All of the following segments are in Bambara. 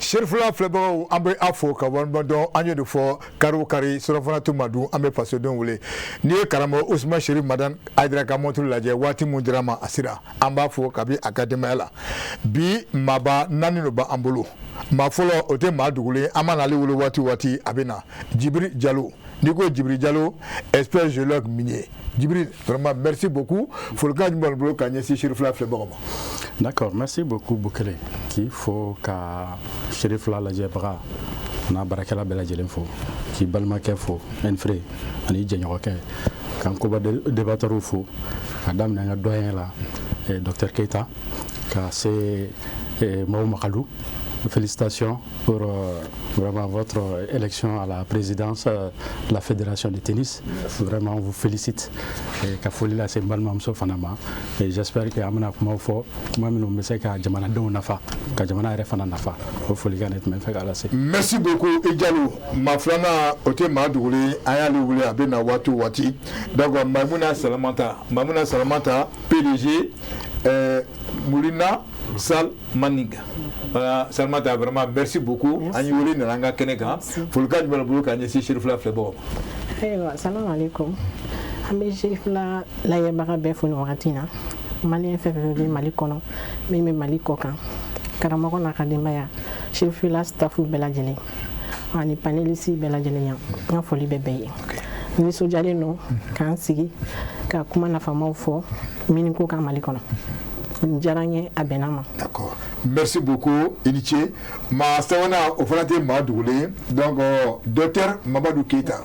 Serifula filɛbagaw, an bɛ aw fo ka waleɲuman dɔn. An ye de fɔ, kari o kari, surafana tun ma dun, an bɛ fasodenw wele. N'i ye karamɔgɔ Usman Sherif Madani Hayidara ka montre lajɛ, waati mun dira ma, a sera. An b'a fo kabi a ka denbaya la. Bi maaba naani de b'an bolo. Maa fɔlɔ, o tɛ maa dogolen, an mana ale wele waati o waati, a bɛ na, Jibiri Jalo. N'i ko Jibiri Jalo, expert géologue minier. Jibiri, vraiment merci beaucoup. Folikan jumɛn b'i bolo ka ɲɛsin Serifula filɛbagaw ma? D'accord, merci beaucoup Bukele. K'i fo ka Serifula lajɛbaga n'a baarakɛla bɛɛ lajɛlen fo, k'i balimakɛ fo Ɛnfere ani jɛɲɔgɔnkɛ, k'an koba débateurs fo, ka daminɛ an ka doyen la, docteur Keita, ka se Mao Makalou. Félicitations pour vraiment votre élection à la présidence de la Fédération de tennis. Merci. Vraiment, on vous félicite. Et ka foli lase n balimamuso fana ma. Et j'espère que an bɛna kumaw fɔ, kuma minnu bɛ se ka jamanadenw nafa, ka jamana yɛrɛ fana nafa. O folikan de tun bɛ n fɛ k'a lase. Merci beaucoup i Jalo. Maa filanan, o tɛ maa dogolen, an y'ale wele, a bɛ na waati o waati. Donc Maimuna Salamata, Maimuna Salamata, PDG Moulina Sal Maning. Voilà, Salamata, vraiment merci beaucoup. An y'i wele, nana an ka kɛnɛ kan. Folikan jumɛn b'i bolo ka ɲɛsin Serifula filɛbagaw ma? Ayiwa, salamu aleykum. An bɛ Serifula lajɛbaga bɛɛ fo nin wagati in na, malien fɛn fɛn bɛ Mali kɔnɔ, min bɛ Mali kɔ kan, karamɔgɔ n'a ka denbaya, Serifula staff bɛɛ lajɛlen ani panéliste bɛɛ lajɛlen yan, n ka foli bɛ bɛɛ ye. Nisɔndiyalen don k'an sigi ka kuma nafamaw fɔ miniko kan Mali kɔnɔ. Nin diyara n ye, a bɛnna ma. D'accord, merci beaucoup, i ni ce. Maa sabanan, o fana tɛ maa dogolen ye. Donc docteur Mamadou Keita,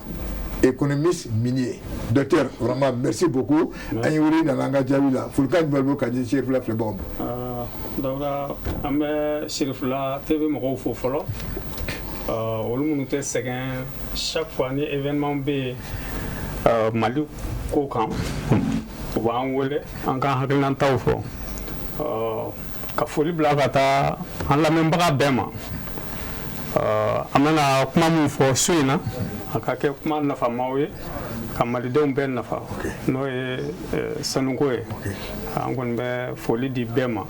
économiste minier. Docteur, vraiment merci beaucoup. An ye wele, nana an ka jaabi la. Folikan jumɛn b'i bolo ka ɲɛsin Serifula filɛbagaw ma? Dawuda, an bɛ Serifula TV mɔgɔw fo fɔlɔ, olu minnu tɛ sɛgɛn chaque fois ni événement bɛ yen Mali ko kan, u b'an wele an k'an hakilinataw fɔ. Ka foli bila ka taa an lamɛnbaga bɛɛ ma. An bɛna kuma min fɔ su in na, a ka kɛ kuma nafamaw ye ka malidenw bɛɛ nafa, n'o ye sanuko ye. An kɔni bɛ foli di bɛɛ ma.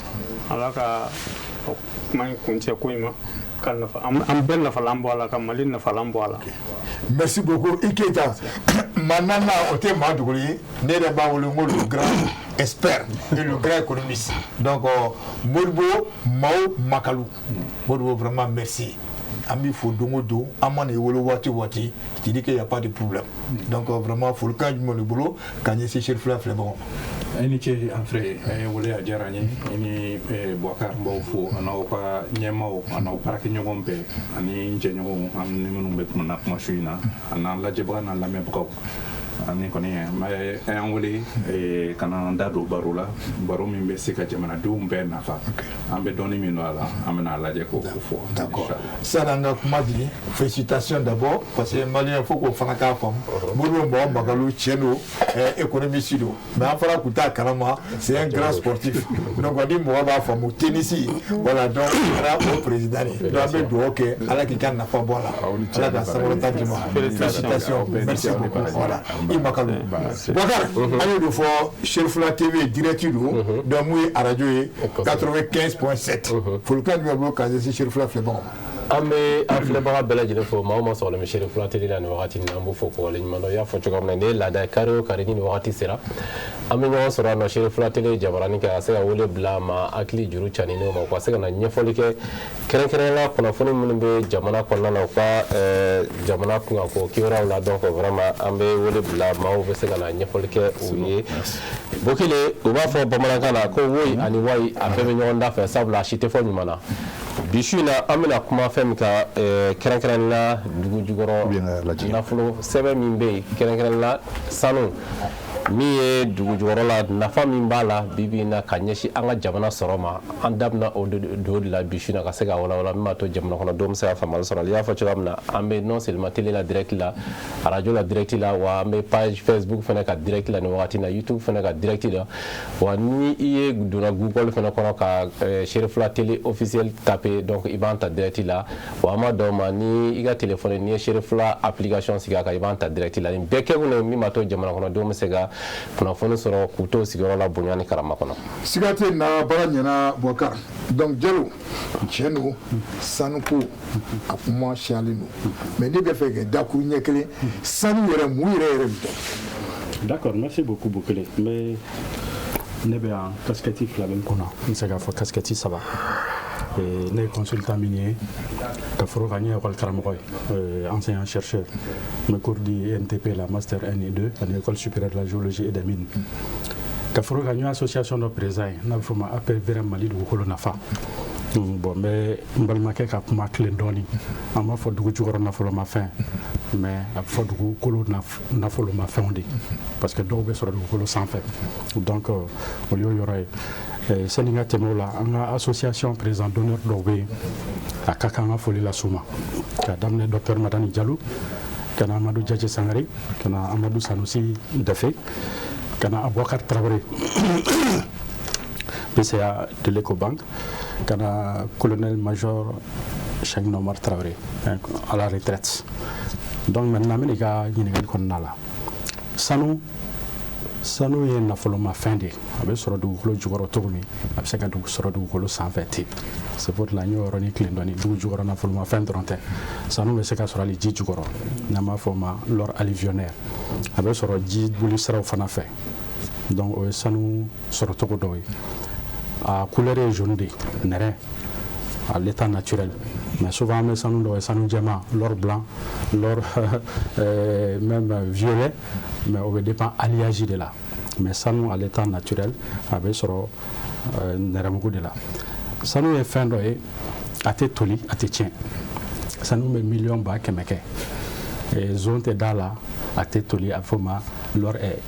Ala ka kuma in kuncɛ ko in ma ka nafa an bɛɛ nafalan bɔ a la, ka Mali nafalan bɔ a la. Merci beaucoup i Keita. Maa naaninan, o tɛ maa dogolen ye, ne yɛrɛ b'a wele n ko le grand expert et le grand économiste, donc Modibo Mao Makalu. Modibo, vraiment merci. An b'i fo don o don, an mana i wele waati o waati, tu dis qu'il y a pas de problème. Donc vraiment, folikan jumɛn b'i bolo ka ɲɛsin Serifula filɛbagaw ma? I ni ce an frère, a ye wele, a diyara n ye. I ni Boubacar, n b'aw fo, a n'aw ka ɲɛmaaw, a n'aw baarakɛɲɔgɔn bɛɛ, ani n jɛɲɔgɔnw, an ni minnu bɛ kuma na kuma su in na, a n'an lajɛbaga n'an lamɛnbagaw. Ani kɔni a y'an wele ka na an da don baro la, baro min bɛ se ka jamanadenw bɛɛ nafa. An bɛ dɔɔni min don a la, an bɛna a lajɛ k'o fɔ. D'accord. Sani an ka kuma jigin, félicitations d'abord, parce que malien faut k'o fana k'a faamu. Modibo Mao Makalu, tiɲɛ don, économiste don, mais an fana tun t'a kalama, c'est un grand sportif. Donc ni mɔgɔ b'a faamu, tennis, voilà. Donc kɛra o président ye. Donc an bɛ dugawu kɛ, Ala k'i ka nafa bɔ a la, Ala ka sankɔrɔta d'i ma. Félicitations, merci beaucoup. Voilà, i Makalu. Boubacar, an y'o de fɔ, Serifula TV direct don. Donc mun ye arajo ye 95.7. Folikan jumɛn b'i bolo ka ɲɛsin Serifula filɛbagaw ma? An bɛ an filɛbaga bɛɛ lajɛlen fo. Maa o maa sɔgɔlen bɛ Serifula télé la nin wagati in na, an b'u fo k'u waleɲuman dɔn. I y'a fɔ cogoya min na, nin ye laada ye, kari o kari ni nin wagati sera, an bɛ ɲɔgɔn sɔrɔ yan nɔ Serifula télé jabaranin kan, ka se ka wele bila maa hakili juru caninenw ma, u ka se ka na ɲɛfɔli kɛ, kɛrɛnkɛrɛnnenya la kunnafoni minnu bɛ jamana kɔnɔna na, u ka jamana kunkanko kibaruyaw la. Donc vraiment, an bɛ wele bila, maaw bɛ se ka na ɲɛfɔli kɛ u ye. Bokele, u b'a fɔ bamanankan na ko woyi ani wayi, a bɛɛ bɛ ɲɔgɔn da fɛ, sabula a si tɛ fɔ ɲuman na. Bi su in na, an bɛna kuma fɛn min kan, kɛrɛnkɛrɛnnen la dugu jukɔrɔ nafolo sɛbɛn min bɛ yen, kɛrɛnkɛrɛnnen la sanu min ye dugu jukɔrɔ la, nafa min b'a la bi bi in na ka ɲɛsin an ka jamana sɔrɔ ma. An da bɛna o don de la bi su in na, ka se ka walawala min b'a to jamana kɔnɔdenw bɛ se ka faamuyali sɔrɔ. I y'a fɔ cogoya min na, an bɛ non seulement télé la direct la, radio la direct la, wa an bɛ page Facebook fana ka direct la nin wagati in na, YouTube fana ka direct la. Wa ni i ye donna Google fana kɔnɔ ka Serifula télé officiel taper, donc i b'an ta direct la. Wa an ma dɔn ma, ni i ka téléphone, n'i ye Serifula application sigi a kan, i b'an ta direct la. Nin bɛɛ kɛkun ye min b'a to jamana kɔnɔdenw bɛ se ka kunnafoni sɔrɔ k'u to sigiyɔrɔ la bonya ni karama kɔnɔ. Siga tɛ na, baara ɲɛna, Boubacar. Donc Jalo, tiɲɛ don, sanuko a kuma siyalen don, mais ne bɛ fɛ ka dakuru ɲɛ kelen, sanu yɛrɛ, mun yɛrɛ yɛrɛ bɛ? D'accord, merci beaucoup Bukele. N bɛ ne bɛ yan, casquette fila bɛ n kunna, n bɛ se k'a fɔ casquette saba. Ne ye consultant min ye ka foro kan, n ye école karamɔgɔ ye, enseignant chercheur, n bɛ cours di NTP la, master 1 et 2, ani école supérieure de la géologie et des mines. Ka foro kan, n ye association dɔ président ye n'a bɛ fɔ o ma APVRM Mali dugukolo nafa. Bon, n bɛ n balimakɛ ka kuma tilen dɔɔni. An b'a fɔ dugu jukɔrɔ nafolomafɛn, mais a bɛ fɔ dugukolo nafolomafɛnw de, parce que dɔw bɛ sɔrɔ dugukolo sanfɛ. Donc o y'o yɔrɔ ye. Sani n ka tɛmɛ o la, an ka association président d'honneur dɔw bɛ yen, a ka kan ka foli las'u ma, ka daminɛ docteur Madani Jalo, ka na Amadu Jaje Sangare, ka na Amadu Sanusi Dafe, ka na Abubakar Traoré, PCA de l'Ecobank, ka na colonel major Cheikh Nomar Traoré à la retraite. Donc maintenant, n bɛna i ka ɲininkali kɔnɔna la. Sanu ye nafolomafɛn de ye. A bɛ sɔrɔ dugukolo jukɔrɔ cogo min, a bɛ se ka dugu sɔrɔ dugukolo sanfɛ ten. C'est pour cela n y'o yɔrɔnin tilen dɔɔni. Dugu jukɔrɔ nafolomafɛn dɔrɔn tɛ, sanu bɛ se ka sɔrɔ hali ji jukɔrɔ, n'an b'a fɔ o ma l'or alluvionnaire. A bɛ sɔrɔ ji boli siraw fana fɛ. Donc o ye sanu sɔrɔcogo dɔw ye. A couleur ye jaune de ye, nɛrɛ, à l'état naturel. Mais souvent an bɛ sanu dɔw ye, sanu jɛman, l'or blanc, l'or même violet, mais o bɛ dépend alliage de la. Mais sanu à l'état naturel, a bɛ sɔrɔ nɛrɛmugu de la. Sanu ye fɛn dɔ ye, a tɛ toli, a tɛ tiɲɛ. Sanu bɛ miliyɔn 100 000 kɛ, zone tɛ da la, a tɛ toli. A bɛ fɔ o ma l'or est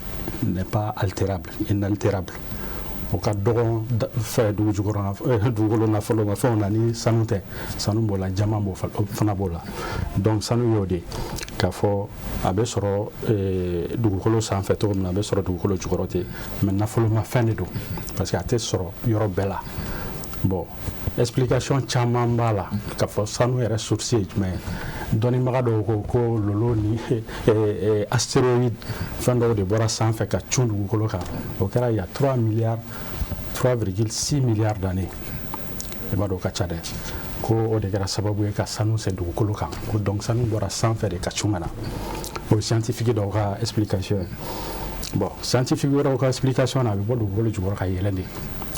n'est pas altérable, inaltérable. O ka dɔgɔn fɛ dugu jukɔrɔ dugukolo nafolomafɛnw na ni sanu tɛ. Sanu b'o la, jama b'o fana b'o la. Donc sanu y'o de k'a fɔ a bɛ sɔrɔ dugukolo sanfɛ cogo min na, a bɛ sɔrɔ dugukolo jukɔrɔ ten. Mais nafolomafɛn de don, parce que a tɛ sɔrɔ yɔrɔ bɛɛ la. Bon, explication caman b'a la k'a fɔ sanu yɛrɛ source ye jumɛn ye. Dɔnnibaga dɔw ko ko lolo ni astéroïde, fɛn dɔw de bɔra sanfɛ ka cun dugukolo kan. O kɛra il y a 3 milliards, 3,6 milliards d'années. I b'a dɔn o ka ca dɛ. Ko o de kɛra sababu ye ka sanu se dugukolo kan. Ko donc sanu bɔra sanfɛ de ka cun ka na. O ye scientifique dɔw ka explication ye. Bon, scientifique wɛrɛw ka explication na, a bɛ bɔ dugukolo jukɔrɔ ka yɛlɛn de.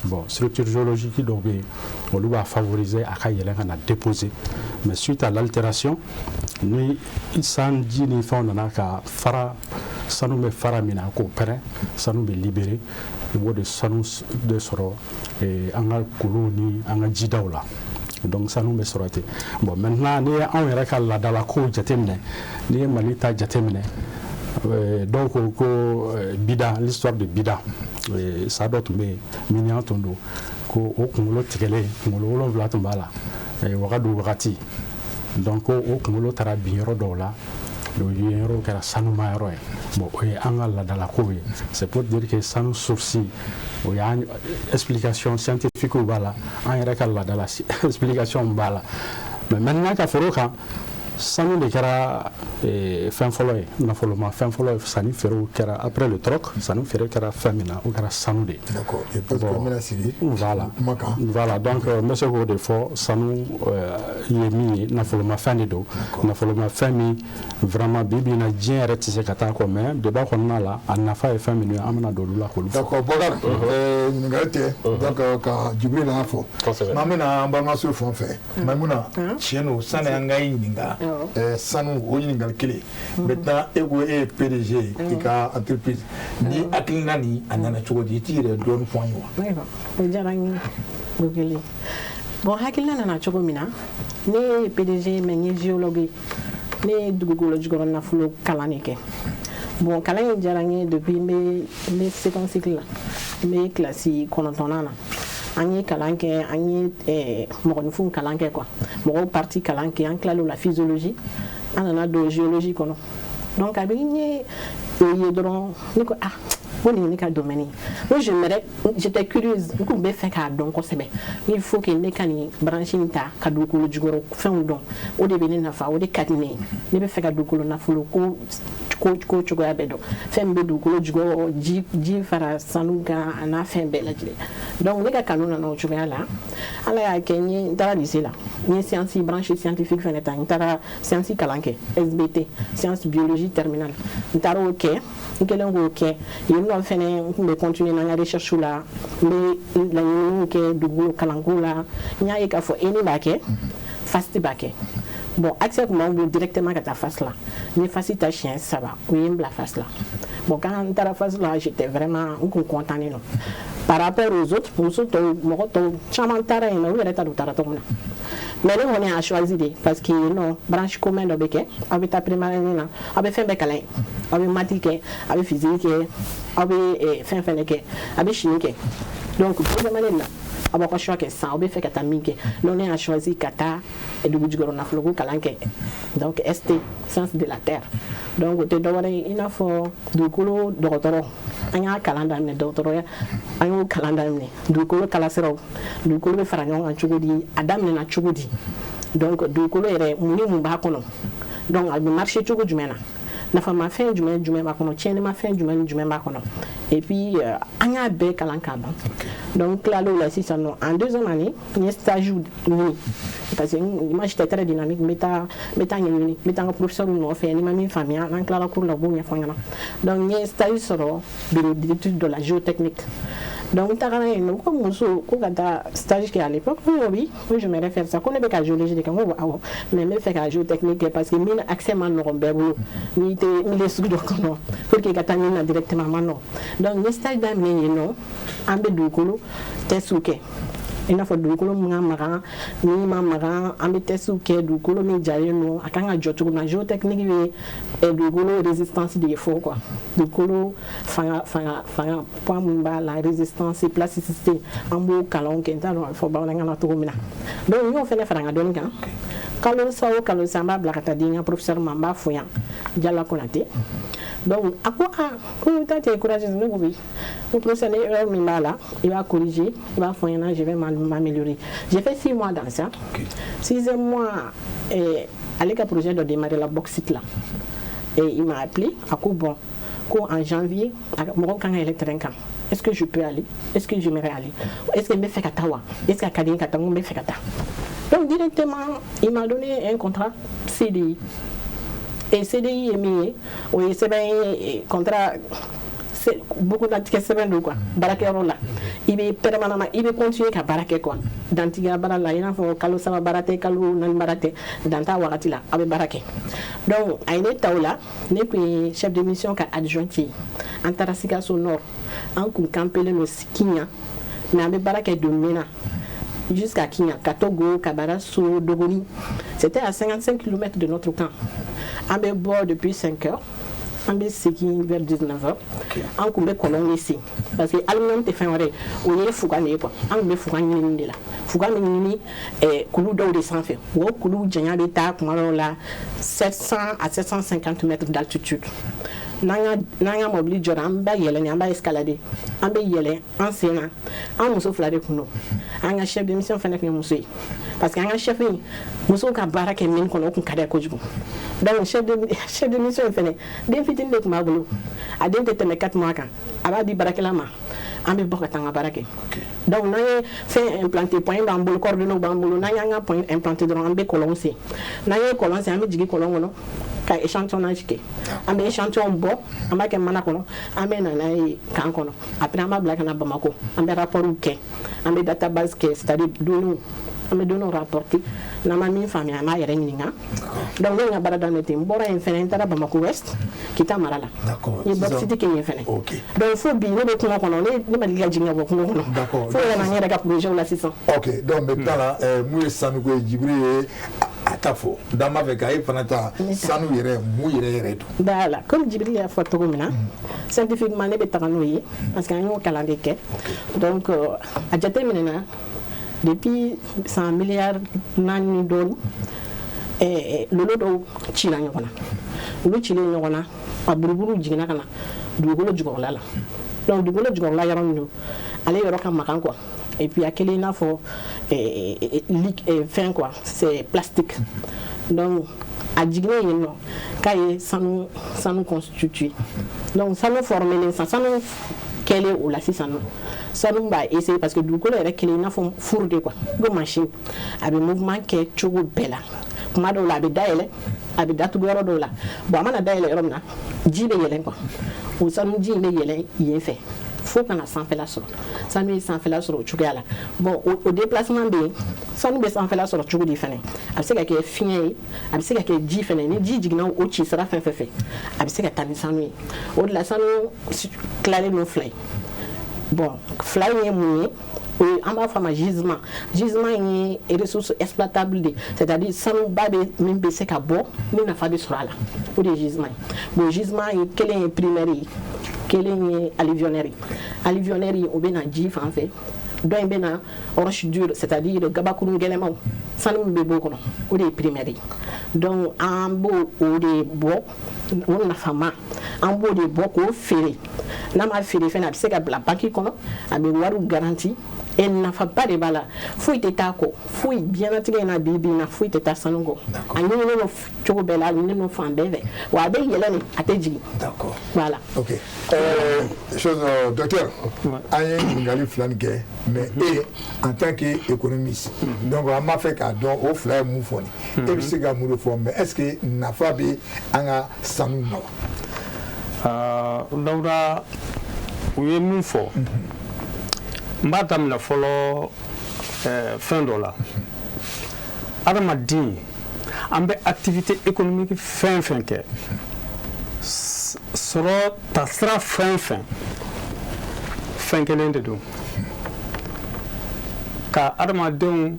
Bon, structure géologique dɔw bɛ yen, olu b'a favoriser a ka yɛlɛn ka na déposer. Mais suite à l'altération, ni sanji ni fɛnw nana ka fara, sanu bɛ fara min na k'o pɛrɛn, sanu bɛ libérer. I b'o de sanu de sɔrɔ an ka kuluw ni an ka jidaw la. Donc sanu bɛ sɔrɔ ten. Bon, maintenant, n'i ye anw yɛrɛ ka laadalakow jateminɛ, n'i ye Mali ta jateminɛ, dɔw ko ko bida, l'histoire de bida, sa dɔ tun bɛ yen, miniyan tun don, ko o kunkolo tigɛlen, kunkolo wolonwula tun b'a la wagadu wagati. Donc ko o kunkolo taara bin yɔrɔ dɔw la, o yen yɔrɔw kɛra sanuma yɔrɔ ye. Bon, o ye an ka laadalakow ye. C'est pour dire que sanu source, o y'an explication scientifique b'a la, an yɛrɛ ka laadala explication b'a la. Mais maintenant, ka fara o kan, sanu de kɛra fɛn fɔlɔ ye, nafoloma fɛn fɔlɔ ye. Sanni feerew kɛra après le troc, sanni feere kɛra fɛn min na, o kɛra sanu de ye. D'accord, je pense que an bɛna sigi voilà kuma kan. Voilà, donc n bɛ se k'o de fɔ. Sanu ye min ye, nafolomafɛn de don, nafolomafɛn min vraiment bi bi in na, diɲɛ yɛrɛ tɛ se ka taa kɔ. Mais débat kɔnɔna la, a nafa ye fɛn minnu ye, an bɛna don olu la k'olu fɔ. D'accord, Bɔkari, ɲininkali tɛ, donc ka Jibril y'a fɔ. An bɛna an balimamuso fan fɛ, Maimuna. Tiɲɛ don, sani an ka ɲininka sanu, o ɲininkali kelen. Maintenant, e ko e ye PDG ye i ka entreprise ni hakilina nin, a nana cogo di? I t'i yɛrɛ dɔɔni fɔ an ye wa? Ayiwa, o diyara n ye Bukele. Bon, hakilina nana cogo min na, ne ye PDG, mais n ye géologue ye. Ne ye dugukolo jukɔrɔ nafolo kalan de kɛ. Bon, kalan in diyara n ye depuis n bɛ second cycle la, n bɛ kilasi kɔnɔntɔnnan na. An ye kalan kɛ, an ye mɔgɔninfinw kalan kɛ quoi, mɔgɔw partie kalan kɛ. An tilal'o la, physiologie, an nana don géologie kɔnɔ. Donc kabini n ye o ye dɔrɔn, ne ko ah, ko nin ye ne ka domaine ye. Ko j'aimerais, j'étais curieuse, n kun bɛ fɛ k'a dɔn kosɛbɛ. Il faut que ne ka nin branche in ta ka dugukolo jukɔrɔ fɛnw dɔn. O de bɛ ne nafa, o de ka di ne ye. Ne bɛ fɛ ka dugukolo nafolo ko ko cogoya bɛɛ dɔn, fɛn min bɛ dugukolo jukɔrɔ, ji fara sanu kan, a n'a fɛn bɛɛ lajɛlen. Donc ne ka kanu nana o cogoya la. Ala y'a kɛ, n ye n taara lycée la, n ye science branche scientifique fɛnɛ ta. N taara science kalan kɛ, SBT, science biologie terminale, n taara o kɛ. N kɛlen k'o kɛ yen nɔ fɛnɛ, n tun bɛ continuer n'an ka recherche la, n bɛ laɲiniw kɛ dugukolo kalanko la. N y'a ye k'a fɔ ENI b'a kɛ, FAST b'a kɛ. Bon, accès tun b'anw bolo directement ka taa FAST la. N ye FAST ta siɲɛ saba, u ye n bila FAST la. Bon, quand n taara FAST la, j'étais vraiment, n kun content non par rapport aux autres muso tɔw. Mɔgɔ tɔw caman taara yen, mais u yɛrɛ t'a dɔn u taara cogo min na. Mais ne kɔni y'a choisi de parce que non, branche commun dɔ bɛ kɛ, aw bɛ taa première année na, aw bɛ fɛn bɛɛ kalan yen, aw bɛ maths kɛ, aw bɛ physique kɛ, aw bɛ fɛn fɛnɛ kɛ, a bɛ chimie kɛ. Donc deuxième année la, aw b'aw ka choix kɛ sisan, aw bɛ fɛ ka taa min kɛ. Donc ne y'a choisi ka taa dugu jukɔrɔ nafoloko kalan kɛ, donc ST, science de la terre. Donc o tɛ dɔwɛrɛ ye, i n'a fɔ dugukolo dɔgɔtɔrɔ. An y'a kalan daminɛ, dɔgɔtɔrɔya, an y'o kalan daminɛ, dugukolo kalasiraw, dugukolo bɛ fara ɲɔgɔn kan cogo di, a daminɛna cogo di, donc dugukolo yɛrɛ, mun ni mun b'a kɔnɔ, donc a bɛ marcher cogo jumɛn na, nafamafɛn jumɛn jumɛn b'a kɔnɔ, tiɲɛnimafɛn jumɛn ni jumɛn b'a kɔnɔ. Et puis an y'a bɛɛ kalan k'a ban. Donc tilal'o la sisan nɔ, en deuxième année, n ye stage ɲini parce que moi, j'étais très dynamique. N bɛ taa ɲɛɲini, n bɛ taa n ka professeur nɔfɛ, ni ma min faamuya, n'an tilala cours la, u b'o ɲɛfɔ n ɲɛna. Donc n ye stage sɔrɔ bureau d'études de la géotechnique. Donc n tagara yen nɔ, ko muso ko ka taa stage kɛ à l'époque. Ko oui, ko j'aimerais faire ça, ko ne bɛ ka géologie de kɛ. N ko awɔ, mais n bɛ fɛ ka géotechnique kɛ parce que min accès ma nɔgɔn bɛɛ bolo, n'i tɛ milieu sugu dɔ kɔnɔ, pour que i ka taa min na directement, a ma nɔgɔn. Donc n ye stage daminɛ yen nɔ. An bɛ dugukolo testw kɛ, i n'a fɔ dugukolo min ka magan, min ma magan, an bɛ testw kɛ, dugukolo min jalen don, a kan ka jɔ cogo min na. Géotechnique bɛ dugukolo résistance de fɔ quoi, dugukolo fanga poids min b'a la, résistance, plasticité, an b'o kalanw kɛ. N t'a dɔn a bɛ fɔ bamanankan na cogo min na. Donc n y'o fɛnɛ fara n ka dɔnni kan. Kalo sa o kalo sa, n b'a bila ka taa di n ka professeur ma, n b'a fo yan, Jala Konate. Donc a ko ah, ko ta t'es courageuse. Ne ko oui. Ko professeur, ni erreur min b'a la, i b'a corriger, i b'a fɔ n ɲɛna, je vais m'améliorer. J'ai fait 6 mois dans ça. Sixième mois, ale ka projet dɔ démarré la, bauxite la, et il m'a appelé. A ko bon, ko en janvier mɔgɔw kan ka yɛlɛ train kan, est-ce que je peux aller, est-ce que j'aimerais aller, est-ce que n bɛ fɛ ka taa wa, est-ce que a ka di n ye ka taa? N ko n bɛ fɛ ka taa. Donc directement, il m'a donné un contrat CDI. Et CDI ye min ye, o ye sɛbɛn ye, contrat bugunnatigɛ sɛbɛn don quoi. Baarakɛyɔrɔ la, i bɛ permanemment, i bɛ continuer ka baara kɛ quoi, dantigiya baara la, i n'a fɔ kalo 3 baara tɛ, kalo 4 baara tɛ, dan t'a wagati la, aw bɛ baara kɛ. Donc a ye ne ta o la, ne tun ye chef de mission ka adjointe ye. An taara Sikaso Nord, an kun campelen don Kiɲan, mais an bɛ baara kɛ don min na jusqu'à Kiɲan, Katogo, Kabaraso, Dogoni. C'était à 55 km de notre camp. An bɛ bɔ depuis 5 heures, an bɛ segin vers 19 heures. An kun bɛ kɔlɔn de sen parce que aluminium tɛ fɛn wɛrɛ ye, o ye fuga de ye quoi. An kun bɛ fuga ɲinini de la. Fuga bɛ ɲini kulu dɔw de sanfɛ. O kulu janya bɛ taa kuma dɔw la 700 à 750 mètres d'altitude. N'an ka mobili jɔra, an b'a yɛlɛ, an b'a escalader, an bɛ yɛlɛ an sen na. An muso fila de kun don, an ka chef de mission fana tun ye muso ye parce que an ka chef in, musow ka baara kɛ min kɔnɔ, o kun ka d'a ye kojugu. Donc chef de mission in fɛnɛ, den fitinin de tun b'a bolo, a den tɛ tɛmɛ 4 mois kan. A b'a di baarakɛla ma, an bɛ bɔ ka taa an ka baara kɛ. Donc n'an ye fɛn implanté, point b'an bolo, coordonnées b'an bolo, n'an y'an ka point implanté dɔrɔn, an bɛ kɔlɔn sen. N'an ye kɔlɔn sen, an bɛ jigin kɔlɔn kɔnɔ ka échantillonnage kɛ. An bɛ échantillon bɔ, an b'a kɛ mana kɔnɔ, an bɛ na n'a ye camp kɔnɔ. Après, an b'a bila ka na Bamako, an bɛ rapport kɛ, an bɛ database kɛ, c'est à dire données, an bɛ données rapporter. N'an ma min faamuya, an b'a yɛrɛ ɲininka. Donc ne ye n ka baara daminɛ ten. N bɔra yen fɛnɛ, n taara Bamako Ouest, Kita mara la. N ye bauxite kɛ yen fɛnɛ. Donc fo bi, ne bɛ kungo kɔnɔ, ne ma deli ka jigin ka bɔ kungo kɔnɔ fo yɛrɛ na n yɛrɛ ka projet la sisan. Ok, donc maintenant la, mun ye sanuko ye? Jibiri ye a ta fɔ, d'an b'a fɛ k'a ye fana ta sanu yɛrɛ, mun yɛrɛ yɛrɛ don? Voilà, comme Jibiri y'a fɔ cogo min na, scientifiquement ne bɛ taga n'o ye parce que an y'o kalan de kɛ. Donc a jate minɛna depuis san miliyari 4 ni dɔɔni, lolo dɔw cira ɲɔgɔn na. Olu cilen ɲɔgɔn na, a buruburu jiginna ka na dugukolo jukɔrɔla la. Donc dugukolo jukɔrɔla yɔrɔ min don, ale yɔrɔ ka magan quoi, et puis a kɛlen i n'a fɔ fɛn quoi, c'est plastique. Donc A jiginnen yen nɔ, k'a ye sanu constitué. Donc sanu formelen sisan, sanu kɛlen o la sisan nɔ, sanu b'a essayer, parce que dugukolo yɛrɛ kelen i n'a fɔ four de quoi, ko machine a bɛ mouvement kɛ cogo bɛɛ la. Kuma dɔw la a bɛ dayɛlɛ, a bɛ datugu yɔrɔ dɔw la. Bon, a mana dayɛlɛ yɔrɔ min na, ji bɛ yɛlɛn quoi. O sanu ji in bɛ yɛlɛn yen fɛ fo ka na sanfɛla sɔrɔ. Sanu ye sanfɛla sɔrɔ o cogoya la. Bon, o déplacement bɛ yen. Sanu bɛ sanfɛla sɔrɔ cogo di fɛnɛ? A bɛ se ka kɛ fiɲɛ ye, a bɛ se ka kɛ ji fɛnɛ. Ni ji jiginna o ci sira fɛn fɛn fɛ, a bɛ se ka taa ni sanu ye. O de la sanu tilalen don fila ye. Bon, fila in ye mun ye? O ye, an b'a fɔ a ma gisement. Gisement ye ressource exploitable de, c'est à dire sanuba bɛ min bɛ se ka bɔ ni nafa bɛ sɔrɔ a la, o de ye gisement ye. Bon, gisement ye, kelen ye primaire ye, kelen ye alluvionnaire ye. Alluvionnaire ye, o bɛ na ji fan fɛ. Dɔ in bɛ na roche dure, c'est à dire gabakurun gɛlɛnmanw. Sanu min bɛ b'o kɔnɔ, o de ye primaire ye. Donc an b'o o de bɔ, o nafama, an b'o de bɔ k'o feere. N'a ma feere fɛnɛ, a bɛ se ka bila banque kɔnɔ, a bɛ wariw garanti et nafaba de b'a la. Foyi tɛ taa kɔ, foyi diɲɛlatigɛ in na bi bi in na, foyi tɛ taa sanu kɔ. A ɲininen don cogo bɛɛ la, a ɲininen don fan bɛɛ fɛ, wa a bɛ yɛlɛ de, a tɛ jigin. Voilà. Ok, chose, docteur, an ye ɲininkali fila nin kɛ, mais e en tant que économiste, donc an b'a fɛ k'a dɔn o fila ye mun fɔ nin, e bɛ se ka mun de fɔ? Mais est ce que nafa bɛ an ka sanu na wa? Dawuda, u ye min fɔ, n b'a daminɛ fɔlɔ fɛn dɔ la. Adamaden, an bɛ activité économique fɛn fɛn kɛ, sɔrɔ tasira fɛn fɛn, fɛn kelen de don: ka adamadenw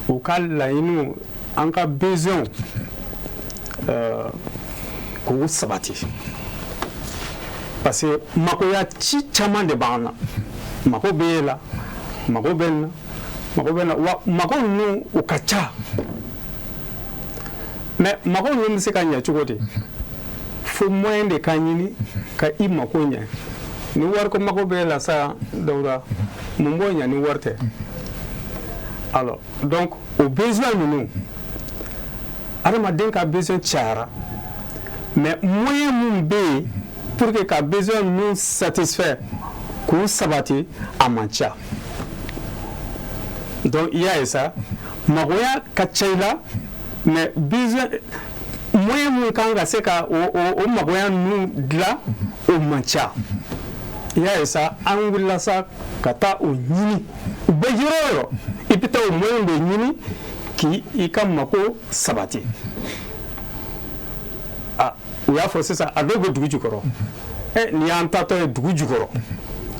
u ka laɲiniw, an ka besoin, k'u sabati, parce que makoya ci caman de b'an na. Mako bɛ e la, mako bɛ nin na, mako bɛ na. Wa mako ninnu, u ka ca. Mais mako ninnu bɛ se ka ɲɛ cogo di? Fo moyen de ka ɲini ka i mako ɲɛ. Ni wariko mako bɛ e la sa, Dawuda, mun b'o ɲɛ ni wari tɛ? Alors donc o besoin ninnu, adamaden ka besoin cayara, mais moyen mun bɛ yen pour que ka besoin ninnu satisfaire, k'u sabati, a man ca. Donc i y'a ye sa, magoya ka ca i la, mais besoin, moyen mun kan ka se ka o magoya ninnu dilan, o man ca. I y'a ye sa, an wulila sa ka taa o ɲini. U bɛ yɔrɔ o yɔrɔ, i bɛ taa o moyen de ɲini k'i i ka mako sabati. A u y'a fɔ sisan, a dɔw bɛ dugu jukɔrɔ. Ɛ, n'i y'an taatɔ ye dugu jukɔrɔ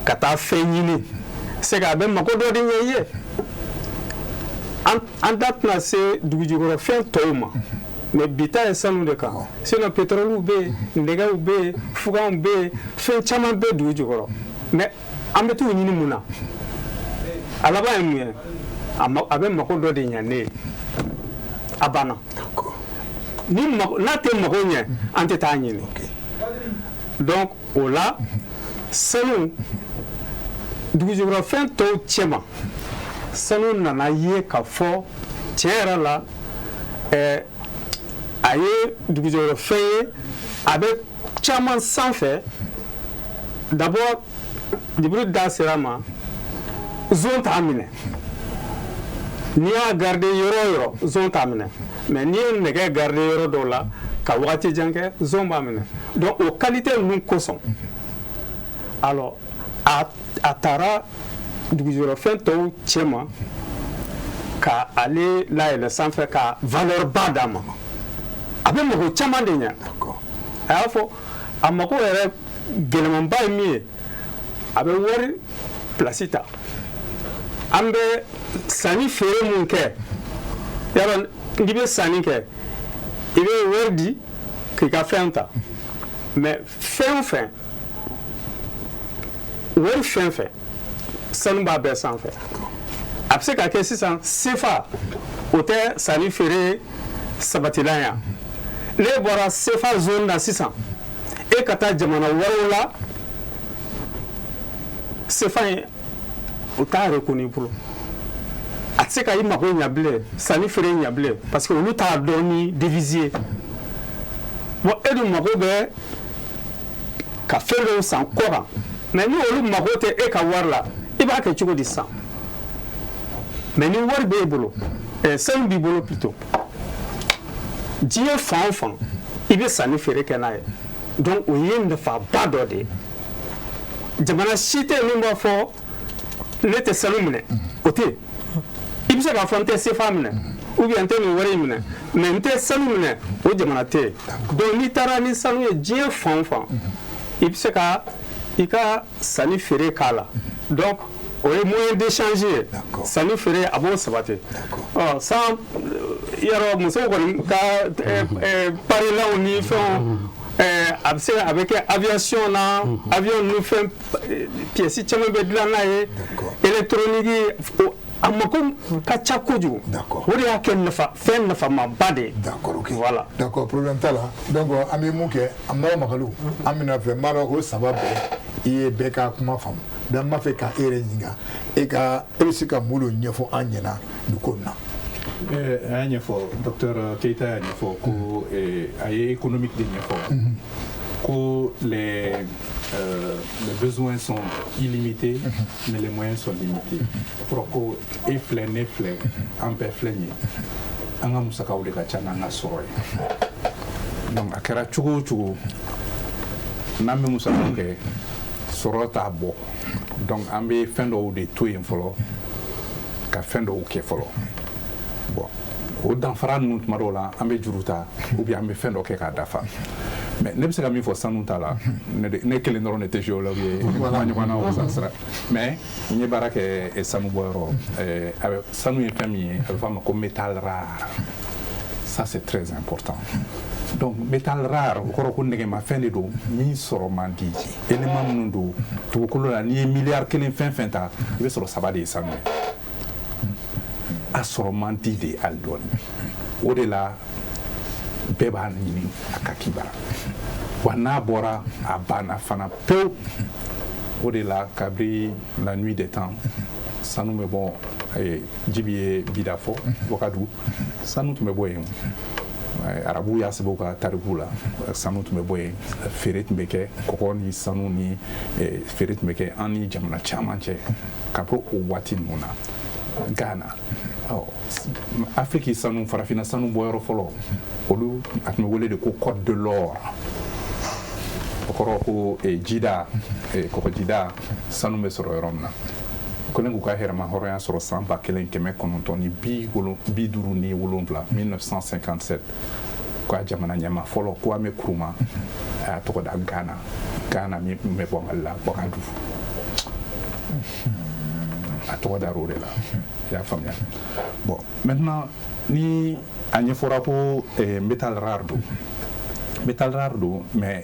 ka taa fɛn ɲini, c'est que a bɛ mako dɔ de ɲɛ i ye. An da tɛna se dugu jukɔrɔ fɛn tɔw ma, mais bi ta ye sanu de kan. Sinon pétrole bɛ yen, nɛgɛw bɛ yen, fuganw bɛ yen, fɛn caman bɛ dugu jukɔrɔ. Mais an bɛ t'u ɲini mun na? A laban ye mun ye? A bɛ mako dɔ de ɲɛ ne ye, a banna. Ni mako n'a tɛ mako ɲɛ, an tɛ taa ɲini. Donc o la, sanu, dugujukɔrɔfɛn tɔw cɛma, sanu nana ye k'a fɔ tiɲɛ yɛrɛ la, a ye dugujukɔrɔfɛn ye, a bɛ caman sanfɛ. D'abord, Djibril da sera a ma, zon t'a minɛ. N'i y'a garder yɔrɔ o yɔrɔ, zon t'a minɛ. Mais n'i ye nɛgɛ garder yɔrɔ dɔw la ka wagati jan kɛ, zon b'a minɛ. Donc o qualité ninnu kosɔn, alors a taara dugujukɔrɔfɛn tɔw cɛma ka ale layɛlɛ sanfɛ, ka valeur ba d'a ma. A bɛ mako caman de ɲɛ. A y'a fɔ, a mako yɛrɛ gɛlɛmanba ye min ye, a bɛ wari place ta. An bɛ sanni feere mun kɛ, yala n'i bɛ sanni kɛ, i bɛ wari di k'i ka fɛn ta. Mais fɛn o fɛn, wari fɛn fɛn, sanu b'a bɛɛ sanfɛ. A bɛ se ka kɛ sisan CFA, o tɛ sanni feere sabatilan yan. Ne bɔra CFA zone na sisan, e ka taa jamana wɛrɛw la, CFA in, o t'a reconnu i bolo. A tɛ se ka i mako ɲɛ bilen, sanni feere ɲɛ bilen, parce que olu t'a dɔn ni devise ye. Bon, e dun mago bɛ ka fɛn dɔw san kɔ kan, mais ni olu mago tɛ e ka wari la, i b'a kɛ cogo di sisan? Mais ni wari b'e bolo, sanu b'i bolo plutôt, diɲɛ fan o fan i bɛ sanni feere kɛ n'a ye. Donc o ye nafaba dɔ de ye. Jamana si tɛ yen min b'a fɔ ne tɛ sanu minɛ, o tɛ yen. I bɛ se k'a fɔ n tɛ CFA minɛ ou bien n tɛ nin wari in minɛ, mais n tɛ sanu minɛ, o jamana tɛ yen. Donc n'i taara ni sanu ye diɲɛ fan o fan, i bɛ se ka i ka sanni feere k'a la. Donc o ye moyen d'échange ye, sanni feere a b'o sabati. Ɔ san yɔrɔ musow kɔni ka parilaw ni fɛnw, a bɛ se a bɛ kɛ aviation na, avion ni fɛn pièces caman bɛ dilan n'a ye, électronique, a mako ka ca kojugu. O de y'a kɛ nafa fɛn nafamaba de ye. D'accord, ok. Voilà. D'accord, problème t'a la. Donc an bɛ mun kɛ, an b'a Makalu, an bɛna fɛ n b'a dɔn o saba bɛɛ i ye bɛɛ ka kuma faamu. Donc n b'a fɛ ka e yɛrɛ ɲininka, e ka e bɛ se ka mun de ɲɛfɔ an ɲɛna nin ko in na? A y'a ɲɛfɔ, docteur Keita y'a ɲɛfɔ ko a ye économique de ɲɛfɔ ko les besoins sont illimités, mais les moyens sont limités. O kɔrɔ ko e filɛ, ne filɛ, an bɛɛ filɛ nin ye, an ka musakaw de ka ca n'an ka sɔrɔ ye. Donc a kɛra cogo o cogo, n'an bɛ musakaw kɛ, sɔrɔ t'a bɔ. Donc an bɛ fɛn dɔw de to yen fɔlɔ ka fɛn dɔw kɛ fɔlɔ. Bon, o danfara ninnu, tuma dɔw la an bɛ juru ta ou bien an bɛ fɛn dɔ kɛ k'a dafa. Mais ne bɛ se ka min fɔ sanu ta la, ne kelen dɔrɔn de tɛ géologue ye, kuma ɲɔgɔn na o sira. Mais n ye baara kɛ sanu bɔyɔrɔ. A bɛ sanu ye fɛn min ye, a bɛ fɔ a ma ko métal rare. Ça, c'est très important. Donc métal rare, o kɔrɔ ko nɛgɛmafɛn de don min sɔrɔ man di. Élément minnu don dugukolo la, n'i ye miliyari 1 fɛn fɛn ta, i bɛ sɔrɔ saba de ye sanu ye. A sɔrɔ man di de hali dɔɔni. O de la bɛɛ b'a ɲini a ka kibara wa n'a bɔra, a banna fana pewu. O de la kabiri la nuit des temps, sanu bɛ bɔ. Jibi ye bida fɔ, Wagadu sanu tun bɛ bɔ yen. Arabuw y'a sɛbɛn u ka tariku la, sanu tun bɛ bɔ yen, feere tun bɛ kɛ, kɔgɔ ni sanu ni feere tun bɛ kɛ an ni jamana caman cɛ ka bɔ o waati ninnu na. Ghana, ɔ Afiriki sanu, farafinna sanu bɔyɔrɔ fɔlɔ, olu a tun bɛ wele de ko Côte de l'Or. O kɔrɔ ko jida, kɔgɔjida sanu bɛ sɔrɔ yɔrɔ min na. U kɛlen k'u ka hɛrɛma hɔrɔnya sɔrɔ san 1957, 1957, ka jamana ɲɛma fɔlɔ Kwame Nkrumah a y'a tɔgɔ da Ghana. Ghana min bɛ bɔ Mali la, Wagadu, a tɔgɔ dar'o de la. I y'a faamuya? Bon, maintenant ni a ɲɛfɔra ko métal rare don, métal rare don, mais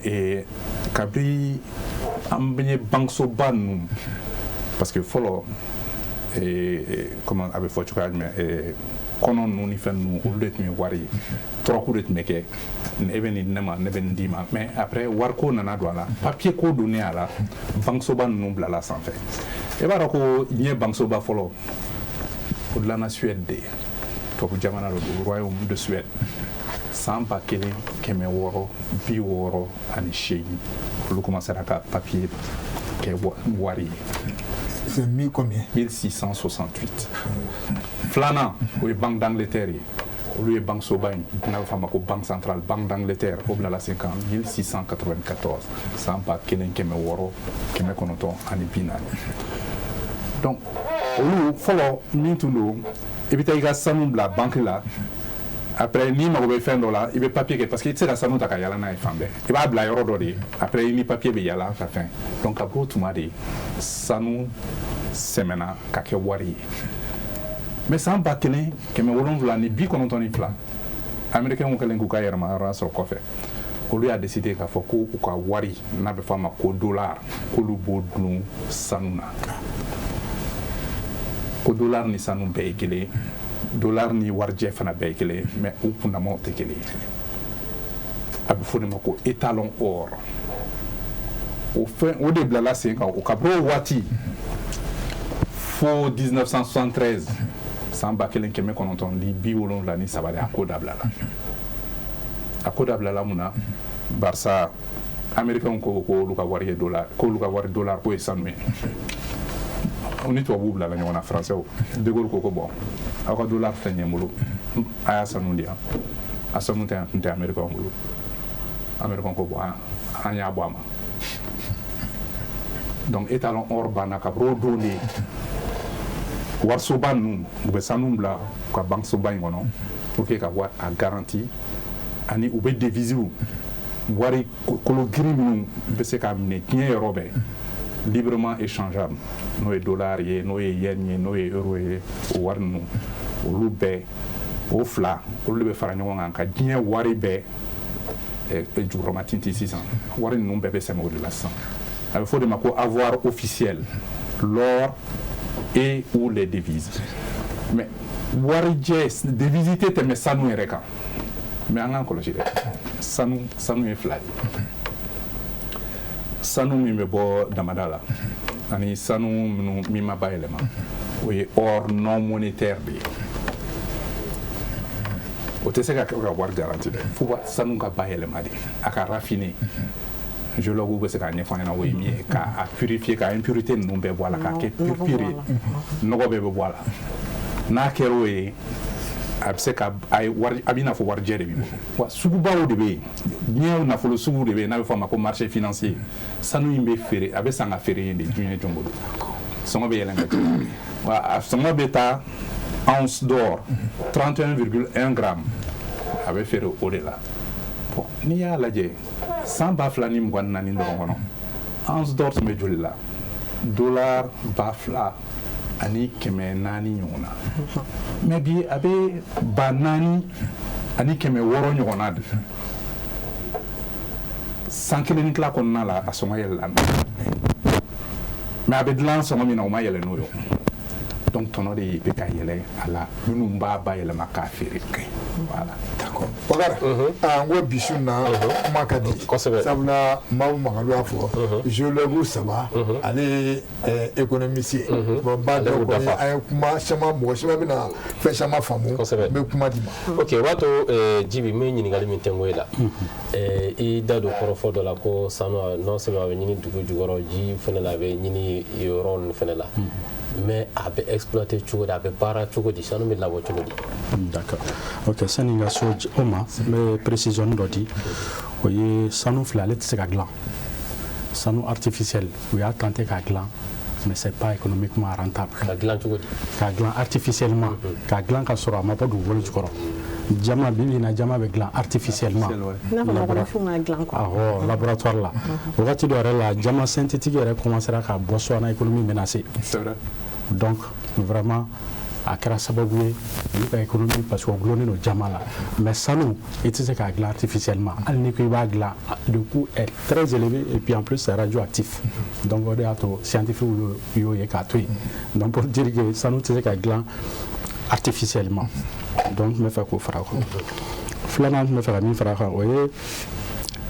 kabiri an bɛ banquesoba ninnu, parce que fɔlɔ, comment a bɛ fɔ cogoya jumɛn, kɔnɔ ninnu ni fɛn ninnu, olu de tun ye wari ye, tɔrɔku de tun bɛ kɛ, e bɛ nin di ne ma, ne bɛ nin d'i ma. Mais après wariko nana don a la, papier ko donnen a la, banquesoba ninnu bilala sanfɛ. I b'a dɔn ko diɲɛ banquesoba fɔlɔ, o dilanna Suède de, tubabu jamana dɔ don, royaume de Suède, san 1668, olu commencera ka papier kɛ wari ye. C'est mille combien? 1668. Filanan, o ye Banque d'Angleterre ye. Olu ye banque soba in n'a bɛ f'a ma ko banque centrale, Banque d'Angleterre, o bilala sen kan 1694, san 1640. Donc olu fɔlɔ min tun don, i bɛ taa i ka sanu bila banque la. Après n'i mago bɛ fɛn dɔ la, i bɛ papier kɛ, parce que i tɛ se ka sanu ta ka yala n'a ye fan bɛɛ. I b'a bila yɔrɔ dɔ de, après i ni papier bɛ yala ka fɛn. Donc ka b'o tuma de, sanu sɛmɛna ka kɛ wari ye. Mais san 1792, américains kɛlen k'u ka yɛrɛma sɔrɔ kɔfɛ, olu y'a décidé k'a fɔ ko u ka wari n'a bɛ fɔ a ma ko dollar, k'olu b'o dulon sanu na, ko dollar ni sanu bɛɛ ye kelen ye, dollar ni warijɛ fana bɛɛ ye kelen ye, mais u kundamaw tɛ kelen ye. A bɛ fɔ o de ma ko étalon or. O fɛn o de bilala sen kan o kabini o waati fo 1973, san 1973 de a ko dabilala. A ko dabilala mun na? Barisa Américains ko k'olu ka wari ye dollar, k'olu ka wari dollar k'o ye sanu ye. Ni tubabuw bilala ɲɔgɔn na, Français, de Gaulle ko ko bon, aw ka dollar filɛ nin ye n bolo, a y'a sanu di yan. A sanu tɛ tun tɛ Américains bolo. Américains ko bon, an y'a bɔ a ma. Donc étalon or banna kabini o don de. Warisoba ninnu, u bɛ sanu bila u ka banque soba in kɔnɔ pour que ka wari a garantie, ani u bɛ devise wari kolo girin minnu bɛ se ka minɛ diɲɛ yɔrɔ bɛɛ, librement échangeable, n'o ye dollar ye, n'o ye yen ye, n'o ye euro ye, o wari ninnu, olu bɛɛ, o fila, olu de bɛ fara ɲɔgɔn kan ka diɲɛ wari bɛɛ jukɔrɔma tintin. Sisan wari ninnu bɛɛ bɛ sɛmɛ o de la. Sisan a bɛ fɔ o de ma ko avoir officiel, l'or et ou les devises. Mais warijɛ, devise tɛ tɛmɛ sanu yɛrɛ kan. Mais an k'an kɔlɔsi dɛ, sanu ye fila de ye: sanu min bɛ bɔ damada la ani sanu minnu min ma bayɛlɛma. O ye or non monétaire de ye. O tɛ se ka kɛ ka wari garantie dɛ, fo sanu ka bayɛlɛma de, a ka raffiner. Géologue bɛ se k'a ɲɛfɔ an ɲɛna o ye min ye, k'a purifier, ka impureté ninnu bɛɛ bɔ a la, k'a kɛ pur pur ye, nɔgɔ bɛɛ bɛ bɔ a la. N'a kɛra o ye, a bɛ se ka a ye wari, a b'i n'a fɔ warijɛ de b'i bolo. Wa sugubaw de bɛ yen, diɲɛ nafolo sugu de bɛ yen, n'a bɛ fɔ a ma ko marché financier. Sanu in bɛ feere, a bɛ san ka feere yen de. Diɲɛ jɔn o don, sɔngɔ bɛ yɛlɛn ka jigin. Wa a sɔngɔ bɛ taa, once d'or 31,1 gramme, a bɛ feere o de la. Bon, n'i y'a lajɛ, san 2024 dɔrɔn kɔnɔ, once d'or tun bɛ joli la? Dollar 2400 ɲɔgɔn na. Mais bi, a bɛ 4600 ɲɔgɔn na de. San kelen ni tila kɔnɔna la, a sɔngɔ yɛlɛla. Mais a bɛ dilan sɔngɔ min na, o ma yɛlɛ n'o ye. Donc tɔnɔ de bɛ ka yɛlɛ a la, minnu b'a bayɛlɛma k'a feere. Voilà. D'accord. Bakari, aa, n ko bi su na kuma ka di. Kosɛbɛ. Sabula Mabu Magalu y'a fɔ, géologue saba, ale ye économiste ye. Bon, n b'a Ale dɔn b'u kɔni dafa. an ye kuma caman, mɔgɔ caman bɛna fɛn caman faamu. Kosɛbɛ. N bɛ kuma di ma. Ok, o b'a to Jibi, n bɛ ɲininkali min tɛnko e la, i da don kɔrɔfɔ dɔ la ko sanu, non seulement a bɛ ɲini dugu jukɔrɔ, ji fɛnɛ la, a bɛ ɲini yɔrɔ ninnu fɛnɛ la, mais a bɛ exploiter cogo di, a bɛ baara cogo di, sanu bɛ labɔ cogo di? D'accord. Ok, sani n ka so o ma, n bɛ précision dɔ di. O ye sanu filɛ, ale tɛ se ka dilan. Sanu artificiel, u y'a tenté k'a dilan, mais c'est pas économiquement rentable. Ka dilan cogo di? K'a dilan artificiellement, k'a dilan ka sɔrɔ a ma bɔ dugukolo jukɔrɔ. Jama, bi bi in na, jama bɛ dilan artificiellement. I n'a fɔ mɔgɔninfinw ka dilan quoi. Awɔ, laboratoire la. Wagati dɔ yɛrɛ la, jama synthétique yɛrɛ commencera ka Botswana économie menacer. C'est vrai. Donc vraiment, a kɛra sababu ye olu ka économie, parce que o gulonnen don jama la. Mais sanu, i tɛ se k'a dilan artificiellement. Hali n'i ko i b'a dilan, le coût est très élevé et puis en plus c'est radioactif. Donc o de y'a to scientifique y'o ye k'a to yen. Donc pour dire que sanu tɛ se ka dilan artificiellement. Donc n bɛ fɛ k'o fara o kan. Filanan, n bɛ fɛ ka min fara a kan, o ye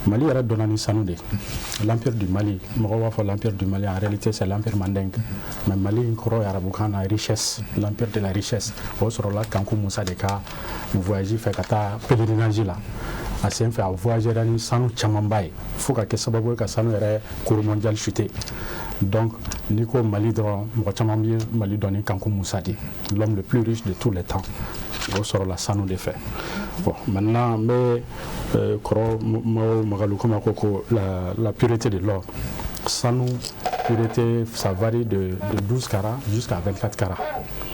Mali yɛrɛ dɔnna ni sanu de ye. L'empire du Mali, mɔgɔw b'a fɔ l'empire du Mali, en réalité c'est l'empire mandingue. Mais Mali in kɔrɔ ye arabukan na richesse, l'empire de la richesse. O sɔrɔla Kanku Musa de ka voyage fɛ ka taa pèlerinage la. A sen fɛ, a voyagera ni sanu camanba ye fo ka kɛ sababu ye ka sanu yɛrɛ cours mondial chuter. Donc n'i ko Mali dɔrɔn, mɔgɔ caman bɛ Mali dɔn ni Kanku Musa de ye, l'homme le plus riche de tous les temps. O sɔrɔla sanu de fɛ. Bon, maintenant n bɛ kɔrɔ Mao Magalu, komi a ko la pureté de l'or. Sanu pureté, ça varie de 12 carats jusqu'à 24 carats.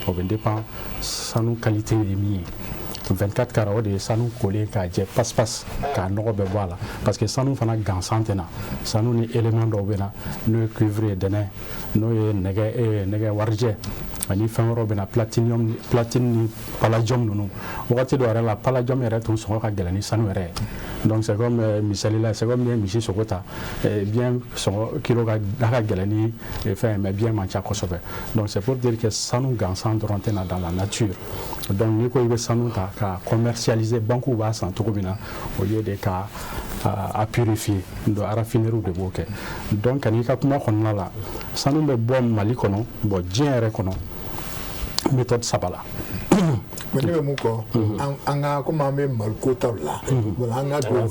O bɛ dépend sanu qualité ye min ye. 24 carats, o de ye sanu kolen k'a jɛ pas-pas, k'a nɔgɔ bɛɛ bɔ a la, parce que sanu fana gansan tɛ na. Sanu ni élément dɔw bɛ na, n'o ye cuivre ye, dɛnɛ, n'o ye nɛgɛ, nɛgɛ warijɛ, ani fɛn wɛrɛw bɛ na, platinium, platine ni palladium ninnu. Wagati dɔ yɛrɛ la, palladium yɛrɛ tun sɔngɔ ka gɛlɛn ni sanu yɛrɛ ye. Donc c'est comme misali la, c'est comme n'i ye misi sogo ta, bien sɔngɔ kilo ka da ka gɛlɛn ni fɛn ye, mais bien man ca kosɛbɛ. Donc c'est pour dire que sanu gansan dɔrɔn tɛ na dans la nature. Donc n'i ko i bɛ sanu ta ka commercialiser, banques b'a san cogo min na, au lieu de ka a purifier, donc raffinerie de b'o kɛ. Donc ka n'i ka kuma kɔnɔna la, sanu bɛ bɔ Mali kɔnɔ, bɔn diɲɛ yɛrɛ kɔnɔ, méthode saba la. Mais ne bɛ mun kɔ, an ka komi an bɛ Maliko taw la, voilà, an ka don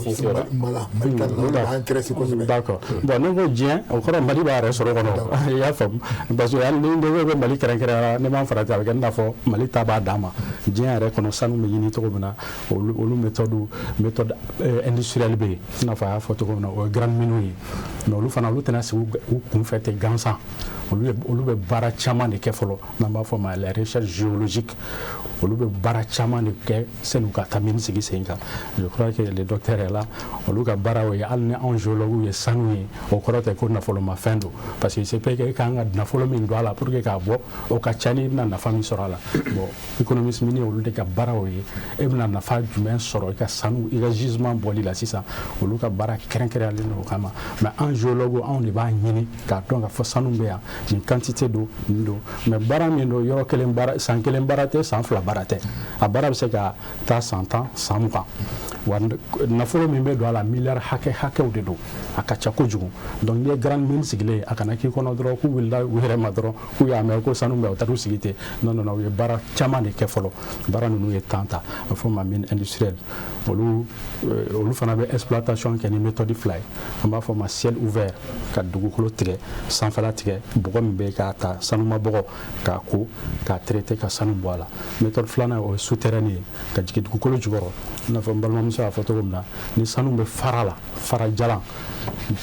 Mali ta la, o de b'an intéressé kosɛbɛ. D'accord. Bon, ne ko diɲɛ, o kɔrɔ Mali b'a yɛrɛ sɔrɔ kɔnɔ, i y'a faamu, parce que hali ni ne ko Mali kɛrɛnkɛrɛnnenya la, ne m'an farati, a bɛ kɛ i n'a fɔ Mali ta b'a dan ma. Diɲɛ yɛrɛ kɔnɔ, sanu bɛ ɲini cogo min na, olu méthode industrielle bɛ yen, i n'a fɔ a y'a fɔ cogo min na, o ye grande mine ye. Mais olu fana, olu tɛna sigi u kunfɛ ten gansan. Olu bɛ baara caman de kɛ fɔlɔ, n'an b'a fɔ ma la recherche géologique. Olu bɛ baara caman de kɛ sani u ka taa mine sigi sen kan. Je crois que le docteur est là. Olu ka baara o ye. Hali ni anw géologues ye sanu ye, o kɔrɔ tɛ ko nafolomafɛn don, parce que c'est peut que e kan ka nafolo min don a la pour que k'a bɔ, o ka ca ni i bɛna nafa min sɔrɔ a la. Bon, économiste minier, olu de ka baara o ye. E bɛna nafa jumɛn sɔrɔ i ka sanu, i ka gisement bɔli la sisan? Olu ka baara kɛrɛnkɛrɛnyalen don o kama. Mais an géologue, anw de b'a ɲini k'a dɔn k'a fɔ sanu bɛ yan, nin quantité don, nin don. Mais baara min don, yɔrɔ kelen baara, san kelen baara tɛ, san 2 baara tɛ. A baara bɛ se ka taa san 10, san 20. Wa nafolo min bɛ don a la, miliyari hakɛ hakɛw de don, a ka ca kojugu. Donc n'i ye grande mine sigilen ye, a kana k'i kɔnɔ dɔrɔn k'u wulila u yɛrɛ ma dɔrɔn, k'u y'a mɛn ko sanu bɛ, u taar'u sigi ten. Non, non, non, u ye baara caman de kɛ fɔlɔ. Baara ninnu ye temps ta, a bɛ fɔ o ma mine industrielle. Olu fana bɛ exploitation kɛ ni méthode fila ye. An b'a fɔ o ma ciel ouvert, ka dugukolo tigɛ, sanfɛla tigɛ, bɔgɔ min bɛ yen k'a ta, sanuma bɔgɔ, k'a ko, k'a traiter, ka sanu bɔ a la. Méthode filanan, o ye souterraine ye, ka jigin dugukolo jukɔrɔ. I n'a fɔ n balimamuso y'a fɔ cogo min na, ni sanu bɛ fara la, fara jalan,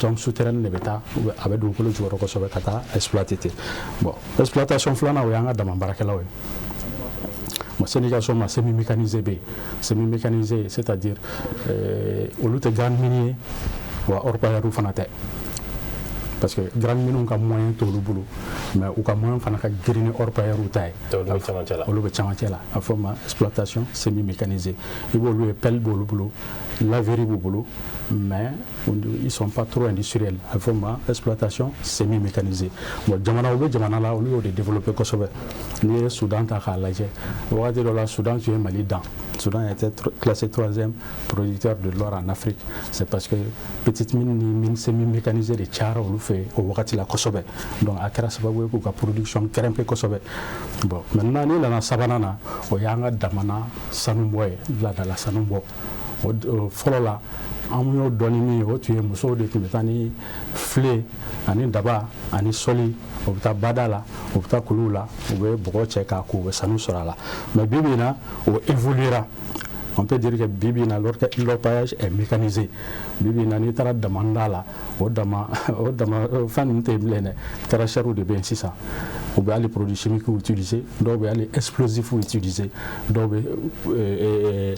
donc souterraine de bɛ taa, a bɛ dugukolo jukɔrɔ kosɛbɛ ka taa exploiter ten. Bon, exploitation filanan, o y'an ka dama baarakɛlaw ye. Bon, sani ka s'o ma, semi mécanisé bɛ yen. Semi mécanisé, c'est à dire olu tɛ grande mine ye, wa orpailleur fana tɛ, parce que grande mine ka moyen t'olu bolo, mais u ka moyen fana ka girin ni orpailleur ta ye. Olu bɛ camancɛ la. Olu bɛ camancɛ la. A fɔ ma exploitation semi mécanisée. I b'olu ye, pelle b'olu bolo, laverie b'u bolo, mais ils sont pas trop industriels. A fɔ ma exploitation semi mécanisée. Bon, jamana bɛ jamana la, olu y'o de développer kosɛbɛ. N'i ye Soudan ta k'a lajɛ, wagati dɔ la, Soudan tun ye Mali dan. Soudan était classé troisième producteur de l'or en Afrique. C'est parce que petite mine ni mine semi mécanisée de cayara olu fɛ o wagati la kosɛbɛ. Donc a kɛra sababu ye k'u ka production grimper kosɛbɛ. Bon, maintenant n'i nana sabanan na, o y'an ka damana sanubɔ ye, laadala sanubɔ. O fɔlɔ la, an y'o dɔn ni min ye, o tun ye musow de tun bɛ taa ni filen ani daba ani sɔli. O bɛ taa bada la, o bɛ taa kuluw la, u bɛ bɔgɔ cɛ k'a ko, u bɛ sanu sɔrɔ a la. Mais bi bi in na, o évoluera. On peut dire que bi bi in na, l'orpaillage est mécanisé. Bi bi in na, n'i taara damanda la, o dama fɛn ninnu tɛ yen bilen dɛ, cracheurs de bɛ yen sisan. U bɛ hali produits chimiques utiliser, dɔw bɛ hali explosifs utiliser, dɔw bɛ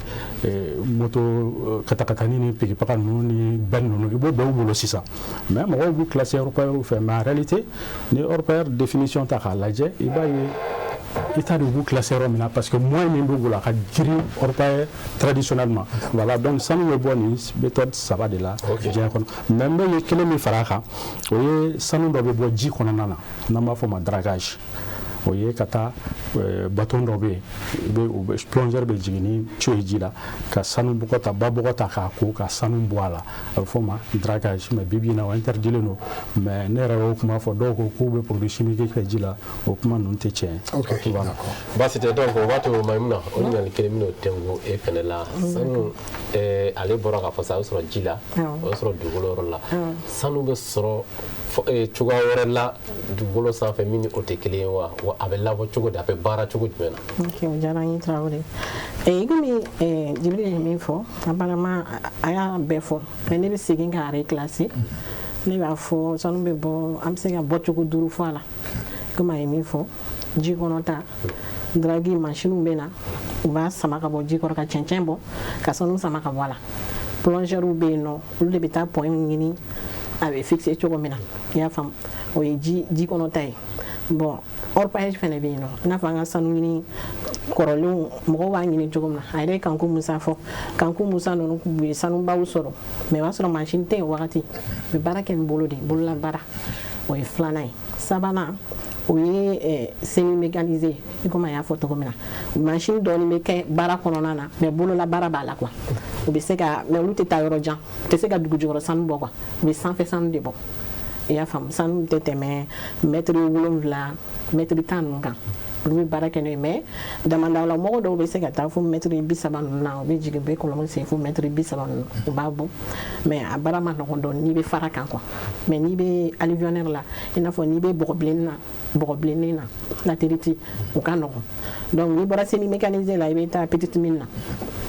moto katakatani ni pikipaga ninnu ni bɛn ninnu, i b'o bɛɛ u bolo sisan. Mais mɔgɔw b'u classé orpailleurs fɛ, mais en réalité, ni orpailleur définition ta k'a lajɛ, i b'a ye i t'a dɔn u b'u classé yɔrɔ min na, parce que moyen min b'u bolo, a ka girin orpailleur traditionnellement. Voilà, donc sanu bɛ bɔ nin méthode saba de la diɲɛ kɔnɔ. Mais n bɛ kelen min fara a kan, o ye sanu dɔ bɛ bɔ ji kɔnɔna na, n'an b'a fɔ o ma dragage. O ye ka taa bateau dɔ bɛ yen, i bɛ u bɛ plongeur bɛ jigin ni tuyau ye ji la, ka sanu bɔgɔ ta, ba bɔgɔ ta, k'a ko ka sanu bɔ a la. A bɛ fɔ o ma dragage. Mais bi bi in na, o interdilen don. Mais ne yɛrɛ y'o kuma fɔ, dɔw ko k'u bɛ produit chimique kɛ ji la, o kuma ninnu tɛ tiɲɛ ye. Ok, Voilà. d'accord. Baasi tɛ. Donc o b'a to, Mayimuna, o ɲininkali kelen bɛn'o tɛnku e fɛnɛ la. Sanu, ale bɔra k'a fɔ sisan, a bɛ sɔrɔ ji la, o bɛ sɔrɔ dugukolo yɔrɔ la. Sanu bɛ sɔrɔ cogoya wɛrɛ la dugukolo sanfɛ min ni o tɛ kelen ye wa? Wa a bɛ labɔ cogo di, a bɛ baara cogo jumɛn na? Ok, o diyara n ye, Tarawele. I komi Jibiri ye min fɔ, apparemment a y'a bɛɛ fɔ, mais ne bɛ segin k'a reclasser. Ne b'a fɔ sanu bɛ bɔ, an bɛ se ka bɔcogo duuru fɔ a la. Komi a ye min fɔ, ji kɔnɔ ta, drague mansinw bɛ na, u b'a sama ka bɔ ji kɔrɔ, ka cɛncɛn bɔ, ka sanu sama ka bɔ a la. Plongeurs bɛ yen nɔ, olu de bɛ taa point ɲini, a bɛ fixer cogo min na, i y'a faamu. O ye ji kɔnɔ ta ye. Bon, orpaillage fɛnɛ bɛ yen nɔ, i n'a fɔ an ka sanu ɲini kɔrɔlenw, mɔgɔw b'a ɲini cogo min na. A yɛrɛ ye Kanku Musa fɔ. Kanku Musa ninnu u ye sanubaw sɔrɔ, mais o y'a sɔrɔ mansin tɛ yen o wagati, u bɛ baara kɛ ni bolo de ye, bolola baara. O ye filanan ye. Sabanan, o ye semi mécanisé, i komi a y'a fɔ cogo min na, mansin dɔɔni bɛ kɛ baara kɔnɔna na, mais bolola baara b'a la quoi. U bɛ se ka, mais olu tɛ taa yɔrɔ jan, u tɛ se ka dugu jukɔrɔ sanu bɔ quoi, u bɛ sanfɛ sanu de bɔ, i y'a faamu. Sanu tɛ tɛmɛ mɛtiri 7, mɛtiri 10 ninnu kan. Olu bɛ baara kɛ n'o ye, mais damanda la, mɔgɔ dɔw bɛ se ka taa fo mètre 30 ninnu na. U bɛ jigin, u bɛ kɔlɔn sen fo mètre 30 ninnu, u b'a bɔ, mais a baara ma nɔgɔn dɔɔni n'i bɛ fara kan quoi. Mais n'i bɛ alluvionnaire la, i n'a fɔ n'i bɛ bɔgɔ bilenni na, bɔgɔ bilennen na, latérite, o ka nɔgɔn. Donc n'i bɔra semi mécanisé la, i bɛ taa petite mine na.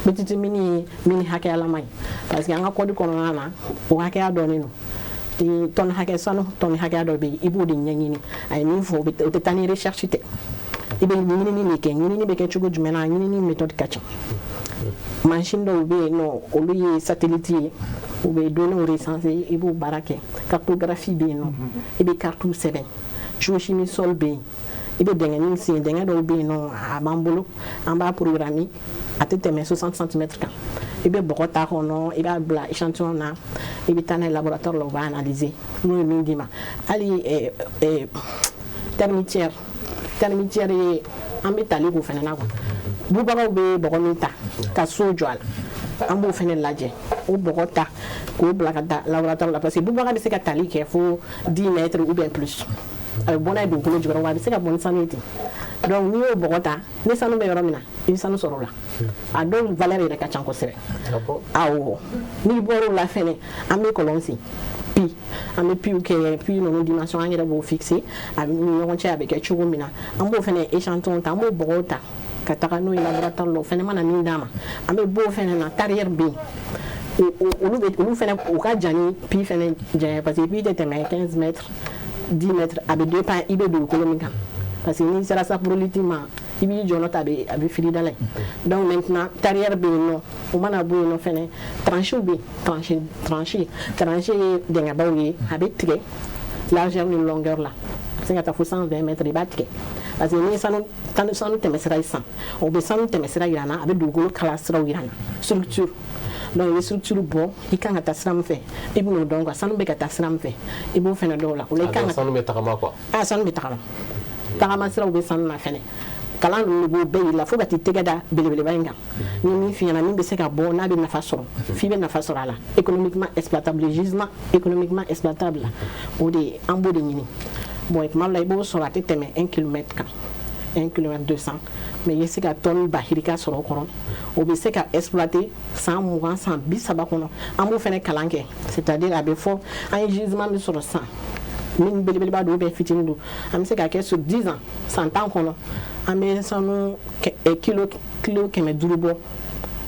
Petite mine ye mine hakɛyalama ye, parce que an ka code kɔnɔna na, o hakɛya dɔnnen don. Tɔni hakɛ, sanu tɔni hakɛya dɔ bɛ yen, i b'o de ɲɛɲini. A ye min fɔ, o tɛ taa ni recherche tɛ, i bɛ ɲinini de kɛ. Ɲinini bɛ kɛ cogo jumɛn na? Ɲinini méthode ka ca. Machine dɔw bɛ yen nɔ, olu ye satellite ye, u bɛ données recenser, i b'o baara kɛ. Cartographie bɛ yen nɔ, i bɛ carte sɛbɛn. Géochimie sol bɛ yen, i bɛ dingɛnin sen. Dingɛ dɔw bɛ yen nɔ, a b'an bolo, an b'a programmer, a tɛ tɛmɛ 60 cm kan. I bɛ bɔgɔ ta kɔnɔ, i b'a bila échantillon na, i bɛ taa n'a ye laboratoire la, u b'a analyser. N'o ye min d'i ma, hali termitière. Termitière ye, an bɛ tali k'o fana na quoi. Bubagaw bɛ bɔgɔ min ta ka so jɔ a la, an b'o fana lajɛ. O bɔgɔ ta k'o bila ka taa laboratoire la, parce que bubaga bɛ se ka tali kɛ fo 10 mètres ou bien plus, a bɛ bɔ n'a ye dugukolo jukɔrɔ, wa a bɛ se ka bɔ ni sanu ye ten. Donc n'i y'o bɔgɔ ta, ni sanu bɛ yɔrɔ min na, i bɛ sanu sɔrɔ o la. A dɔw valeur yɛrɛ ka ca kosɛbɛ. Awɔ, n'i bɔr'o la fɛnɛ, an bɛ kɔlɔn sen, puits. An bɛ puits kɛ, puits ninnu dimension an yɛrɛ b'o fixer a ni ɲɔgɔn cɛ, a bɛ kɛ cogo min na. An b'o fɛnɛ échantillon ta, an b'o bɔgɔw ta ka taga n'o ye laboratoire la. O fɛnɛ mana min d'a ma, an bɛ bɔ o fɛnɛ na. Tarière bɛ yen, olu bɛ, olu fɛnɛ u ka jan ni puits fɛnɛ janya, parce que puits tɛ tɛmɛ 15 mètres, 10 mètres. A bɛ dépend i bɛ dugukolo min kan, parce que n'i sera saprolite ma, i b'i jɔ ta, a bɛ fili da la yen. Donc maintenant, tarière bɛ yen nɔ. O mana bɔ yen nɔ fɛnɛ, tranchées bɛ yen. Tranchée, tranchée, tranchée ye dingɛbaw ye, a bɛ tigɛ largeur ni longueur la, a bɛ se ka taa fo 120 mètres. I b'a tigɛ parce que n'i ye sanu tɛmɛsira ye sisan, o bɛ sanu tɛmɛsira yira n na, a bɛ dugukolo kala siraw yira n na, structure. Donc i bɛ structure bɔ, i kan ka taa sira min fɛ, i bɛ n'o dɔn quoi. Sanu bɛ ka taa sira min fɛ, i b'o fɛnɛ dɔn o la. O la i kan ka sanu bɛ tagama quoi. Ah, sanu bɛ tagama, tagama siraw bɛ sanu na fɛnɛ. Kalan ninnu b'o bɛɛ yir'i la fo ka t'i tɛgɛ da belebeleba in kan. Ni min f'i ɲɛna, min bɛ se ka bɔ n'a bɛ nafa sɔrɔ, f'i bɛ nafa sɔrɔ a la, économiquement exploitable, gisement économiquement exploitable, o de an b'o de ɲini. Bon, tuma dɔ la, i b'o sɔrɔ, a tɛ tɛmɛ 1 kilomètre kan, 1 kilomètre 200, mais i bɛ se ka tonne bahirika sɔrɔ o kɔrɔ. O bɛ se ka exploiter san 20, san 30 kɔnɔ. An b'o fɛnɛ kalan kɛ, c'est à dire a bɛ fɔ an ye gisement min sɔrɔ sisan, min belebeleba don ou bien fitinin don, an bɛ se ka kɛ sur 10 ans, san 10 kɔnɔ, an bɛ sanu kilo 500 bɔ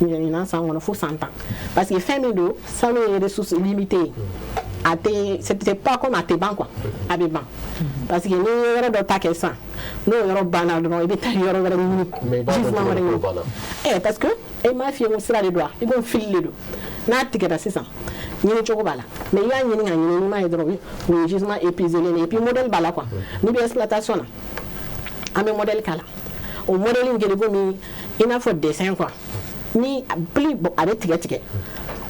ɲinan san kɔnɔ fo san 10, parce que fɛn min don, sanu ye ressource limitée ye. A tɛ, c'est pas comme a tɛ ban quoi, a bɛ ban, parce que n'i ye yɔrɔ dɔ ta kɛ sisan, n'o yɔrɔ banna dɔrɔn, i bɛ taa yɔrɔ wɛrɛ ɲini, gisement wɛrɛ ɲini. Parce que e m'a f'i ye ko sira de don wa, i ko fil de don. N'a tigɛra sisan, ɲini cogo b'a la, mais i b'a ɲini ka ɲini, n'i m'a ye dɔrɔn, o ye gisement épuisé ye. Et puis modèle b'a la quoi. N'i bɛ exploitation na, an bɛ modèle k'a la. O modèle in kɛlen komi i n'a fɔ dessin quoi. Ni plus a bɛ tigɛ tigɛ,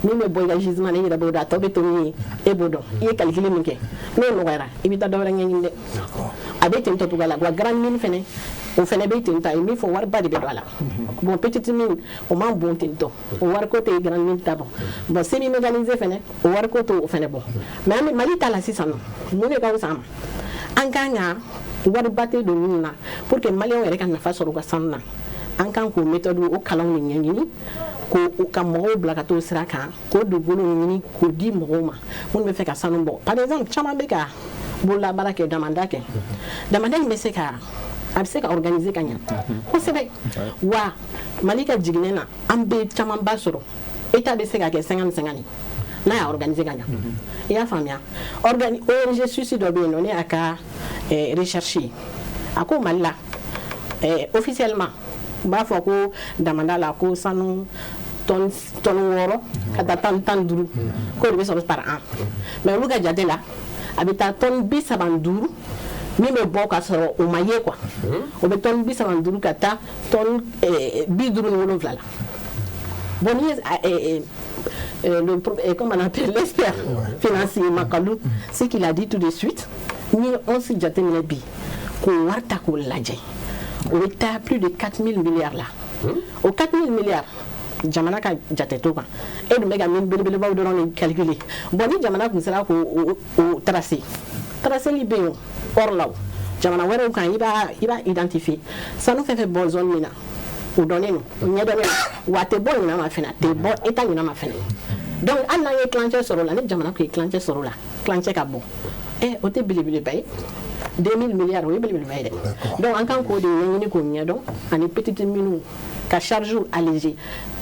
min bɛ bɔ i ka gisement na, i yɛrɛ b'o dɔn. A tɔ bɛ to min ye, e b'o dɔn. I ye calcul min kɛ, n'o nɔgɔyara, i bɛ taa dɔ wɛrɛ ɲɛɲini dɛ. A bɛ ten tɔ cogoya la wa. Grande mine fɛnɛ, o fɛnɛ bɛ ten tɔ. A ye min fɔ, wariba de bɛ don a la. Bon, petite mine, o man bon ten tɔ, o wariko tɛ grande mine ta bɔ. Bon, semi mécanisé fɛnɛ, o wariko t'o fɛnɛ bɔ. Mais an bɛ Mali ta la sisan nɔ, mun de ka fisa an ma? An kan ka wariba tɛ don minnu na pour que maliyɛnw yɛrɛ ka nafa sɔrɔ u ka sanu na, an kan k'o méthode, o kalanw de ɲɛɲini, k'o ka mɔgɔw bila ka t'o sira kan, k'o dugukolo ɲini k'o di mɔgɔw ma minnu bɛ fɛ ka sanu bɔ. Par exemple, caman bɛ ka bololabaara kɛ, damanda kɛ. Damanda in bɛ se ka, a bɛ se ka organiser ka ɲɛ kosɛbɛ wa. Mali ka jiginɛ na, an bɛ camanba sɔrɔ. État bɛ se ka kɛ 50-50 n'a y'a organiser ka ɲɛ. I y'a faamuya? ONG Suisse dɔ bɛ yen nɔ, ne y'a ka recherche ye, a ko Mali la, officiellement, u b'a fɔ ko damanda la, ko sanu tonne 6 ka taa tonne 15, k'o de bɛ sɔrɔ par an. Mais olu ka jate la, a bɛ taa tonne 35 min bɛ bɔ ka sɔrɔ o ma ye quoi. O bɛ tonne 35 ka taa tonne 57 la. Bon, n'i ye le, comment on appelle, l'expert financier Makalou, ce qu'il a dit tout de suite, ni on se jateminɛ bi k'o wari ta k'o lajɛ, o bɛ taa plus de 4000 milliards la. O 4000 milliards, jamana ka jate to kan, e dun bɛ ka min belebelebaw dɔrɔn de calculer. Bon, ni jamana tun sera k'o o tracer, traceli bɛ yen, or la o Jamana wɛrɛw kan, i b'a identifier, sanu fɛn fɛn bɔ zone min na, o dɔnnen don, o ɲɛdɔnnen don, wa a tɛ bɔ ɲinan ma fɛnɛ, a tɛ bɔ état ɲinan ma fɛnɛ. Donc hali n'an ye tilancɛ sɔrɔ o la, ni jamana tun ye tilancɛ sɔrɔ o la, tilancɛ ka bɔ, o tɛ belebeleba ye. 2000 milliards, o ye belebeleba ye dɛ. Donc an kan k'o de ɲɛɲini k'o ɲɛdɔn, ani petite mine ka charge alléger,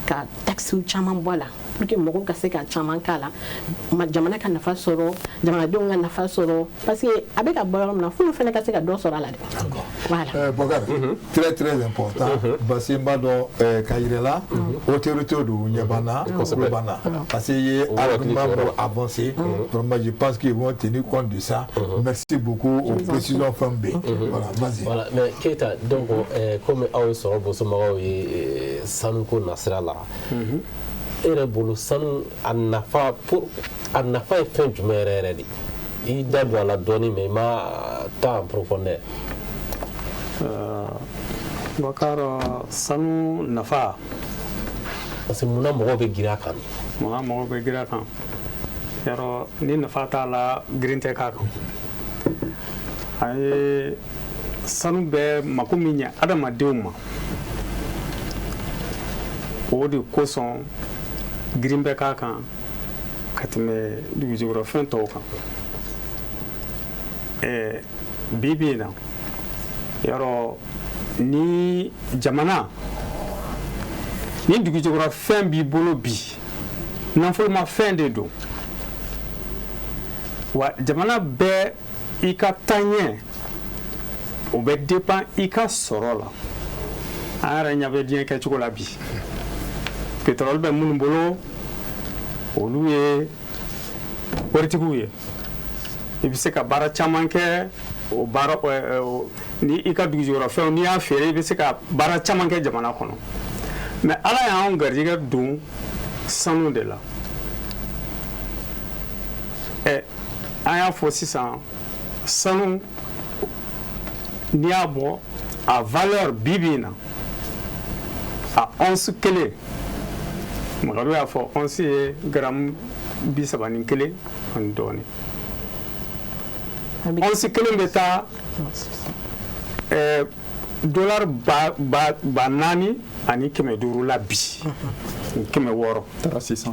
ka taxe caman bɔ a la pour que mɔgɔw ka se ka caman k'a la, jamana ka nafa sɔrɔ, jamanadenw ka nafa sɔrɔ, parce que a bɛ ka bɔ yɔrɔ min na, f'olu fana ka se ka dɔ sɔrɔ a la dɛ. Voilà. Bokar, très très important, parce que n b'a dɔn ka yɛrɛ la, autorité don, ɲɛ b'an na, tulo b'an na, parce que i ye argument dɔ avancé, vraiment je pense qu'ils vont tenir compte de ça. Merci beaucoup aux précisions fɛn bɛ. Voilà, vas-y. Voilà, mais Keita, donc comme aw ye sɔrɔ bosomɔgɔw ye sanuko nasira la, e yɛrɛ bolo, sanu a nafa, pour a nafa ye fɛn jumɛn yɛrɛ yɛrɛ de? I da don a la dɔɔni, mais i ma taa en profondeur. Bakar, sanu nafa. Parce que munna mɔgɔw bɛ girin a kan? Munna mɔgɔw bɛ girin a kan? Yarɔ, ni nafa t'a la, girin tɛ k'a kan. An ye sanu bɛ mako min ɲɛ adamadenw ma, o de kosɔn girin bɛ k'a kan ka tɛmɛ dugujukɔrɔfɛn tɔw kan. Bi bi in na, yarɔ, ni jamana ni dugujukɔrɔfɛn b'i bolo bi, nafolomafɛn de don wa. Jamana bɛɛ i ka taaɲɛ, o bɛ dépend i ka sɔrɔ la. An yɛrɛ ɲɛ bɛ diɲɛ kɛcogo la bi, pétrole bɛ minnu bolo, olu ye waritigiw ye. I bɛ se ka baara caman kɛ o baara ni i ka dugujukɔrɔfɛnw, n'i y'a feere, i bɛ se ka baara caman kɛ jamana kɔnɔ. Mais Ala y'anw garijɛgɛ don sanu de la. An y'a fɔ sisan, sanu, n'i y'a bɔ a valeur bi bi in na, a once kelen, Mamadu y'a fɔ, once ye gramme 31 ani dɔɔnin. Once kelen bɛ taa dollar 4500 la bi, 600.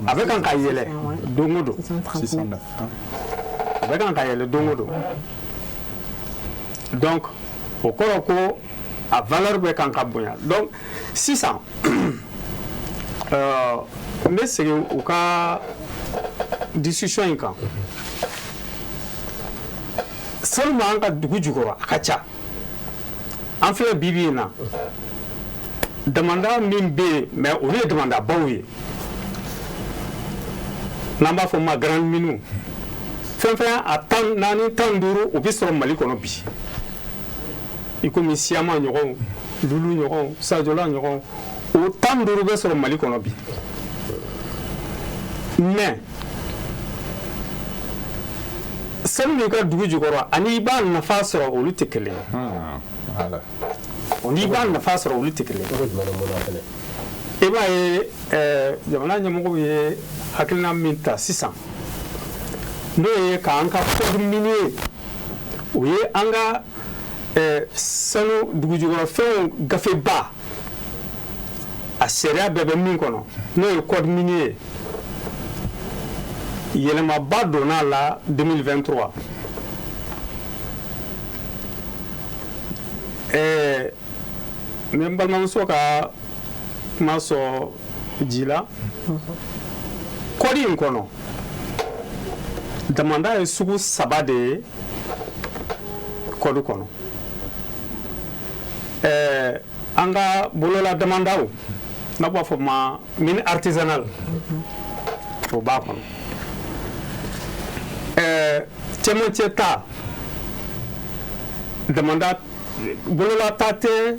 A bɛ kan ka yɛlɛ don o don, a bɛ kan ka yɛlɛ don o don. Donc o kɔrɔ ko a valeur bɛ kan ka bonya. Donc sisan n bɛ segin u ka discussion in kan. Sanu b'an ka dugu jukɔrɔ, a ka ca. An filɛ bi bi in na, damanda min bɛ yen, mais olu ye damandabaw ye, n'an b'a fɔ ma grande mine, fɛn fɛn a 14, 15, o bɛ sɔrɔ Mali kɔnɔ bi, i komi Siyama ɲɔgɔnw, Lulu ɲɔgɔnw, Sajola ɲɔgɔnw, o 15 bɛ sɔrɔ Mali kɔnɔ bi. Mais sanu min ka dugu jukɔrɔ ani i b'a nafa sɔrɔ, olu tɛ kelen ye. O n'i b'a nafa sɔrɔ, olu tɛ kelen ye. I b'a ye, jamana ɲɛmɔgɔw ye hakilina min ta sisan, n'o ye k'an ka code minier, o ye an ka sanu dugujukɔrɔfɛnw gafeba, a sariya bɛɛ bɛ min kɔnɔ, n'o ye code minier ye, yɛlɛmaba donna a la 2023. N bɛ n balimamuso ka kuma sɔn ji la. Code in kɔnɔ, damanda ye sugu saba de ye code kɔnɔ. An ka bolola damandaw, n'a b'a fɔ ma mine artisanale, o b'a kɔnɔ. Cɛmancɛ ta damanda, bolola ta tɛ,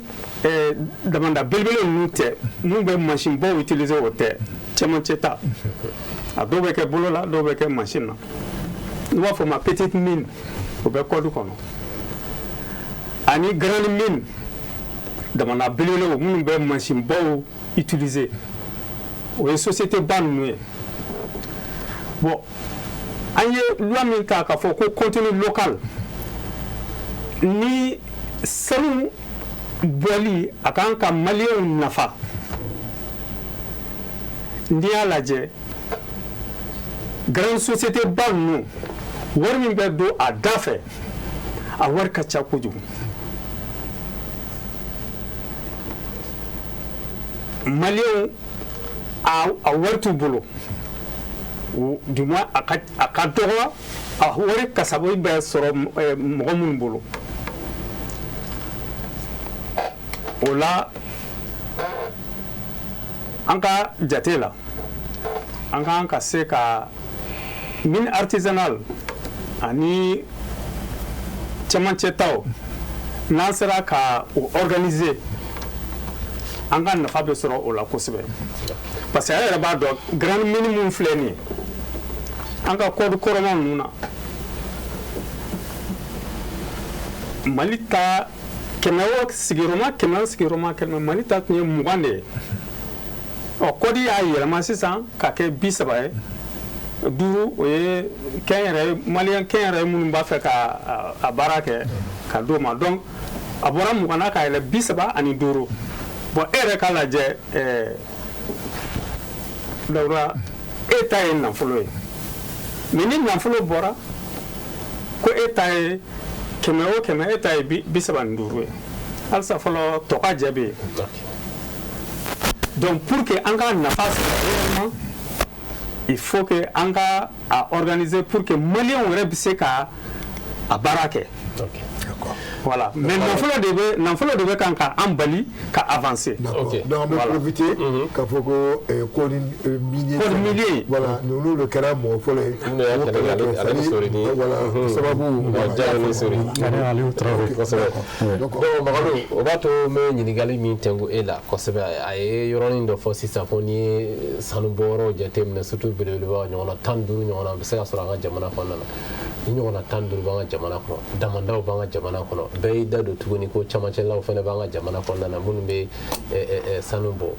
damanda belebele ninnu tɛ, mun bɛ mansin baw utiliser, o tɛ. Cɛmancɛ ta, a dɔw bɛ kɛ bolo la, dɔw bɛ kɛ mansin na, n'u b'a fɔ ma petite mine, o bɛ code kɔnɔ, ani grande mine, damanda belebelew minnu bɛ mansin baw utiliser, o ye société ba ninnu ye. Bon, an ye loi min ta k'a fɔ ko contenu local, Ni sanu bɔli a kan ka maliyɛnw nafa, n'i y'a lajɛ grande société ba ninnu, wari min bɛ don a da fɛ, a wari ka ca kojugu. Maliyɛnw a wari t'u bolo, du moins a ka dɔgɔ, a wari kasabi bɛ sɔrɔ mɔgɔ minnu bolo. O la an ka jate la, an kan ka se ka mine artisanale ani cɛmancɛ taw, n'an sera ka o organiser, an ka nafa bɛ sɔrɔ o la kosɛbɛ. Parce que an yɛrɛ b'a dɔn, grande mine mun filɛ nin ye, an ka code kɔrɔma ninnu na, Mali ta kɛmɛ o sigiyɔrɔma kɛmɛ o sigiyɔrɔma kɛmɛ, Mali ta tun ye 20 de ye. Ɔ, code y'a yɛlɛma sisan ka kɛ 30 ye. 5 o ye kɛnyɛrɛye maliyɛn kɛnyɛrɛye minnu b'a fɛ ka a baara kɛ ka d'o ma. Donc a bɔra 20 na ka yɛlɛ 35. Bon, e yɛrɛ k'a lajɛ, Dawuda, e ta ye nafolo ye, mais ni nafolo bɔra ko e ta ye 100 o 100, e ta ye 35 ye. Halisa fɔlɔ tɔ ka jɛ bɛ yen. Donc pour que an ka nafa sɔrɔ réellement, il faut que an ka a organiser pour que maliyɛnw yɛrɛ bɛ se ka a baara kɛ. Voilà, mais nafolo de bɛ kan ka an bali ka avancer. D'accord. Donc an bɛ profiter k'a fɔ ko code minier. Code minier. Voilà, ninnu de kɛra mɔgɔ fɔlɔ ye. Voilà, sababu. Kosɛbɛ. Donc Magalu, o b'a to n bɛ ɲininkali min tɛnku e la kosɛbɛ, a ye yɔrɔnin dɔ fɔ sisan ko n'i ye sanubɔyɔrɔw jateminɛ, surtout belebeleba ɲɔgɔnna 15 ɲɔgɔnna bɛ se ka sɔrɔ an ka jamana kɔnɔna na. Ni ɲɔgɔnna 15 b'an ka jamana kɔnɔ, damandaw b'an ka jamana kɔnɔ, bɛɛ y'i da don tuguni ko camancɛlaw fana b'an ka jamana kɔnɔna na minnu bɛ sanu bɔ.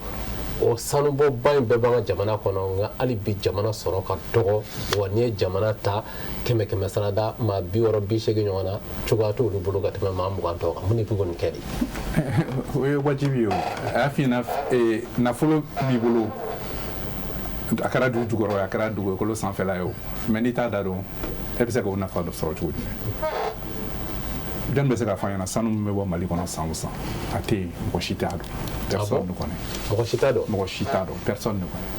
O sanubɔba in bɛɛ b'an ka jamana kɔnɔ, nka hali bi jamana sɔrɔ ka dɔgɔ. Wa n'i ye jamana ta 100 100 sarada, maa 60 80 ɲɔgɔn na, cogoya t'olu bolo ka tɛmɛ maa 20 tɔw kan. Mun de bɛ k'o nin kɛ de? O ye wajibi ye o. A y'a f'i ɲɛna, nafolo b'i bolo, a kɛra dugu jukɔrɔ ye, a kɛra dugukolo sanfɛla ye o, mais n'i t'a da dɔn, e bɛ se k'o nafa dɔ sɔrɔ cogo jumɛn? Jɔn bɛ se k'a fɔ an ɲɛna sanu min bɛ bɔ Mali kɔnɔ san o san? A tɛ yen, mɔgɔ si t'a dɔn. Personne ne connaît. Mɔgɔ si t'a dɔn. Mɔgɔ si t'a dɔn. Personne ne connaît.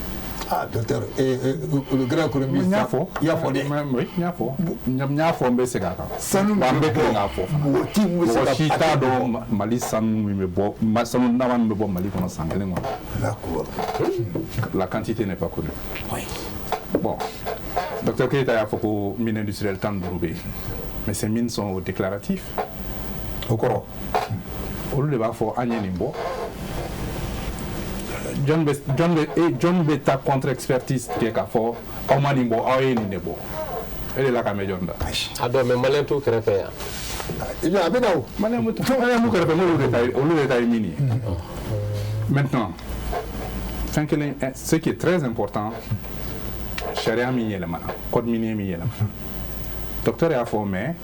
Ah, docteur, le grand économiste. N y'a fɔ. I y'a fɔ dɛ. Oui, n y'a fɔ. N y'a fɔ, n bɛ segin a kan. Sanu min bɛ bɔ, k'a fɔ fana. Mɔgɔ si t'a dɔn Mali sanu min bɛ bɔ, sanu nama min bɛ bɔ Mali kɔnɔ san kelen kɔnɔ. D'accord. La quantité n'est pas connue. Oui. Bon, docteur Keita y'a fɔ ko mine industrielle 15 bɛ yen. Mais ces mines sont au déclaratif. O kɔrɔ? Olu de b'a fɔ an ye nin bɔ. Jɔn bɛ taa contre expertise kɛ k'a fɔ aw ma nin bɔ, aw ye nin de bɔ? E de la ka mɛn jɔn da? A dɔn, mais maliyɛn t'u kɛrɛfɛ yan. A bɛ na o. Maliyɛn b'u kɛrɛfɛ, n'olu de ta ye min ye. Maintenant, fɛn kelen, ce qui est très important, sariya min yɛlɛmana, code minier min yɛlɛmana. Docteur y'a fɔ, mais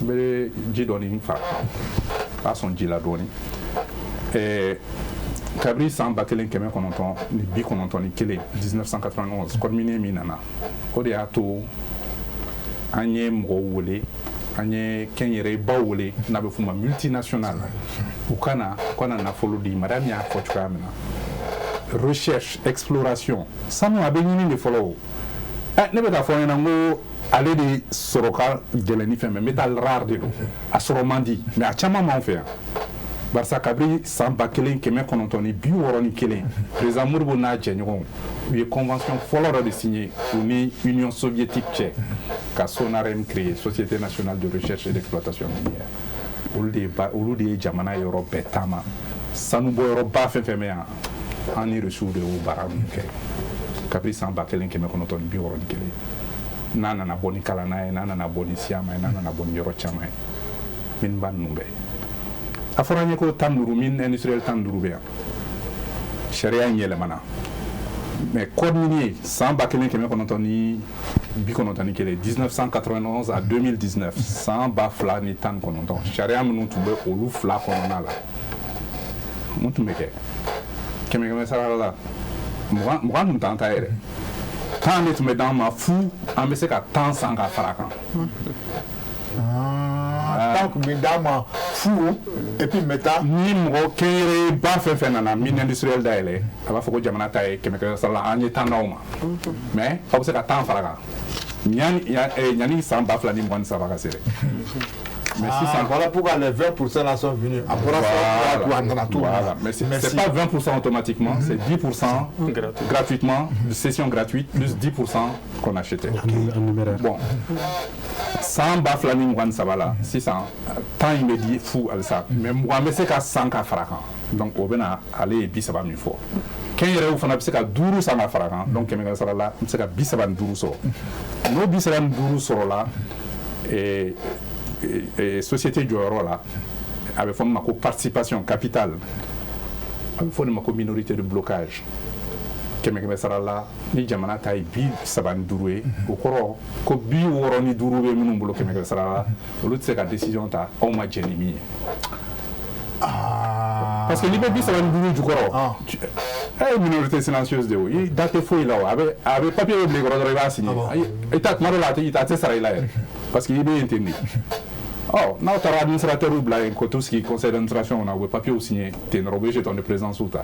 n bɛ ji dɔɔni fara, b'a sɔn ji la dɔɔni. Kabini san 1991, 1991, code minier min nana, o de y'a to an ye mɔgɔw wele, an ye kɛnyɛrɛyebaw wele, n'a bɛ f'o ma multinational, u ka na nafolo di. Madame y'a fɔ cogoya min na, recherche, exploration, sanu a bɛ ɲini de fɔlɔ o. Ne bɛ k'a fɔ aw ɲɛna n ko ale de sɔrɔ ka gɛlɛn ni fɛn bɛɛ, métal rare de don, a sɔrɔ man di, mais a caman b'anw fɛ yan. Barisa kabini san 1961, président Modibo n'a jɛɲɔgɔnw, u ye convention fɔlɔ dɔ de signé u ni Union soviétique cɛ ka SONAREM créer, Société nationale de recherche et d'exploitation minière. Olu de ye jamana yɔrɔ bɛɛ taama, sanubɔyɔrɔba fɛn fɛn bɛ yan, an ni Rusiw de y'o baara ninnu kɛ kabini san 1961. N'a nana bɔ ni Kalana ye, n'a nana bɔ ni Siyama ye, n'a nana bɔ ni yɔrɔ caman ye, mine ba ninnu bɛɛ. A fɔra an ye ko 15, mine industrielle 15 bɛ yan. Sariya in yɛlɛmana, mais code minier san 1900 91, 1991 à 2019, san 2019, sariya minnu tun bɛ olu fila kɔnɔna la, mun tun bɛ kɛ? Kɛmɛ kɛmɛ sara la, 20 tun t'an ta yɛrɛ, 10 de tun bɛ d'an ma fu, an bɛ se ka 10 san ka fara kan. 10 tun bɛ d'an ma fu, et puis maintenant ni mɔgɔ kɛnyɛrɛye ba fɛn fɛn nana mine industrielle dayɛlɛ, a b'a fɔ ko jamana ta ye kɛmɛ kɛmɛ sara la, an ye 10 d'aw ma, mais aw bɛ se ka 10 fara kan yanni san 2023 ka se dɛ. Mais ah, voilà pourquoi les 20% là sont venus. Après, voilà, voilà. Mais c'est pas 20% automatiquement, c'est 10% gratuitement, cession gratuite, plus 10% qu'on achetait. Bon, san 2023 la, sisan, tan in bɛ di fu halisa, mais 20 bɛ se ka san ka fara kan. Donc o bɛna ale ye 30 min fɔ. Kɛnyɛrɛyew fana bɛ se ka 5 san ka fara kan, donc kɛmɛ kɛmɛ sara la, n bɛ se ka 35 sɔrɔ. N'o 35 sɔrɔla, société jɔyɔrɔ la, a bɛ fɔ min ma ko participation capitale, a bɛ fɔ nin ma ko minorité de blocage. Kɛmɛ kɛmɛ sara la, ni jamana ta ye 35 ye, o kɔrɔ ko 65 bɛ minnu bolo kɛmɛ kɛmɛ sara la, olu tɛ se ka décision ta aw ma jɛn ni min ye. Parce que n'i bɛ 35 jukɔrɔ, e ye minorité silencieuse de ye, o i da tɛ foyi la, o a bɛ papier bɛ bila i kɔrɔ dɔrɔn, i b'a signer, i ta tuma dɔ la a tɛ sara i la yɛrɛ, parce que i bɛ yen ten de. Ɔ, n'aw taara administrateur bila yen ko t'u sigi conseil d'administration na, u bɛ papier signer ten dɔrɔn, u bɛ jeton de présence ta.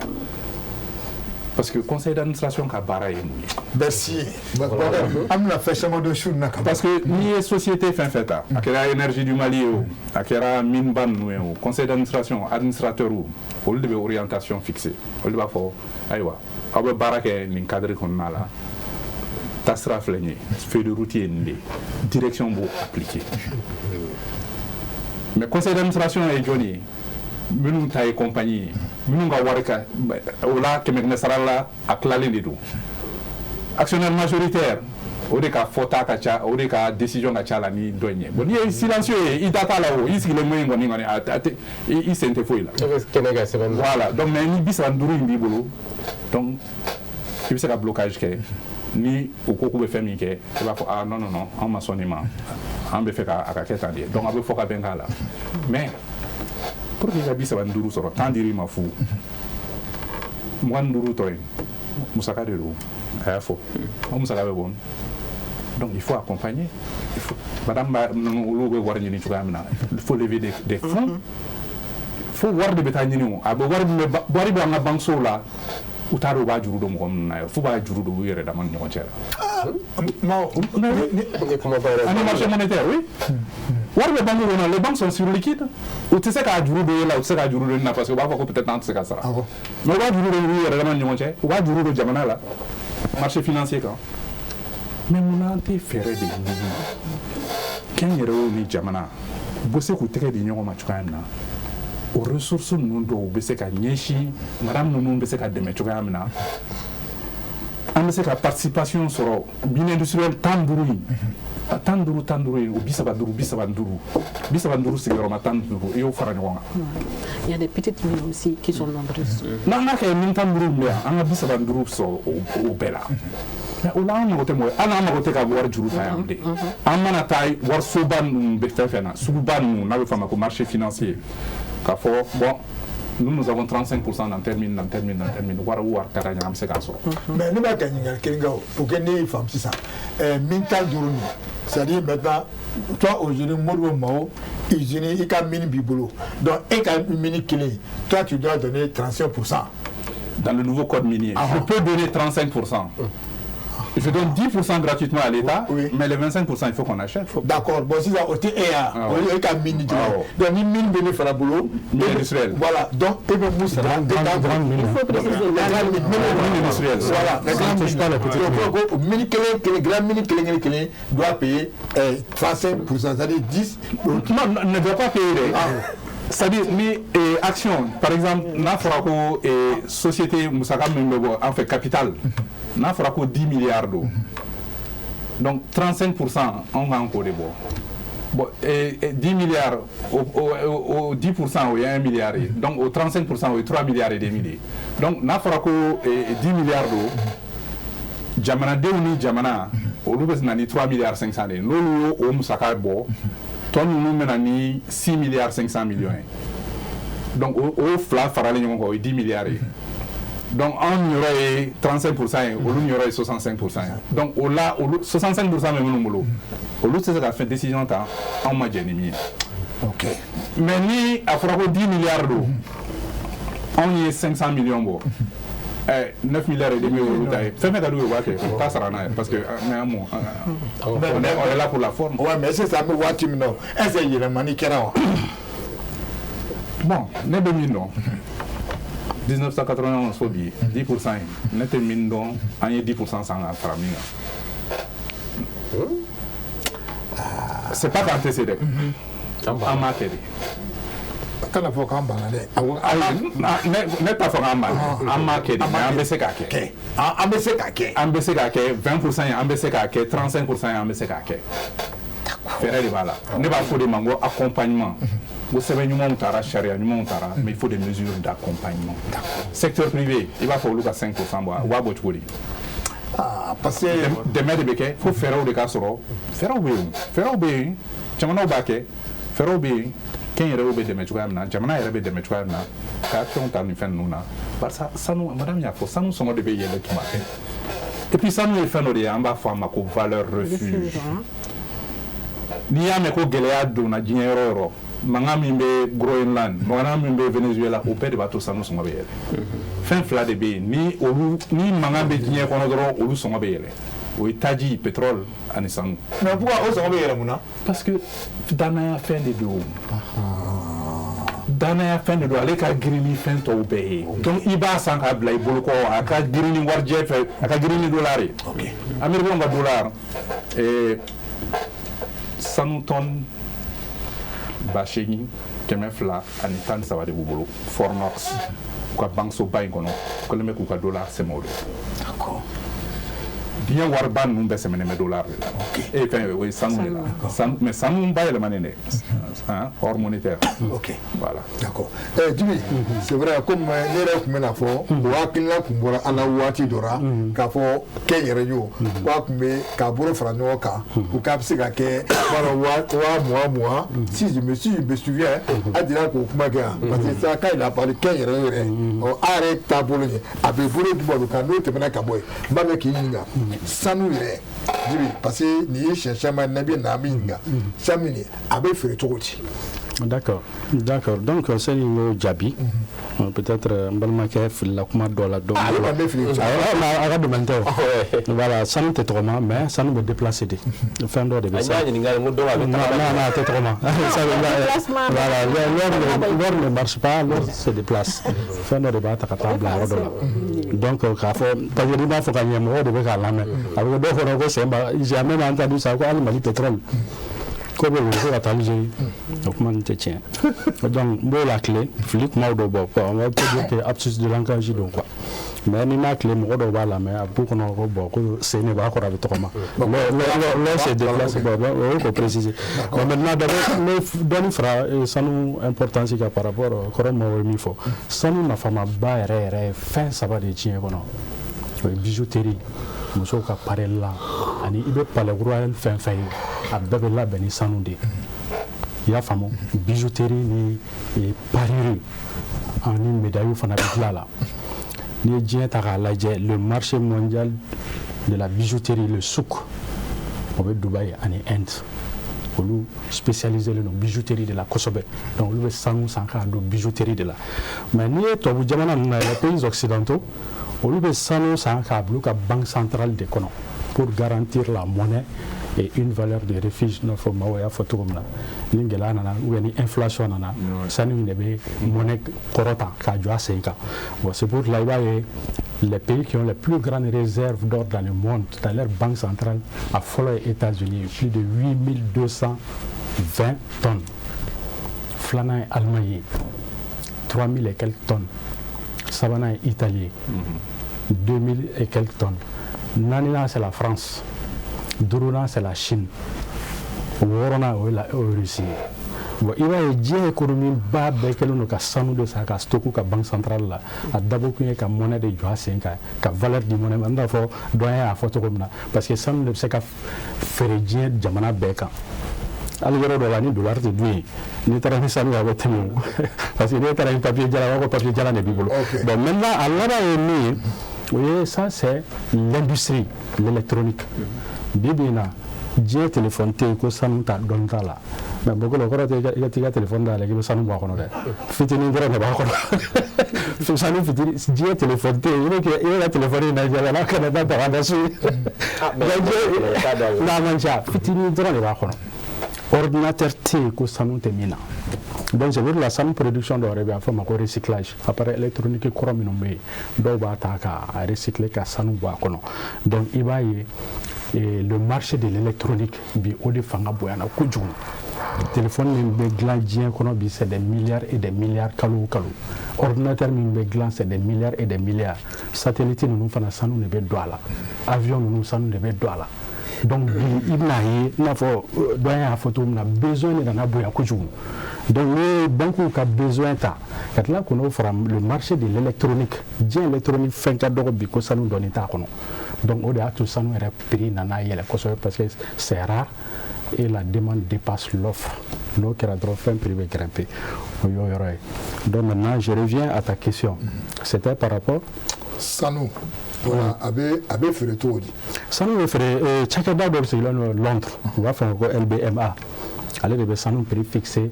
Parce que conseil d'administration ka baara ye mun ye? Merci. An bɛna fɛn caman dɔn su in na. Parce que n'i ye société fɛn fɛn ta, a kɛra Énergie du Mali ye o, a kɛra mine ba ninnu ye o, conseil d'administration, administrateur, olu de bɛ orientation fixer. Olu de b'a fɔ ayiwa, aw bɛ baara kɛ nin cadre kɔnɔna la, taasira filɛ nin ye, feuille de route ye nin de ye, direction b'o appliquer. Mais conseil d'administration ye jɔnni ye? Minnu ta ye compagnie ye, minnu ka wari ka o la, kɛmɛ kɛmɛ sara la, a tilalen de don. Actionnaire majoritaire, o de ka fɔta ka ca, o de ka décision ka ca la ni dɔ in ye. Bon, n'i ye silencieux ye, i da t'a la o, i sigilen bɛ yen kɔni kɔni, a tɛ, i sen tɛ foyi la. Kɛnɛ ka sɛbɛn. Voilà, donc mais ni 35 in b'i bolo, donc i bɛ se ka blocage kɛ. Ni u ko k'u bɛ fɛn min kɛ, i b'a fɔ ah non non non, an ma sɔn nin ma, an bɛ fɛ ka a ka kɛ tan de. Donc a bɛ fɔ ka bɛn k'a la. Mais pour que i ka 35 sɔrɔ, 10 dir'i ma fu, 25 tɔ in musaka de don, a y'a fɔ o musaka bɛ bɔ. Donc il faut accompagner, il faut, madame ba ninnu, olu bɛ wari ɲini cogoya min na, il faut lever des fonds, fo wari de bɛ taa ɲini. O a bɛ wari min bɛ, wari bɛ an ka banquesow la, u t'a dɔn u b'a juru don mɔgɔ minnu na yɛrɛ, f'u b'a juru don u yɛrɛ dama ni ɲɔgɔn cɛ la. Ani marché monétaire, oui. Wari bɛ banque kɔnɔ, les banques sont surliquides. U tɛ se k'a juru don e la, u tɛ se k'a juru don ne na, parce que u b'a fɔ ko peut-être an tɛ se ka sara. Mais u b'a juru don u yɛrɛ dama ni ɲɔgɔn cɛ, u b'a juru don jamana la, marché financier kan. Mais munna an tɛ fɛɛrɛ de ɲini kɛnyɛrɛyew ni jamana u bɛ se k'u tɛgɛ di ɲɔgɔn ma cogoya min na, o ressources ninnu dɔw bɛ se ka ɲɛsin madame ninnu bɛ se ka dɛmɛ cogoya min na, an bɛ se ka participation sɔrɔ mine industrielle 15 in, 15 15 in, o 35 35 35 sigiyɔrɔma 15, i y'o fara ɲɔgɔn kan. Il y a des petites mines aussi qui sont nombreuses. N'an ka kɛ mine 15 bɛ yan, an ka 35 sɔrɔ o bɛɛ la. Mais o la, an mago tɛ mɔgɔ ye, hali an mago tɛ ka wari juru ta yan de. An mana taa warisoba ninnu bɛ fɛn fɛn na, suguba ninnu n'a bɛ fɔ a ma ko marché financier, k'a fɔ bon, nous, nous avons 35% dans telle mine, dans telle mine, dans telle mine, wari o wari ka d'an ye, an bɛ se k'a sɔrɔ. Mais ne b'a ka ɲininkali kelen kɛ o, pour que ne y'i faamu sisan, mine 15 nin, c'est-à-dire maintenant, toi aujourd'hui, Modibo Mao, usine i ka mine b'i bolo, donc e ka mine kelen, toi tu dois donner 35%. Dans le nouveau code minier, je peux donner 35%. Je donne 10% gratuitement à l'État, mais les 25%, il faut qu'on achète. D'accord. Bon, sisan o tɛ e ya, o ye e ka mine dɔrɔn. Donc ni mine bɛ ne fana bolo. Mine industrielle. Voilà. Donc e bɛ mun sara? Grande mine. Il faut préciser la grande mine. Mine industrielle. Voilà. La grande mine. Pas la petite mine. Donc mine kelen kelen, grande mine kelen kelen kelen doit payer 35%, c'est-à-dire 10. Non, ne doit pas payer. C'est-à-dire ni action, par exemple, n'a fɔra ko société musaka min bɛ bɔ, en fait capital, n'a fɔra ko 10 milliards don, donc 35%, anw kan k'o de bɔ. Bon, 10 milliards, o 10%, o ye 1 milliard ye, donc o 35%, o ye 3 milliards et demi de ye. Donc n'a fɔra ko 10 milliards don, jamanadenw ni jamana Olu bɛ na ni 3 milliards 500 de ye. N'olu y'o musaka bɔ, tɔ ninnu bɛ na ni 6 milliards 500 millions ye. Donc o fila faralen ɲɔgɔn kan, o ye 10 milliards ye. Donc anw yɔrɔ ye 35% ye, olu yɔrɔ ye 65% ye. Donc o la, olu 65% bɛ minnu bolo, olu tɛ se ka fɛn décision ta anw ma jɛn ni min ye. Mais ni a fɔra ko 10 milliards don, anw ye 500 millions bɔ, 9 milliards et demi olu ta ye. Fɛn fɛn ka d'u ye, u b'a kɛ, u t'a sara n'a ye, parce que mais an bon, on est là pour la forme. Ouais, mais sisan an bɛ waati min na, est ce que yɛlɛmani kɛra wa? Bon, ne bɛ min dɔn, 1991 fo bi, 10% ye, ne tɛ min dɔn, an ye 10% san ka fara min kan. C'est pas k'an tɛ se dɛ, an m'a kɛ de. Kana fɔ k'an banna dɛ. Ne t'a fɔ k'an banna, an m'a kɛ de, mais an bɛ se k'a kɛ. An bɛ se k'a kɛ. An bɛ se k'a kɛ 20% ye, an bɛ se k'a kɛ 35% ye, an bɛ se k'a kɛ. Fɛɛrɛ de b'a la. Ne b'a fɔ de ma ko accompagnement. Ko sɛbɛn ɲumanw taara, sariya ɲumanw taara, mais il faut des mesures d'accompagnement. Secteur privé, i b'a fɔ olu ka 5% bɔ, u b'a bɔ cogo di? Ah, parce que dɛmɛ de bɛ kɛ, fo fɛɛrɛw de ka sɔrɔ. Fɛɛrɛw bɛ yen, fɛɛrɛw bɛ yen, jamanaw b'a kɛ, fɛɛrɛw bɛ yen, kɛnyɛrɛyew bɛ dɛmɛ cogoya min na, jamana yɛrɛ bɛ dɛmɛ cogoya min na, ka action ta nin fɛn ninnu na. Barisa sanu, madame y'a fɔ, sanu sɔngɔ de bɛ yɛlɛ tuma bɛɛ. Et puis sanu ye fɛn dɔ de ye, an b'a fɔ a ma ko valeur refuge. N'i y'a mɛn ko gɛlɛya donna diɲɛ yɔrɔ o yɔrɔ, mankan min bɛ Groenland, mankan min bɛ Venezuela, o bɛɛ de b'a to sanu sɔngɔ bɛ yɛlɛ. Fɛn fila de bɛ yen, ni olu ni mankan bɛ diɲɛ kɔnɔ dɔrɔn, olu sɔngɔ bɛ yɛlɛ. O ye taji, pétrole ani sanu. Mais pourquoi o sɔngɔ bɛ yɛlɛ mun na? Parce que danaya fɛn de don. Danaya fɛn de don, ale ka girin ni fɛn tɔw bɛɛ ye. Donc i b'a san k'a bila i bolo kɔrɔ, a ka girin ni warijɛ fɛ, a ka girin ni dollar ye. Américain ka dollar, sanu tɔn 8213 de b'u bolo Fort Knox, u ka banque-soba in kɔnɔ, u kɛlen bɛ k'u ka dollar sɛmɛ o de. Diɲɛ wariba ninnu bɛɛ sɛmɛnen bɛ dollar de la. E fɛn o ye sanu de la. Sanu, mais sanu bayɛlɛmanen dɛ, or monétaire. Voilà. D'accord. Djibi, c'est vrai, comme ne yɛrɛ tun bɛna fɔ, o hakilina tun bɔra an na waati dɔ la k'a fɔ kɛnyɛrɛye o, k'a tun bɛ k'a bolo fara ɲɔgɔn kan, u k'a bɛ se ka kɛ 20 000 20 000, si je me souviens, a delila k'o kuma kɛ yan, parce que ça, quand il a parlé kɛnyɛrɛye yɛrɛ, ɔ a yɛrɛ taabolo ye, a bɛ bolo di bɔ kan n'o tɛmɛna ka bɔ yen, n b'a fɛ k'i ɲininka sanu yɛrɛ, Djibi, parce que nin ye siɲɛ caman ye, n'a bɛ na an bɛ ɲininka sanu nin a bɛ feere cogo di? D'accord. Donc, sani n y'o jaabi, peut-être n balimakɛ filila kuma dɔ la dɔɔni. Ale kɔni bɛ fili. A ka domaine tɛ o. Voilà, sanu tɛ tɔgɔma, mais sanu bɛ déplacer de. Fɛn dɔ de bɛ An y'a ɲininka ko dɔw a bɛ Non, non, non, a tɛ tɔgɔma. Voilà, l'or ne marche pas, l'or se déplace. Fɛn dɔ de b'a ta ka taa bila yɔrɔ dɔ la. Donc k'a fɔ, parce que n'i b'a fɔ ka ɲɛ, mɔgɔw de bɛ k'a lamɛn. A bɛ kɛ dɔw kɔnɔ ko sen b'a, j'ai même entendu ça, ko hali Mali pétrole ko bɛ wuli ko ka taa Algérie, o kuma nin tɛ tiɲɛ. Donc n b'o la tile fili kumaw dɔw bɔ quoi, on va peut dire que absence de langage don quoi, mais n'i m'a tile, mɔgɔ dɔw b'a lamɛn, a b'u kɔnɔ ko bon, ko sen de b'a kɔrɔ, a bɛ tɔgɔma. L'or se déplace. Bon, o ye k'o préciser. Bon, maintenant d'abord n bɛ dɔɔni fara sanu importance kan par rapport kɔrɔ maaw ye min fɔ. Sanu nafamaba yɛrɛ yɛrɛ ye fɛn saba de ye diɲɛ kɔnɔ. O ye bijouterie, musow ka parure la, ani i bɛ palais royal fɛn fɛn ye, a bɛɛ bɛ labɛn ni sanu de ye. I y'a faamu? Bijouterie ni parure ani médaille fana bɛ dilan a la. N'i ye diɲɛ ta k'a lajɛ, le marché mondial de la bijouterie, le souk, o bɛ Dubaï ani Inde. Olu spécialisé len don bijouterie de la kosɛbɛ. Donc olu bɛ sanu san k'a don bijouterie de la. Mais n'i ye tubabu jamana ninnu na, les pays occidentaux, olu bɛ sanu san k'a bila u ka banque centrale de kɔnɔ pour garantir la monnaie et une valeur de refuge. N'a fɔ maaw y'a fɔ cogo min na, ni gɛlɛya nana ou bien ni inflation nana, sanu in de bɛ monnaie kɔrɔta k'a jɔ a sen kan. Bon, c'est pour cela i b'a ye, les pays qui ont les plus grandes réserves d'or dans le monde, dans leur banque centrale, a fɔlɔ ye États-Unis, plus de 8220 tonnes. Filanan ye Allemagne ye, 3000 et quelques tonnes. Sabanan ye Italie ye, 2000 et quelques tonnes. Naaninan, c'est la France. Duurunan, c'est la Chine. Wɔɔrɔnan, o ye Russie ye. Bon, i b'a ye diɲɛ économie ba bɛɛ kɛlen don ka sanu de san ka stocker ka banque centrale la. A dabɔkun ye ka monnaie de jɔ a sen kan, ka valeur di monnaie ma, n n'a fɔ doyen y'a fɔ cogo min na, parce que sanu de bɛ se ka feere diɲɛ jamana bɛɛ kan. Hali yɔrɔ dɔ la, ni dollar tɛ dun yen, n'i taara ni sanu ye, a bɛ tɛmɛ o, parce que n'e taara ni papier jalan, a b'a fɔ papier jalan de b'i bolo. Bon, maintenant, a laban ye min ye, o ye ça, c'est l'industrie, l'électronique. Bi bi in na, diɲɛ téléphone tɛ yen ko sanu ta dɔnni t'a la. Mais Bokolo, o kɔrɔ tɛ i ka t'i ka téléphone dayɛlɛ k'i bɛ sanu bɔ a kɔnɔ dɛ. Fitinin dɔrɔn de b'a kɔnɔ, sanu fitinin. Diɲɛ téléphone tɛ yen, i bɛ kɛ i bɛ ka téléphone in lajɛ, n'a kana taa ta ka da so ye, n'a man ca, fitinin dɔrɔn de b'a kɔnɔ. Ordinateur tɛ yen ko sanu tɛ min na. Donc c'est pour la sanu production dɔw yɛrɛ bɛ yen, a fɔ o ma ko recyclage. Appareil électronique kɔrɔ minnu bɛ yen, dɔw b'a ta k'a recycler ka sanu bɔ a kɔnɔ. Donc i b'a ye, le marché de l'électronique bi, o de fanga bonyana kojugu. Téléphone min bɛ dilan diɲɛ kɔnɔ bi, c'est des milliards et des milliards kalo o kalo. Ordinateur min bɛ dilan, c'est des milliards et des milliards. Satellite ninnu fana, sanu de bɛ don a la. Avion ninnu, sanu de bɛ don a la. Donc bi, i bɛna ye, i n'a fɔ doyen y'a fɔ cogo min na, besoin de nana bonya kojugu. Donc n'i ye banques ka besoin ta ka tila k'o fara le marché de l'électronique, diɲɛ électronique fɛn ka dɔgɔ bi ko sanu dɔɔni t'a kɔnɔ. Donc o de y'a to sanu yɛrɛ prix nana yɛlɛ kosɛbɛ, parce que c'est rare et la demande dépasse l'offre. N'o kɛra dɔrɔn, fɛn prix bɛ grimper. O y'o yɔrɔ ye. Donc maintenant, je reviens à ta question, c'était par rapport Sanu, voilà, a bɛ feere cogo di? Sanu bɛ feere, cakɛda dɔ sigilen don Londres, u b'a fɔ ma ko LBMA. Ale de bɛ sanu prix fixé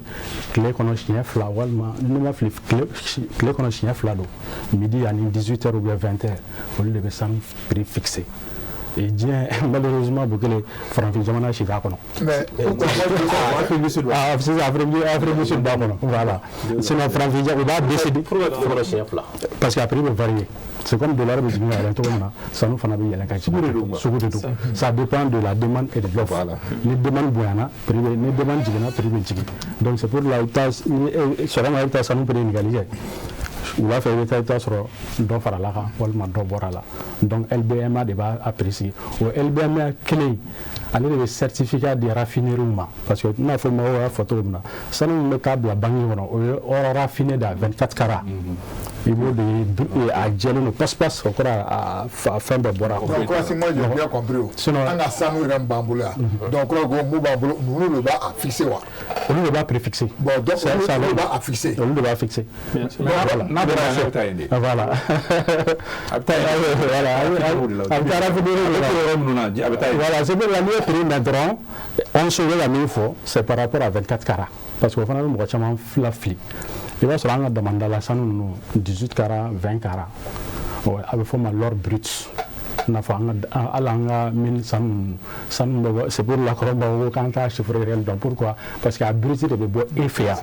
tile kɔnɔ siɲɛ fila, walima ni ma fili, tile kɔnɔ siɲɛ fila don, midi ani 18 heures ou bien 20 heures. Olu de bɛ sanu prix fixé. Et diɲɛ, malheureusement, Bukele, farafin jamana si t'a kɔnɔ. Mais Afrique du Sud, ah, sisan Afrique du Sud b'a kɔnɔ, voilà. Sinon farafin jamana, u b'a décider. Pourquoi tile kɔnɔ siɲɛ fila? Parce que a prix bɛ varier. C'est comme dollar bɛ jigin ka yɛlɛn cogo min na, sanu fana bɛ yɛlɛn ka jigin. Sugu de don. Ça dépend de la demande et de l'offre. Ni demande bonyana, prix bɛ, ni demande jiginna, prix bɛ jigin. Donc c'est pour la i bɛ taa sɔgɔma, i bɛ taa sanu prix ɲininkali kɛ, wula fɛ, i bɛ taa, i bɛ taa sɔrɔ dɔ farala kan walima dɔ bɔra la. Donc LBMA de b'a apprécier. O LBMA kelen, ale de bɛ certificat di raffinerie ma, parce que i n'a fɔ mɔgɔw y'a fɔ cogo min na, sanu min bɛ taa bila banque kɔnɔ, o ye or raffiné de à 24 carats. I b'o de ye, a jɛlen don pasi-pasi, o kɔrɔ a fɛn bɛɛ bɔra a kɔnɔ. Donc kɔrɔ, moi j'ai bien compris o. Sinon an ka sanu yɛrɛ b'an bolo yan, donc kɔrɔ ko mun b'an bolo, ninnu de b'a fixé wa? Olu de b'a prix fixé. Bon, donc olu de b'a fixé. Olu de b'a fixé. Voilà, n'a bɔra a bɛ taa yen de. Voilà. A bɛ taa yen. Voilà, a bɛ taa raffinerie de la. Yɔrɔ minnu na, a bɛ taa yen. Voilà, c'est pour la n'i ye prix mɛn dɔrɔn, once bɛ ka min fɔ, c'est par rapport à 24 carats, parce que o fana bɛ mɔgɔ caman lafili. I b'a sɔrɔ an ka damandala sanu ninnu, 18 carats, 20 carats, a bɛ fɔ o ma l'or brut. I n'a fɔ an ka hali an ka mine sanu ninnu, sanu bɛ bɔ. C'est pour la kɔrɔ b'a fɔ k'an t'a chiffre réel dɔn. Pourquoi? Parce que a brut de bɛ bɔ e fɛ yan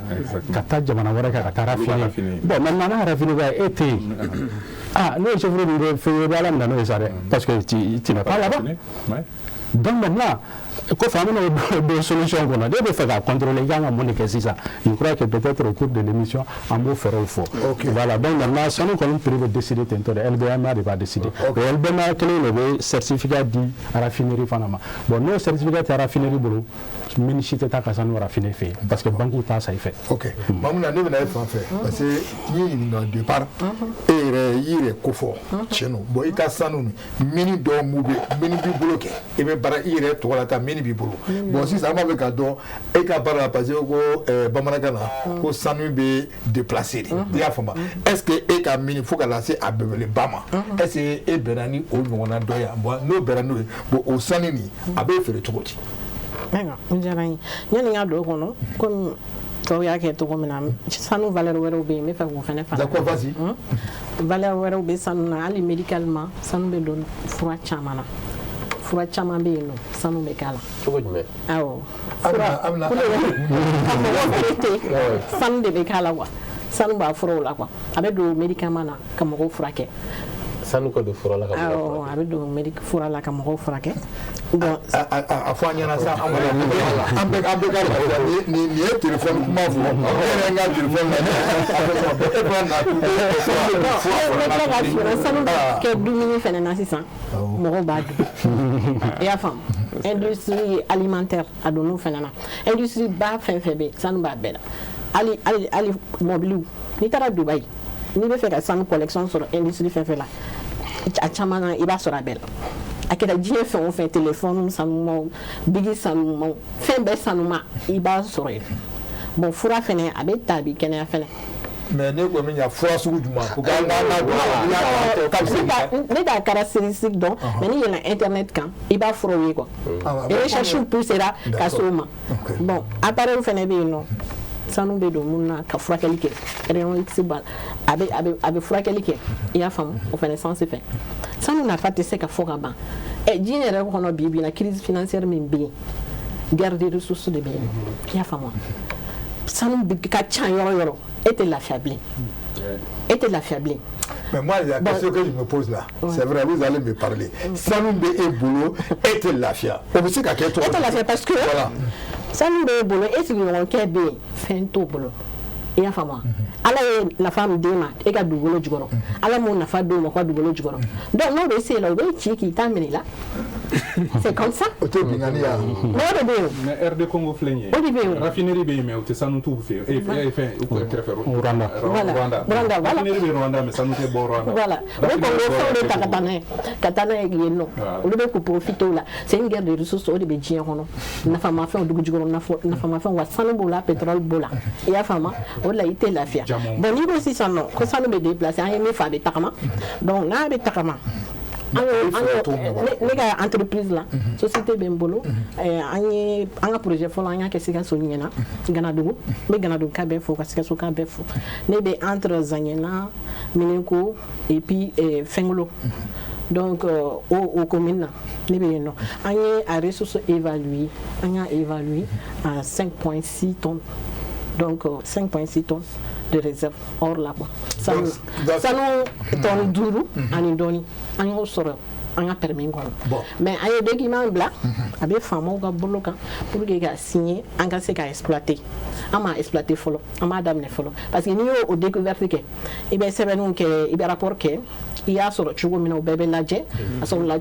ka taa jamana wɛrɛ kan ka taa raffiner. Bon, maintenant, n'a raffiner ba, e tɛ yen, ah, n'o ye chiffre min bɛ fɛ, i bɛ Ala minɛ n'o ye sa dɛ, parce que tu n'es pas là-bas. Donc maintenant, kɔfɛ, an bɛna o solution kɔnɔ, ne bɛ fɛ k'a contrôler, i kan ka mun de kɛ sisan? Je crois que peut-être au cours de l'émission, an b'o fɛɛrɛw fɔ. Voilà, donc maintenant, sanu kɔni prix bɛ décider ten tɔ de, LBMA de b'a décider. O LBMA kelen de bɛ certificat di raffinerie fana ma. Bon, n'o certificat tɛ raffinerie bolo, mine si tɛ taa ka sanu raffiner fɛ yen, parce que banque t'a san i fɛ. Ok, Mamuna, ne bɛna e fan fɛ, parce que n y'i ɲininka départ, e yɛrɛ i yɛrɛ ko fɔ tiɲɛ don. Bon, i ka sanu nin, mine dɔw mun bɛ, mine b'i bolo kɛ, i bɛ baara i yɛrɛ tɔgɔ la ta, mine b'i bolo. Bon, sisan an b'a fɛ k'a dɔn e ka baara la, parce que ko bamanankan na ko sanu bɛ déplacer de, i y'a faamu? Est ce que e ka mine, fo ka lase a belebeleba ma, est ce que e bɛnna ni o ɲɔgɔnna dɔ ye? Bon, n'o bɛnna n'o ye, bon, o sanu nin, a bɛ feere cogo di? Ayiwa, n diyara n ye. Yanni n ka don o kɔnɔ, komi tɔw y'a kɛ cogo min na, sanu valeur wɛrɛw bɛ yen, n bɛ fɛ k'o fana fara. D'accord, vas-y. Valeur wɛrɛw bɛ sanu na, hali médicalement, sanu bɛ don fura caman na. Fura caman bɛ yen nɔ, sanu bɛ k'a la. Cogo jumɛn? Awɔ, fura ka mɔgɔw traiter, sanu de bɛ k'a la quoi. Sanu b'a furaw la quoi. A bɛ don médicament na ka mɔgɔw furakɛ. Sanu ka don fura la ka mɔgɔw Awɔ, a bɛ don fura la ka mɔgɔw furakɛ. Bon, a fɔ an ɲɛna sa, an bɛɛ ka lafiya. Nin ye téléphone kuma fɔ, ne yɛrɛ n ka téléphone na, e fana na. Ne bɛ tila k'a f'i ɲɛna, sanu bɛ kɛ dumuni fɛnɛ na sisan, mɔgɔw b'a dun, i y'a faamu? Industrie alimentaire, a donn'o fɛnɛ na. Industrie ba fɛn fɛn bɛ yen, sanu b'a bɛɛ la. Hali mɔbiliw, n'i taara Dubaï, n'i bɛ fɛ ka sanu collection sɔrɔ industrie fɛn fɛn la, a caman na, i b'a sɔrɔ a bɛɛ la. A kɛra diɲɛ fɛn o fɛn, téléphone sanumaw, bigi sanumaw, fɛn bɛɛ sanuma, i b'a sɔrɔ yen. Bon, fura fɛnɛ, a bɛ ta, a bɛ kɛnɛya fɛnɛ. Mais ne ko min ya, fura sugu jumɛn ko k'an k'an ka Ne t'a caractéristique dɔn, mais n'i yɛlɛn internet kan, i b'a furaw ye quoi. Recherche poussera ka s'o ma. Bon, appareil fɛnɛ bɛ yen nɔ, sanu bɛ don mun na ka furakɛli kɛ, rayon X b'a a bɛ furakɛli kɛ, i y'a faamu? O fɛnɛ sens fɛ, sanu nafa tɛ se ka fɔ ka ban. Ɛ, diɲɛ yɛrɛ kɔnɔ bi bi in na, crise financière min bɛ yen, guerre des ressources de bɛ yen, i y'a faamu? Sanu ka ca yɔrɔ yɔrɔ, e tɛ lafiya bilen, e tɛ lafiya bilen. Mais moi, la question que je me pose là, c'est vrai, vous allez me parler. Sanu bɛ e bolo, e tɛ lafiya. O bɛ se ka kɛ cogo E tɛ lafiya parce que sanu bɛ e bolo, e sigiɲɔgɔnkɛ bɛ yen, fɛn t'o bolo, i y'a faamu? Ala ye nafa min d'e ma e ka dugukolo jukɔrɔ, Ala m'o nafa d'o ma ka dugukolo jukɔrɔ. Donc n'o bɛ se la, o bɛ ci k'i ta minɛ i la, c'est comme ça. O tɛ binkanni ye wa? Mais o de bɛ yen. Mais RD Congo filɛ nin ye. O de bɛ yen. Raffinerie bɛ yen, mais o tɛ sanu t'u fɛ yen. E fɛn u kɛrɛfɛ. Rwanda. Voilà. Rwanda. Rwanda, voilà. Raffinerie bɛ Rwanda, mais sanu tɛ bɔ Rwanda. Voilà. U bɛ Congo fɛnw de ta ka taa n'a ye, ka taa n'a ye yen nɔ. Olu bɛ k'u profiter o la. C'est une guerre de ressources, o de bɛ diɲɛ kɔnɔ. Nafamafɛnw, dugu jukɔrɔ nafamafɛnw, wa sanu b'o la, pétrole b'o la. I y'a faamu? O de la i tɛ lafiya. Bon, n'i ko sisan nɔ ko sanu bɛ déplacer, an ye min fɔ, a bɛ tagama. Donc n'a bɛ tagama, an y'o ne ka entreprise la, société bɛ n bolo, an ye an ka projet fɔlɔ, an y'a kɛ Sikaso ɲɛna, Ganadugu. N bɛ Ganadugu ka bɛɛ fo, ka Sikaso ka bɛɛ fo. Ne bɛ entre Zaɲɛna, Miniko et puis Fɛnkolo. Donc o commune na, ne bɛ yen nɔ. An ye a ressource évaluée, an y'a évalué à 5,6 tonnes. Donc 5,6 tonnes de réserve or la quoi. Sanu, sanu tonne 5 ani dɔɔni, an y'o sɔrɔ an ka permis kɔnɔ. Mais an ye document bila, a bɛ faamaw ka bolo kan pour que ka signer, an ka se ka exploiter. An m'a exploiter fɔlɔ, an b'a daminɛ fɔlɔ, parce que n'i y'o découverte kɛ, i bɛ sɛbɛnniw kɛ, i bɛ rapport kɛ, i y'a sɔrɔ cogo min na, o bɛɛ bɛ lajɛ. A sɔrɔ la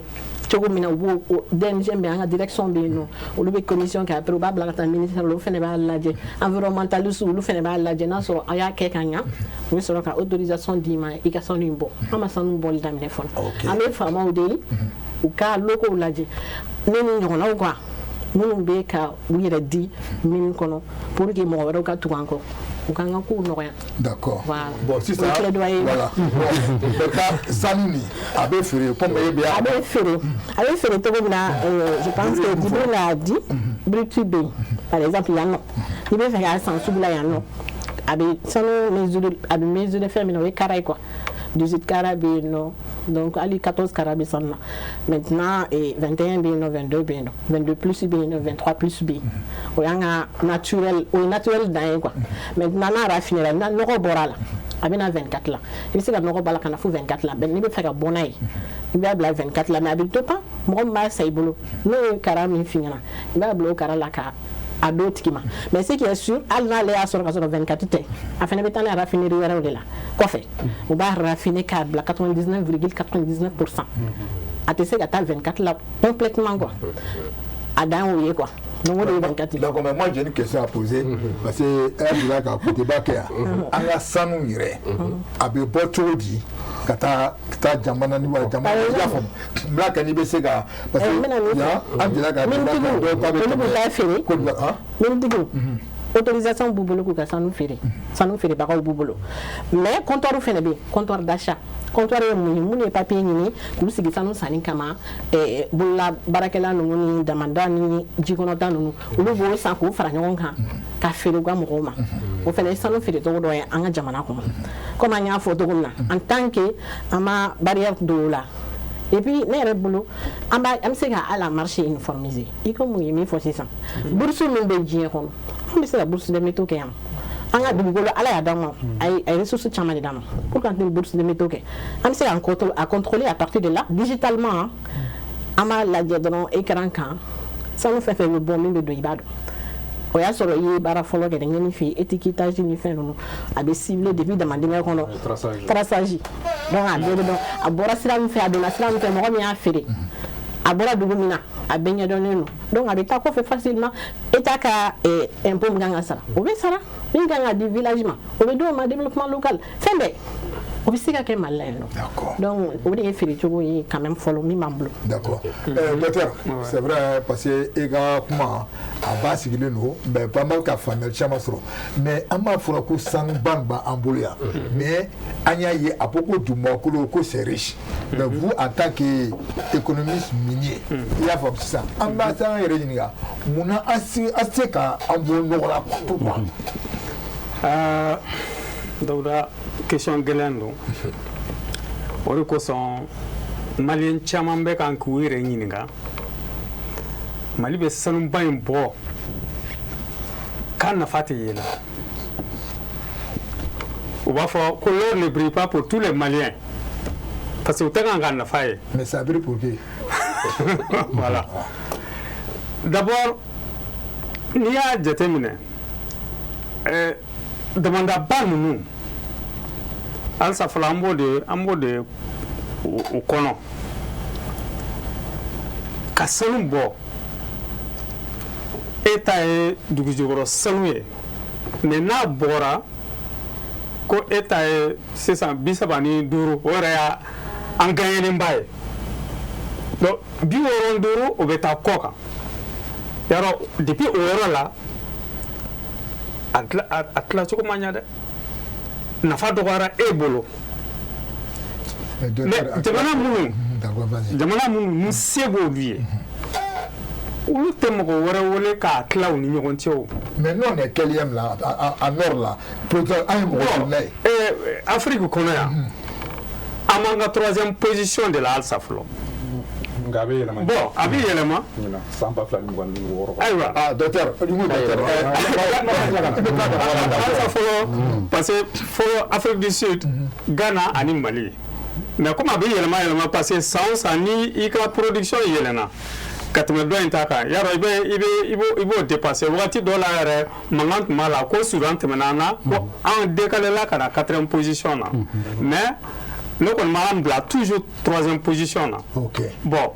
cogo min na, u b'o DMG bɛ, an ka direction bɛ yen nɔ, olu bɛ commission kɛ. Après, u b'a bila ka taa ministère la, olu fana b'a lajɛ, environnementaliste, olu fana b'a lajɛ. N'a sɔrɔ a y'a kɛ ka ɲa, u bɛ sɔrɔ ka autorisation d'i ma i ka sanu in bɔ. An ma sanu bɔli daminɛ fɔlɔ. An bɛ faamaw deli u ka locaux lajɛ, ne ni ɲɔgɔnnaw quoi, minnu bɛ ka u yɛrɛ di mine kɔnɔ pour que mɔgɔ wɛrɛw ka tugu an kɔ, u k'an ka kow nɔgɔya. D'accord. Voilà. Bon, sisan, plaidoyer. Voilà. Bon, maintenant, sanu nin, a bɛ feere comme e bɛ A bɛ feere, a bɛ feere cogo min na, je pense que Djibril l'a dit, brut bɛ yen. Par exemple, yan nɔ, n'i bɛ fɛ k'a san sugu la yan nɔ, a bɛ sanu mesure, a bɛ mesurer fɛn min na, o ye carats ye quoi. 18 carats bɛ yen nɔ, donc hali 14 carats bɛ sanu na. Maintenant, 21 bɛ yen nɔ, 22 bɛ yen nɔ, 22 plus bɛ yen nɔ, 23 plus bɛ yen. O y'an ka naturel, o ye naturel dan ye quoi. Maintenant, n'a raffiné la, n'a nɔgɔ bɔra a la, a bɛ na 24 la. I bɛ se ka nɔgɔ b'a la ka na fo 24 la. N'i bɛ fɛ ka bɔ n'a ye, i b'a bila 24 la, mais a bɛ dépend mɔgɔ min b'a san i bolo, n'o ye carats min f'i ɲɛna, i b'a bila o carats la ka a d'o tigi ma. Mais ce qui est sûr, hali n'ale y'a sɔrɔ ka sɔrɔ 24 tɛ, a fana bɛ taa n'a ye raffinerie wɛrɛw de la kɔfɛ, u b'a raffiner k'a bila 99,99%. A tɛ se ka taa 24 la complètement quoi, a dan y'o ye quoi. Donc o de ye 24 ye. D'accord, mais moi j'ai une question à poser, parce que e delila ka débat kɛ yan. An ka sanu yɛrɛ, a bɛ bɔ cogo di ka taa jamana ni wala jamana, i y'a faamu? N bila kɛ n'i bɛ se ka, parce que N bɛna min fɔ, yan, an delila ka débat kɛ, dɔw ta bɛ olu b'u ta feere. Ko bila han. Minitigiw, autorisation b'u bolo k'u ka sanu feere, sanu feerebagaw b'u bolo. Mais comptoir fana bɛ yen, comptoir d'achat. Comptoir ye mun ye? Mun ye papier ɲini k'u sigi sanu sanni kama, bolola baarakɛla ninnu ni damanda ni jikɔnɔta ninnu, olu b'o san k'u fara ɲɔgɔn kan ka feere u ka mɔgɔw ma. O fana ye sanu feere cogo dɔ ye an ka jamana kɔnɔ. Comme an y'a fɔ cogo min na, en tant que an ma barrière don o la. Et puis ne yɛrɛ bolo, an b'a an bɛ se ka hali a marché uniformiser. I ko mun ye min fɔ sisan, bourse min bɛ diɲɛ kɔnɔ, an bɛ se ka bourse de métaux kɛ yan. An ka dugukolo, Ala y'a d'an ma, a ye ressources caman de d'an ma pour qu'an tɛ bourse de métaux kɛ, an bɛ se k'an contrôler, a contrôler à partir de là digitalement. An b'a lajɛ dɔrɔn écran kan, sanu fɛn fɛn bɛ bɔ, min bɛ don, i b'a dɔn. O y'a sɔrɔ i ye baara fɔlɔ kɛ dɛ, n ye min f'i ye, étiquetage ni fɛn ninnu, a bɛ cibler depuis damadingɛ kɔnɔ. Traçage. Traçage, donc a bɛɛ bɛ dɔn, a bɔra sira min fɛ, a donna sira min fɛ, mɔgɔ min y'a feere. A bɔra dugu min na, a bɛɛ ɲɛdɔnnen don. Donc a bɛ taa kɔfɛ facilement. État ka impôt min kan ka sara, o bɛ sara. Min kan ka di village ma, o bɛ d'o ma, développement local, fɛn bɛɛ o bɛ se ka kɛ Mali la yan nɔ. Donc o de ye feere cogo ye quand même fɔlɔ min b'an bolo. D'accord. Docteur, c'est vrai, parce que e ka kuma a ba sigilen don, mais pas mal ka faamuyali caman sɔrɔ. Mais an b'a fɔra ko sanuba b'an bolo yan, mais an y'a ye a ko ko dugumakolo ko c'est riche. Mais vous, en tant que économiste minier, i y'a faamu sisan, an b'a an yɛrɛ ɲininka munna an se ka an bolo nɔgɔ la quoi, pourquoi? Dawuda, question gɛlɛn don. O de kosɔn Malien caman bɛ kan k'u yɛrɛ ɲininka: Mali bɛ sanuba in bɔ k'a nafa tɛ ye la. U b'a fɔ ko l'or ne brille pas pour tous les Maliens, parce que u tɛ kan ka nafa ye. Mais ça brille pour qui? Voilà, d'abord, n'i y'a jateminɛ, damandaba ninnu, halisa fɔlɔ an b'o de o kɔnɔ ka sanu bɔ. E ta ye dugujukɔrɔ sanu ye, mais n'a bɔra ko e ta ye sisan 35, o yɛrɛ y'a an gagnenba ye. Donc 65, o bɛ taa kɔ kan. Yarɔ, depuis o yɔrɔ la, a tilacogo ma ɲɛ dɛ, nafa dɔgɔyara e bolo. Mais jamana minnu ni se b'olu ye, olu tɛ mɔgɔ wɛrɛ wele k'a tila u ni ɲɔgɔn cɛ o. Mais nous, on est quatrième là, en or là. An ye mɔgɔ joli ye? Afrique kɔnɔ yan, an b'an ka troisième position de la halisa fɔlɔ. Nka a bɛ yɛlɛma. Bon, a bɛ yɛlɛma. San 2026. Ayiwa. Ah, docteur, docteur. Halisa fɔlɔ, parce que fɔlɔ, Afrique du Sud, Ghana ani Mali. Mais comme a bɛ yɛlɛma yɛlɛma, parce que san o san ni i ka production yɛlɛnna ka tɛmɛ dɔ in ta kan, yarɔ, i bɛ i bɛ i b'o i b'o dépasser. Wagati dɔ la yɛrɛ, mankan tun b'a la ko Soudan tɛmɛna an na, ko an décalé la ka na quatrième position na. Mais ne kɔni b'an bila toujours troisième position na. Bon,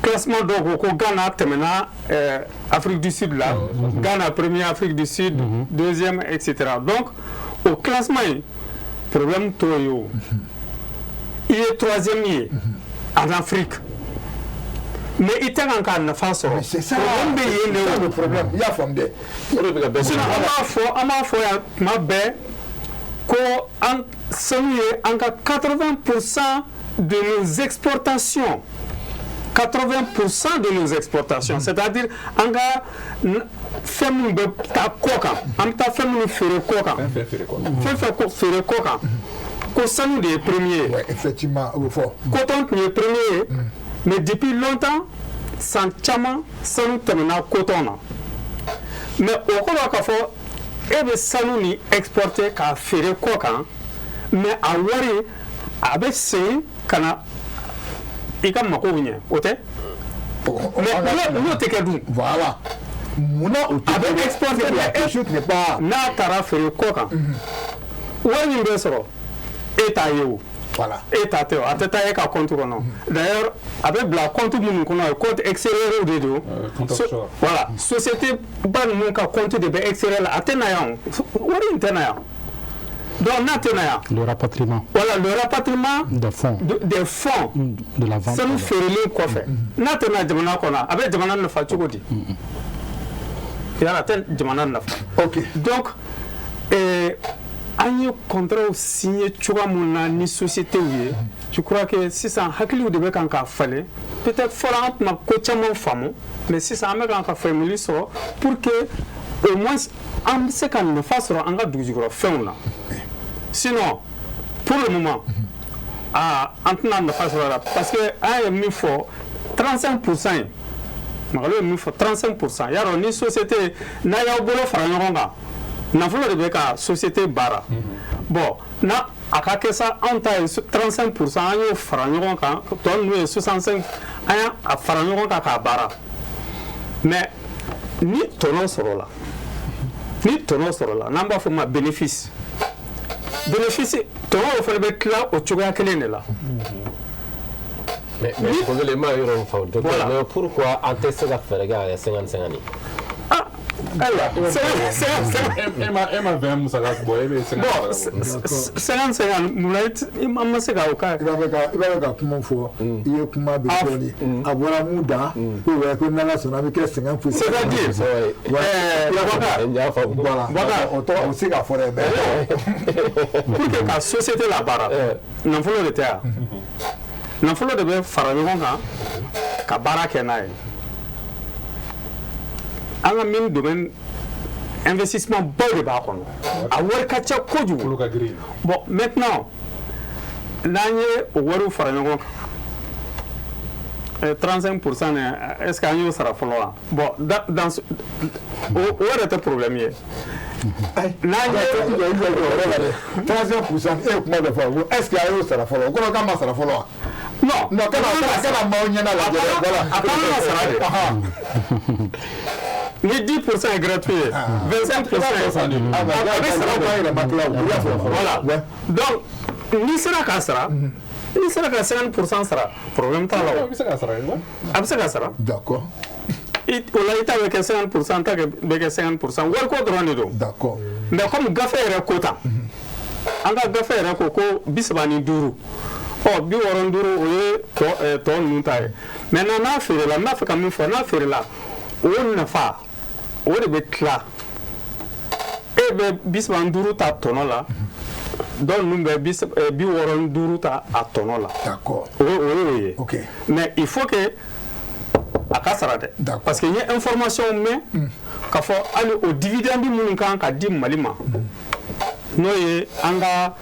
classement dɔw ko ko Ghana tɛmɛna Afrique du Sud la, Ghana premier, Afrique du Sud deuxième, et cetera. Donc o classement in, problème t'o ye. O i ye troisième ye en Afrique, mais i tɛ kan k'a nafa sɔrɔ. C'est ça. Problème bɛ yen de. O le problème, i y'a faamu dɛ. O de bɛ ka bɛɛ. Sinon an b'a fɔ yan tuma bɛɛ ko an sanu ye an ka 80 % de nos exportations, 80 % de nos exportations, c'est-à-dire an ka fɛn minnu bɛ taa kɔ kan, an bɛ taa fɛn minnu feere kɔ kan, fɛn fɛn feere kɔ kan, fɛn fɛn feere kɔ kan, ko sanu de ye premier ye. Ouais, effectivement, o bɛ fɔ. Coton tun ye premier ye, mais depuis longtemps, san caman, sanu tɛmɛna coton na. Mais o kɔrɔ k'a fɔ e bɛ sanu ni exporter k'a feere kɔ kan, mais a wari a bɛ segin ka na i ka makow ɲɛ, o tɛ? Mais n'o tɛ kɛ dun? Voilà, munna o tɛ? A bɛ exporter, la question n'est pas. N'a taara feere kɔ kan, wari min bɛ sɔrɔ, e t'a ye o. Voilà. E ta tɛ o, a tɛ taa e ka compte kɔnɔ. D'ailleurs, a bɛ bila compte minnu kɔnɔ, compte extérieur de don. Compte offshore. Voilà, société ba ninnu ka compte de bɛ extérieur la, a tɛ na yan o, wari in tɛ na yan. Donc n'a tɛ na yan. Le rapatriement. Voilà, le rapatriement des fonds. Des fonds. De la vente. Sanu feerelen kɔfɛ, n'a tɛ na jamana kɔnɔ, a bɛ jamana nafa cogo di? Yala a tɛ jamana nafa. Donc an ye contrat signé cogoya mun na ni société ye, je crois que sisan hakiliw de bɛ kan ka falen. Peut-être fɔlɔ an tun ma ko caman faamu, mais sisan an bɛ kan ka faamuyali sɔrɔ pour que au moins an bɛ se ka nafa sɔrɔ an ka dugujukɔrɔ fɛnw na. Sinon, pour le moment, aa, an tɛna nafa sɔrɔ a la, parce que an ye min fɔ, 35 % ye, Makalou ye min fɔ, 35 %, yarɔ, ni société n'a y'aw bolo fara ɲɔgɔn kan, nafolo de bɛ ka société baara. Bon, n'a a ka kɛ sa, anw ta ye 35 %, an y'o fara ɲɔgɔn kan, tɔ ninnu ye 65, an y'a fara ɲɔgɔn kan k'a baara. Mais ni tɔnɔ sɔrɔla, n'an b'a fɔ o ma bénéfice, bénéfice tɔnɔ, o fana bɛ tila o cogoya kelen de la. Mais mais ma yɔrɔ fɔ docteur, mais pourquoi an tɛ se ka fɛɛrɛ kɛ a kɛ 50-50 ye? Ah, ayiwa, e ma 20 musaka bɔ, e bɛ 50. Bon, 50-50, munna i ma se ka o k'a? I b'a fɛ ka kuma fɔ, i ye kuma bɛ dɔɔni, a bɔra mun da ko wɛ ko n'Ala sɔnna an bɛ kɛ 50%. C'est-à-dire Voilà, o tɔgɔ o se ka fɔ dɛ, mais pour que ka société labaara, nafolo de tɛ yan, nafolo de bɛ fara ɲɔgɔn kan ka baara kɛ n'a ye. An ka mine domaine, investissement baw de b'a kɔnɔ, a wari ka ca kojugu. Bon, maintenant n'an ye o wariw fara ɲɔgɔn kan, 35% est ce que an y'o sara fɔlɔ wa? Bon, dans o yɛrɛ tɛ problème ye. N'an ye 35%, e ye kuma dɔ fɔ, est ce que a y'o sara fɔlɔ? O kɔrɔ k'a ma sara fɔlɔ wa? Non. Non, kana maaw ɲɛna lajɛ dɛ, voilà. A kan ka sara de. Ni 10% est gratuit, 25% a bɛ sara, o yɛrɛ ma tila o, i y'a fɔ. Voilà, donc n'i sera k'a sara, n'i sera ka 50% sara, problème t'a la o. A bɛ se ka sara. A bɛ se ka sara. D'accord. O la i ta bɛ kɛ 50%, ta bɛ kɛ 50%, wariko dɔrɔn de don. D'accord. Mais comme gafe yɛrɛ ko tan, an ka gafe yɛrɛ ko ko 35, ɔ 65, o ye tɔ ninnu ta ye. Maintenant n'a feerela, n b'a fɛ ka min fɔ, n'a feerela, o nafa o de bɛ tila. E bɛ 35 ta tɔnɔ la, dɔw ninnu bɛ 65 ta a tɔnɔ la. D'accord. O y'o ye. Ok. Mais il faut que a ka sara dɛ. Parce que n ye information mɛn k'a fɔ hali o dividende minnu kan ka di Mali ma, n'o ye an ka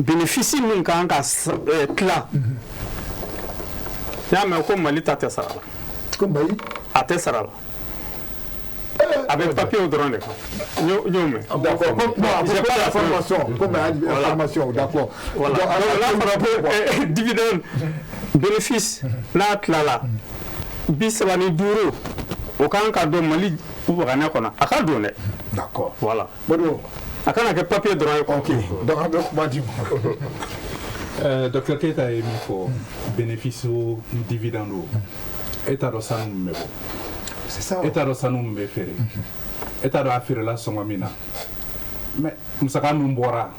bénéfice min kan ka tila, n y'a mɛn ko Mali ta tɛ sara la. Ko Mali a tɛ sara la, a bɛ papier dɔrɔn de kan, n y'o mɛn. D'accord. Bon, j'ai pas l'information. Comme information, d'accord. Voilà. Donc n'a fɔra ko dividende bénéfice n'a tilala 35, o kan ka don Mali waganɛ kɔnɔ, a ka don dɛ. D'accord. Voilà. Modibo. A kana kɛ papier dɔrɔn ye. Ok. Donc an bɛ kuma di ma. Docteur Keita ye min fɔ, bénéfice o dividende o, e t'a dɔn sanu min bɛ bɔ. C'est ça. E t'a dɔn sanu min bɛ feere. E t'a dɔn a feerela sɔngɔ min na. Mais musaka min bɔra,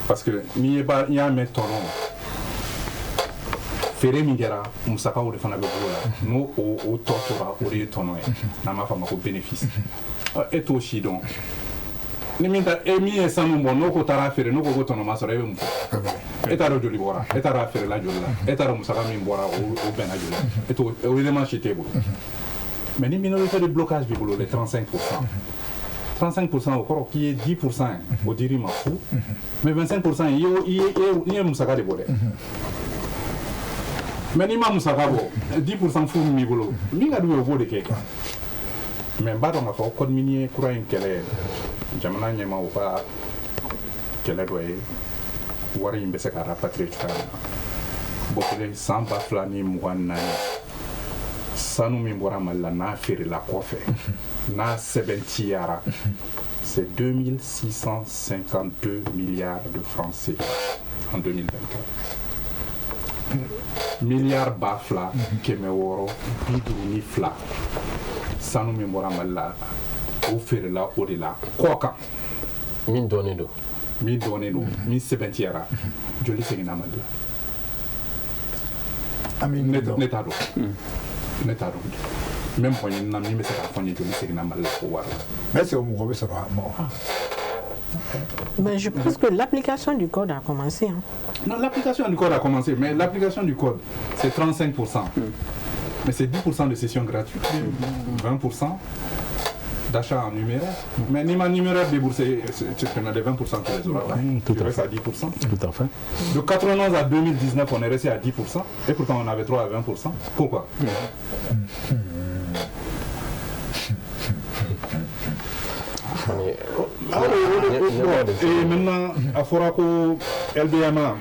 parce que n'i ye ba n'i y'a mɛn tɔnɔ, feere min kɛra, musakaw de fana bɛ bolo la, n'o o tɔ tora, o de ye tɔnɔ ye, n'an b'a fɔ a ma ko bénéfice. E t'o si dɔn. Ni min ta e min ye sanu bɔ, n'o ko taara feere, n'o ko ko tɔnɔ ma sɔrɔ, e bɛ mun fɔ? E t'a dɔn joli bɔra, e t'a dɔn a feerela joli la, e t'a dɔn musaka min bɔra, o bɛnna joli la, e t'o o élément si t'e bolo. Mais ni minorité de blocage b'i bolo, les 35%, 35%, o kɔrɔ k'i ye 10% ye, o dir'i ma fu, mais 25%, i ye musaka de bɔ dɛ. Mais n'i ma musaka bɔ, 10% fu min b'i bolo, min ka d'u ye, o b'o de kɛ. Mais n b'a dɔn k'a fɔ code minier kura in kɛlɛ, jamana ɲɛmaaw ka kɛlɛ dɔ ye wari in bɛ se ka rapatrier cogoya min na. Bɔkele, san 2024, sanu min bɔra Mali la, n'a feerela kɔfɛ, n'a sɛbɛntiyara, c'est 2652 milliards de francs CFA en 2024, miliyari 2652. Sanu min bɔra Mali la, o feerela o de la kɔ kan. Min dɔnnen don. Min dɔnnen don, min sɛbɛntiyara, joli seginna Mali la? Ne t'a dɔn, ne t'a dɔn. N bɛ mɔgɔ ɲini na min bɛ se k'a fɔ n ye joli seginna Mali la o wari la. Mais est-ce que mɔgɔ bɛ sɔrɔ a ma? Mais je pense que l'application du code a commencé, hein. Non, l'application du code a commencé, mais l'application du code, c'est 35%. Mais c'est 10% de cession gratuite, 20% d'achat en numéraire. Mais ni ma numéraire déboursé, tu as des 20%, tu les auras. Tout tu à restes fait. à 10%. Tout à fait. De 91 à 2019, on est resté à 10%. Et pourtant, on avait droit à 20%. Pourquoi? Et maintenant, a fɔra ko LBMA,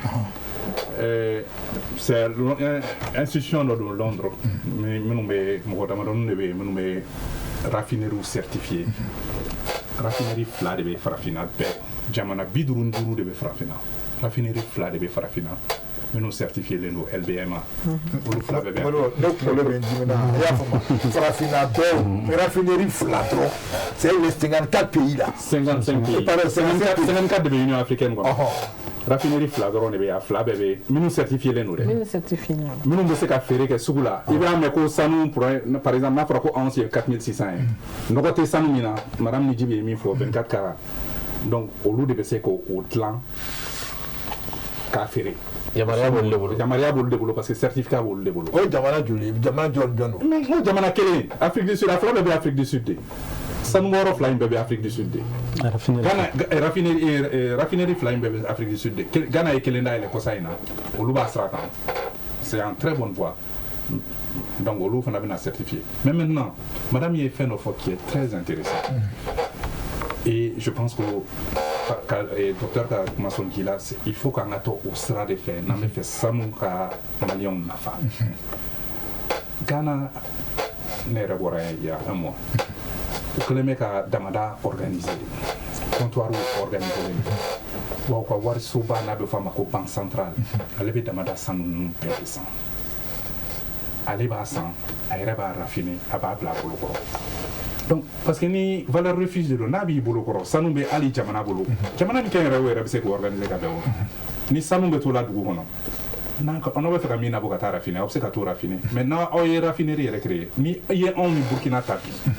c'est institution dɔ don Londres, minnu bɛ mɔgɔ damadɔni de bɛ yen minnu bɛ raffinerie certifié. Raffinerie fila de bɛ farafinna bɛɛ, jamana 55 de bɛ farafinna, raffinerie fila de bɛ farafinna. Minnu certifié len don LBMA, olu fila bɛɛ bɛ yan. Modibo, ne kunkolo bɛ n dimi na, i y'a faamu, farafinna dɔw raffinerie fila dɔrɔn, c'est les 54 pays là. 55 pays. Pardon, 55 pays. 54 de bɛ Union africaine kɔnɔ. Raffinerie fila dɔrɔn de bɛ yen, a fila bɛɛ bɛ yen, minnu certifié len don dɛ. Minnu certifié don. Minnu bɛ se ka feere kɛ sugu la, i b'a mɛn ko sanu, par exemple, n'a fɔra ko once ye 4600 ye, nɔgɔ tɛ sanu min na, madame ni Jibi ye min fɔ, 24 carats, donc olu de bɛ se k'o dilan k'a feere. Yamaruya b'olu de bolo. Yamaruya b'olu de bolo parce que certificat b'olu de bolo. O ye jamana joli ye? Jamana jɔn jɔn don? Mais n ko jamana kelen, Afrique du Sud, a fila bɛɛ bɛ Afrique du Sud de. Sanubɔyɔrɔ fila in bɛɛ bɛ Afrique du Sud de. Raffinerie. Ghana raffinerie fila in bɛɛ bɛ Afrique du Sud de. Ghana ye kelen dayɛlɛ kɔsa in na, olu b'a sira kan, c'est en très bonne voie, donc olu fana bɛna certifier. Mais maintenant, madame ye fɛn dɔ fɔ qui est très intéressant et je pense que docteur ka kuma sɔn k'i la, il faut k'an ka to o sira de fɛ n'an bɛ fɛ sanu ka maliyɛnw nafa. Ghana, ne yɛrɛ bɔra yen il y a un mois, u kɛlen bɛ ka damada organiser, comptoir organiser, wa u ka warisoba n'a bɛ fɔ a ma ko banque centrale, ale bɛ damada sanu ninnu bɛɛ de san. Ale b'a san, a yɛrɛ b'a raffiner, a b'a bila a bolo kɔrɔ. Donc parce que ni valeur refuge de don, n'a b'i bolo kɔrɔ, sanu bɛ hali jamana bolo, jamana min kɛ yɛrɛ, o yɛrɛ bɛ se k'o organiser ka bɛn o ma. Ni sanu bɛ to la dugu kɔnɔ, n'an n'aw bɛ fɛ ka min nabɔ ka taa raffiner, aw bɛ se ka t'o raffiner. Mais n'aw ye raffinerie yɛrɛ créer, ni i ye anw ni Burkina ta bi,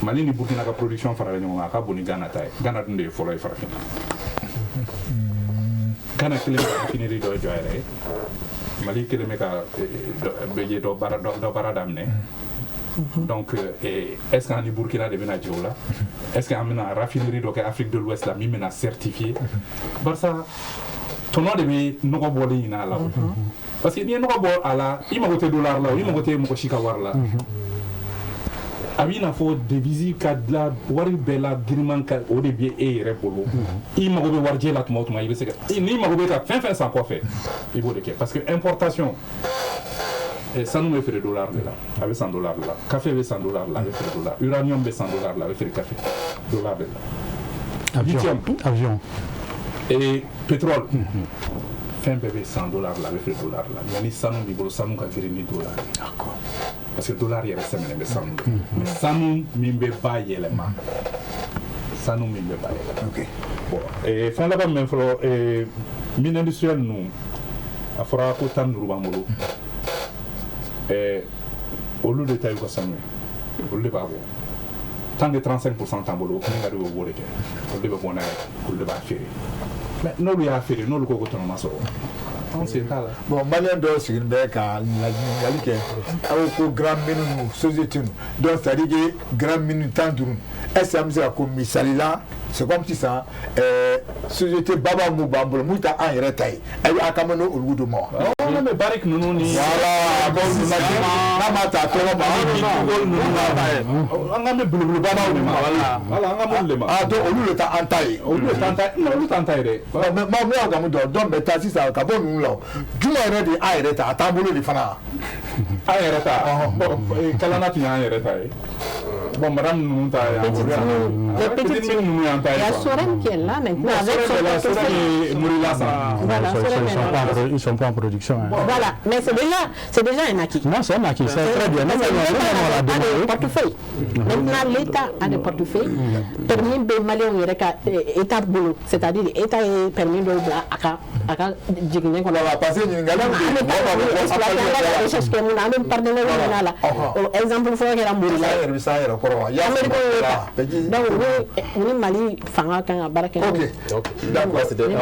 Mali ni Burkina ka production farala ɲɔgɔn kan, a ka bon ni Ghana ta ye. Ghana dun de ye fɔlɔ ye farafinna. Ghana kelen bɛ ka raffinerie dɔ jɔ a yɛrɛ ye, Mali kelen bɛ ka dɔ ye dɔ baara daminɛ. Donc est ce que an ni Burkina de bɛna jɛ o la? Est ce que an bɛna raffinerie dɔ kɛ Afrique de l'Ouest la min bɛna certifier? Barisa tɔnɔ de bɛ nɔgɔ bɔlen ɲini a la o. Parce que n'i ye nɔgɔ bɔ a la, i mago tɛ dollar la o, i mago tɛ mɔgɔ si ka wari la. A b'i n'a fɔ devise ka dilan wari bɛɛ la giriman ka o de bɛ e yɛrɛ bolo. I mago bɛ warijɛ la tuma o tuma, i bɛ se ka, n'i mago bɛ ka fɛn fɛn san kɔfɛ, i b'o de kɛ, parce que importation, sanu bɛ feere dollar de la, a bɛ san dollar de la. Café bɛ san dollar la, a bɛ feere dollar. Uranium bɛ san dollar la, a bɛ feere café dollar de la. Avion. Lithium. Avion. Et pétrole, fɛn bɛɛ bɛ san dollar la, a bɛ feere dollar la. Mais ni sanu b'i bolo, sanu ka girin ni dollar ye, parce que dollar yɛrɛ sɛmɛnen bɛ sanu de, mais sanu min bɛ ba yɛlɛma, sanu min bɛ ba yɛlɛma. Bon, fɛn laban min fɔlɔ, mine industrielle ninnu, a fɔra ko 15 b'an bolo. Olu de ta y'u ka sanu ye, olu de b'a bɔ. Tant que 35% t'an bolo, min ka di u ye, u b'o de kɛ. Olu de bɛ bɔ n'a ye, olu de b'a feere. Mais n'olu y'a feere, n'olu ko ko tɔnɔ ma sɔrɔ, anw sen t'a la. Bon, maliyɛn dɔw sigilen bɛ ka ɲininkali kɛ. Aw ko grand mine ninnu, société ninnu, donc c'est à dire que grand mine 15, est ce que an bɛ se ka ko misali la, c'est comme sisan société baba mun b'an bolo, mun tɛ an yɛrɛ ta ye, ayi, a kan bɛ n'olu de ma wa? Non, mais Barrick ninnu ni Voilà, bon, n'a ma ta tɔgɔ ma. An kan bɛ belebelebaw de ma. Voilà, an kan b'olu de ma. Ah, donc olu de ta an ta ye. Olu de t'an ta ye, olu t'an ta ye dɛ. Mais ma mun y'a gamu dɔn, donc maintenant sisan ka bɔ ninnu la o, juma yɛrɛ de an yɛrɛ ta, a t'an bolo de fana. An yɛrɛ ta, bon, Kalana tun y'an yɛrɛ ta ye. Bon, madame ninnu ta y'an Petite mine. Les petites petite mine ninnu y'an ta Il y ye a quoi. Sorem qui est là maintenant Bon, avec son Sorem est là, Sorem portefeuille. ye Morila san. Voilà, Ils Sorem ne est sont, là. pas en pro- ils sont pas en production, hein. Voilà, mais c'est déjà un acquis. Non, c'est un acquis, c'est très bien. Non, Parce que non, non, l'État non, on l'a n'a pas de demandé. portefeuille. Maintenant, l'État a des portefeuilles. Permis bɛ maliyɛnw yɛrɛ ka État bolo, c'est-à-dire État ye permis dɔw bila a ka jiginɛ kɔnɔ. Voilà, parce que ɲininkali Donc, bɛ an yen, bɛ mɔgɔ b'a fɔ ko exploiter, an ka recherche kɛ mun na, an bɛ partenaire ɲini a la. O exemple fɔlɔ kɛra Morila An ye. yɛrɛ bɛ s'an yɛrɛ kɔrɔ wa? I y'a Américains y'o ta. Petit. Donc u ni Mali fanga kan ka baara kɛ Ok, n'o ye. Ok. D'accord. C'était Ne bɛ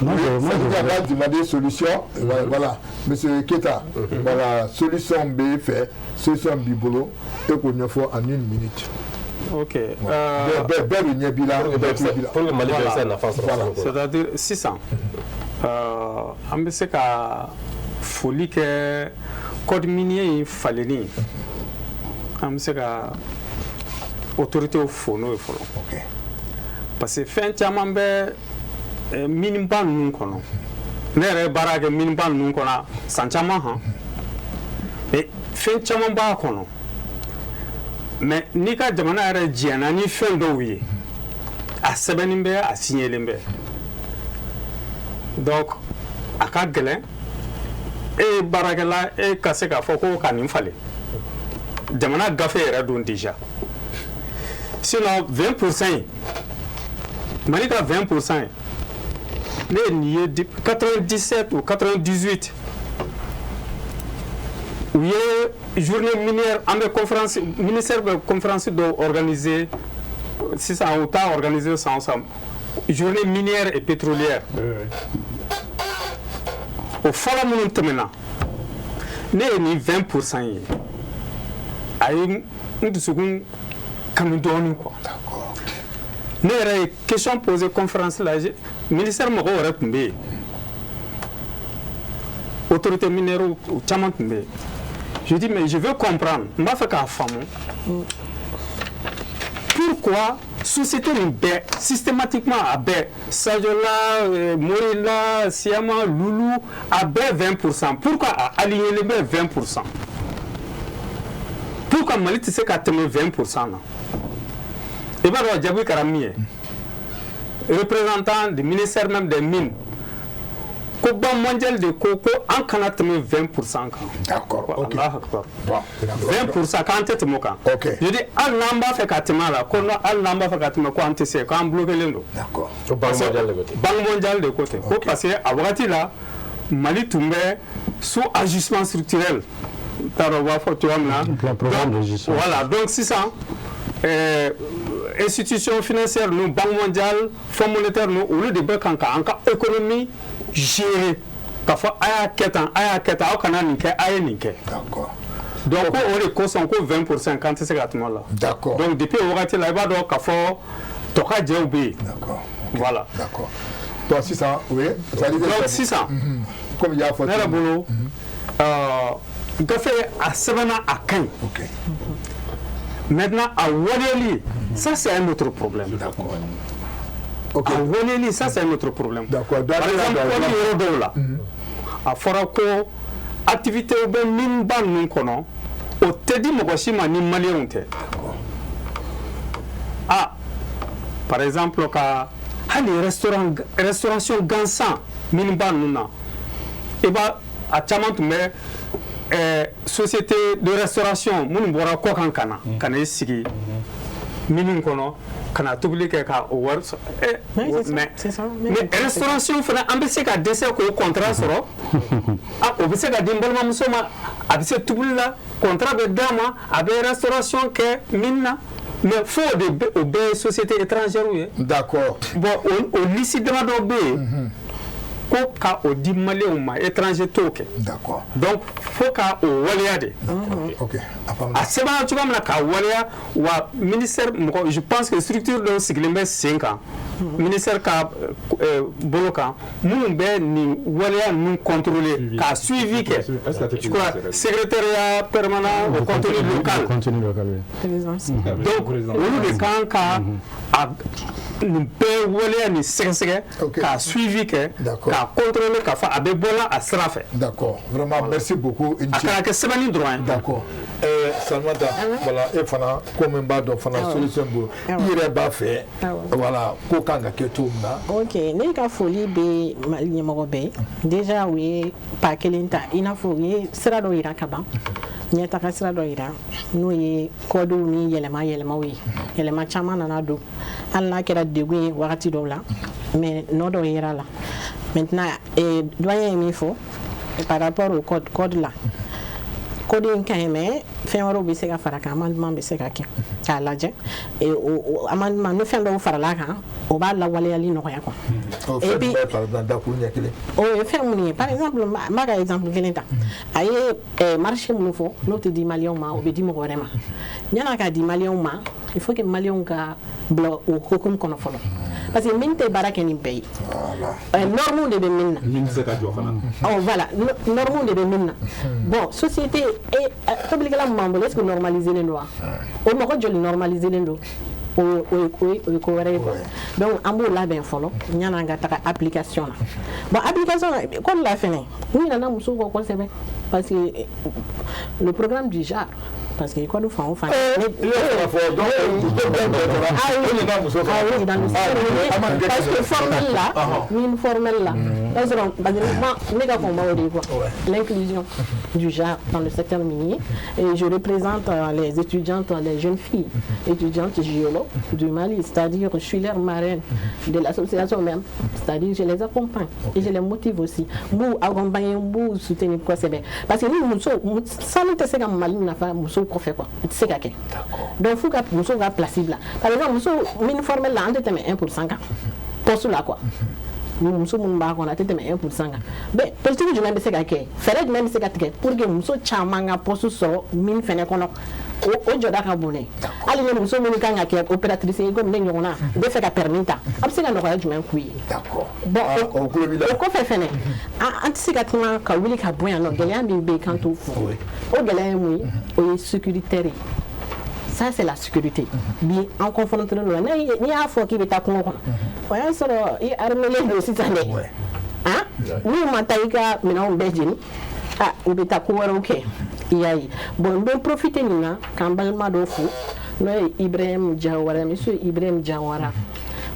Moi, je, moi, Ça veut je dire va demander solution. Voilà, voilà. Monsieur Keta, voilà, solution bɛ fɛ, solution b'i bolo, e k'o ɲɛfɔ en une minute. Ok. Bɛɛ bɛ ɲɛ b'i la, bɛɛ tulo b'i la. Pour que Mali bɛɛ bɛ se ka nafa sɔrɔ Voilà. sanuko la. C'est-à-dire sisan an bɛ se ka foli kɛ code minier in falenni, an bɛ se ka autorités fo n'o ye fɔlɔ. Parce que fɛn caman bɛ miniba ninnu kɔnɔ. Ne yɛrɛ ye baara kɛ miniba ninnu kɔnɔ san caman han, mais fɛn caman b'a kɔnɔ, mais n'i ka jamana yɛrɛ jɛnna ni fɛn dɔw ye, a sɛbɛnnin bɛ, a signelen bɛ. Donc a ka gɛlɛn e ye baarakɛla, e ka se k'a fɔ ko ka nin falen. Jamana gafe yɛrɛ don déjà. Sinon 20 % in, Mali ka 20 % ye, ne ye nin ye depuis 97 ou 98, u ye journée minière, an bɛ conférence, ministère bɛ conférence dɔw organiser. Sisan u t'a organiser san o san, journée minière et pétrolière. O fɔlɔ minnu tɛmɛna, ne ye nin 20 % ye, a ye n dusukun kami dɔɔnin quoi. Ne yɛrɛ ye question posée conférence la, ministère mɔgɔw yɛrɛ tun bɛ yen, autorité minière caman tun bɛ yen. Je dis: mais je veux comprendre, n b'a fɛ k'a faamu, pourquoi société nin bɛɛ systématiquement, a bɛɛ, Sadiola, Morila, Siama, Lulu, a bɛɛ 20 %? Pourquoi a aligné bɛ 20 %? Pourquoi Mali tɛ se ka tɛmɛ 20 % na? I b'a dɔn jaabi kɛra min ye, représentant du ministère même des Mines ko Banque mondiale de ko ko an kana tɛmɛ 20 % kan. D'accord, ok. Allahu akbar. Bon. 20 %, k'an tɛ tɛmɛ o kan. Ok. Je dis hali n'an b'a fɛ ka tɛmɛ a la, ko non, hali n'an b'a fɛ ka tɛmɛ, ko an tɛ se, k'an bloqué len don. D'accord. Ko Banque mondiale de ko ten. Banque mondiale de ko ten ko parce que a wagati la, Mali tun bɛ sous ajustement structurel, n t'a dɔn u b'a fɔ cogoya min na. Plan programme de gestion. Voilà, donc sisan institution financière ninnu, Banque mondiale, Fonds monétaire ninnu, olu de bɛ kan ka an ka économie gérer, k'a fɔ a y'a kɛ tan, a y'a kɛ tan, aw kana nin kɛ, a ye nin kɛ. D'accord. Donc ko o de kosɔn ko 20 %, k'an tɛ se ka tɛmɛ o la. D'accord. Donc depuis o wagati la, i b'a dɔn k'a fɔ tɔkajɛw bɛ yen. D'accord. Voilà. D'accord. Donc sisan, oui, c'est-à-dire que Donc sisan, comme i y'a fɔ ne yɛrɛ bolo, gafe a sɛbɛnna, a ka ɲi. Maintenant, a waleyali, ça c'est un autre problème. D'accord. Ok. A waleyali, ça c'est un autre problème. D'accord. Par exemple, kɔni yɔrɔ dɔw la, a fɔra ko activité bɛ min ba ninnu kɔnɔ, o tɛ di mɔgɔ si ma ni maliyɛnw tɛ. Ah, par exemple, ka hali restaurant, restauration gansan min ba ninnu na, i b'a a caman tun bɛ société de restauration minnu bɔra kɔkan ka na i sigi minnu kɔnɔ ka na tobili kɛ ka o wari sɔrɔ. Mais mais restauration fana, an bɛ se ka dɛsɛ k'o contrat sɔrɔ. Ah, o bɛ se ka di n balimamuso ma, a bɛ se tobili la, contrat bɛ d'a ma, a bɛ restauration kɛ min na, mais fo o de bɛ, o bɛɛ ye société étrangère ye. D'accord. Bon, o liste damadɔ bɛ yen ko ka o di maliyɛnw ma, étranger t'o kɛ. D'accord. Donc fo ka o waleya de. Ok. A sɛbɛnna cogoya min na, k'a waleya wa. Ministère mɔgɔ, je pense que structure dɔw sigilen bɛ sen kan ministère ka bolo kan, minnu bɛ nin waleya ninnu contrôler, k'a suivi kɛ. Je crois secrétariat permanent au contenu local. Contenu local, oui. Donc olu de kan ka a nin bɛɛ waleya nin sɛgɛsɛgɛ, k'a suivi kɛ, k'a contrôler, k'a fɔ a bɛ bɔla a sira fɛ. D'accord. Vraiment, merci beaucoup. A kana kɛ sɛbɛnni dɔrɔn ye. D'accord. Salimata, voilà, e fana ko min b'a dɔn fana solution bolo. I yɛrɛ b'a fɛ, voilà, ko kan ka kɛ cogo min na. Ok, ne ka foli bɛ Mali ɲɛmɔgɔ bɛɛ ye. Déjà u ye pas kelen ta, i n'a fɔ u ye sira dɔ yira ka ban, ɲɛtaga sira dɔ yira, n'o ye codew ni yɛlɛma yɛlɛmaw ye. Yɛlɛma caman nana don, hali n'a kɛra degun ye wagati dɔw la, mais nɔ dɔ yera la. Maintenant, doyen ye min fɔ par rapport au code, code la, code in ka ɲi, mais fɛn wɛrɛw bɛ se ka fara kan, amendement bɛ se ka kɛ k'a lajɛ. O amendement ni fɛn dɔw farala kan, o b'a lawaleyali nɔgɔya quoi. O fɛn jumɛn, par exemple, dakuru ɲɛ kelen? O ye fɛn minnu ye, par exemple, n b'a ka exemple kelen ta, a ye marché minnu fɔ, n'o tɛ di maliyɛnw ma, o bɛ di mɔgɔ wɛrɛ ma. Yan'a ka di maliyɛnw ma, il faut que maliyɛnw ka bila o hukumu kɔnɔ fɔlɔ, parce que min tɛ baara kɛ nin bɛɛ ye, norme de bɛ min na. Min tɛ se ka jɔ fana. Oh voilà, norme de bɛ min na. Bon, société e tobilikɛla min b'an bolo, est ce que normalisé len don wa? O mɔgɔ joli normalisé len don? O ye ko wɛrɛ ye quoi. Donc an b'o labɛn fɔlɔ yan'an ka taga application na. Bon, application na, code la fɛnɛ, n ɲinɛna musow kɔ kosɛbɛ, parce que le programme du genre Parce que code fan o fan. I y'a fɔ donc Ah oui, dans le secteur, parce que formel là, mine formelle là, parce que moi, ne ka combat o de ye quoi, l'inclusion du genre dans le secteur minier, et je représente les étudiantes, les jeunes filles étudiantes géologues du Mali, c'est-à-dire je suis leur marraine de l'association même, c'est-à-dire je les accompagne et je les motive aussi. N b'u accompagner, n b'u soutenir kosɛbɛ, parce que ni muso sanu tɛ se ka Mali nafa musow kɔfɛ quoi, o tɛ se ka kɛ. Donc f'u ka musow ka place bila. Par exemple, muso mine formelle la, an tɛ tɛmɛ 1% kan poste la quoi. Muso minnu b'a kɔnɔ, a tɛ tɛmɛ 1% kan. Mais politique jumɛn bɛ se ka kɛ, fɛɛrɛ jumɛn bɛ se ka tigɛ pour que muso caman ka poste sɔrɔ mine fɛnɛ kɔnɔ? O jɔda ka bon dɛ. Hali ni muso minnu kan ka kɛ opératrice ye komi ne ɲɔgɔnna, u bɛ fɛ ka permis ta, a bɛ se ka nɔgɔya jumɛn k'u ye? Bon, o kɔfɛ fɛnɛ, an tɛ se ka kuma ka wuli ka bɔ yan nɔ, gɛlɛya min bɛ yen k'an t'o fɔ. O gɛlɛya ye mun ye? O ye sécuritaire ye. Ça, c'est la sécurité. Bi an confronté don, n'i y'a fɔ k'i bɛ taa kungo kɔnɔ, o y'a sɔrɔ i armé don sisan dɛ. Han, n'u ma taa i ka minɛnw bɛɛ jeni, ah, u bɛ taa ko wɛrɛw kɛ, i y'a ye. Bon, n bɛ profiter nin na k'an balima dɔ fo, n'o ye Ibrahim Jawara, monsieur Ibrahim Jawara,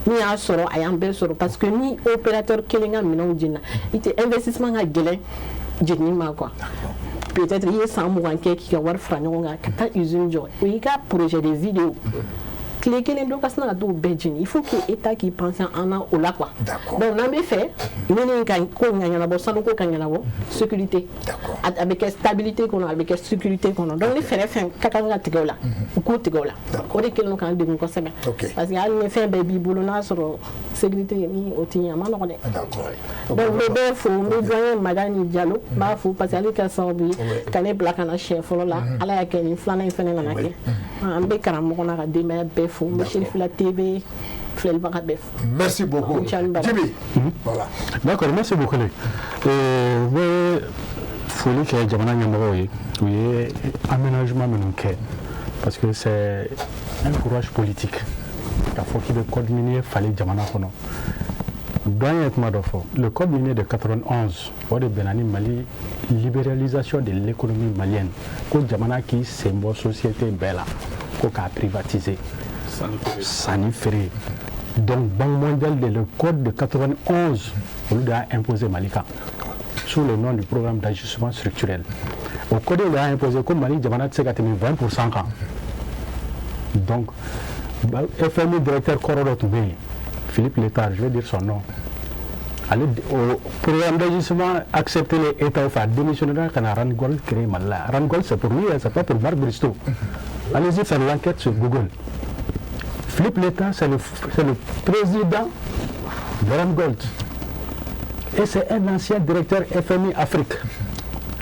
min y'a sɔrɔ a y'an bɛɛ sɔrɔ, parce que ni opérateur kelen ka minɛnw jenina, i tɛ investissement ka gɛlɛn jenini ma quoi. Peut-être i ye san 20 kɛ k'i ka wari fara ɲɔgɔn kan ka taa usine jɔ, o y'i ka projet de vie de ye. Tile kelen dɔ ka sina ka t'o bɛɛ jeni, il faut que État k'i pense an na o la quoi. Donc n'an bɛ fɛ mine ka ko ka ɲɛnabɔ, sanuko ka ɲɛnabɔ, sécurité a bɛ kɛ stabilité kɔnɔ, a bɛ kɛ sécurité kɔnɔ. Donc ni fɛɛrɛ fɛn ka kan ka tigɛ o la, u k'o tigɛ o la. O de kɛlen don k'an degun kosɛbɛ, parce que hali ni fɛn bɛɛ b'i bolo, n'a sɔrɔ sécurité ni o tɛ ɲɛ, a ma nɔgɔn dɛ. Donc n bɛ bɛɛ fo, n bɛ doyen Madani Diallo, n b'a fo parce que ale kɛra sababu ye ka ne bila ka na siɲɛ fɔlɔ la. Ala y'a kɛ nin filanan in fɛnɛ nana kɛ. An bɛ karamɔgɔ n'a ka denbaya bɛɛ fo, n bɛ Cherifila TV filɛlibaga bɛɛ fo. Merci beaucoup. Djibi. Voilà. D'accord, merci beaucoup. N bɛ foli kɛ jamana ɲɛmɔgɔw ye, u ye aménagement minnu kɛ, parce que c'est un courage politique k'a fɔ k'i bɛ code minier falen jamana kɔnɔ. Doyen ye kuma dɔ fɔ, le code minier de 91, o de bɛnna ni Mali libéralisation de l'économie malienne, ko jamana k'i sen bɔ société bɛɛ la, ko k'a privatiser, sanni feere. Donc Banque mondiale de le code de 91, olu de y'a imposé Mali kan sous le nom du programme d'ajustement structurel. O code de y'a imposé ko Mali jamana tɛ se ka tɛmɛ 20% kan. Donc FMI directeur kɔrɔ dɔ tun bɛ yen, Philippe Létard, je vais dire son nom, ale o programme d'ajustement accepté les États fɛ, a démissionné ka na Randgold créer Mali la. Randgold, c'est pour lui, c'est pas pour Marc Bristow. Allez-y faire l'enquête sur Google. Philippe Létard, c'est le président de Randgold et c'est un ancien directeur FMI Afrique.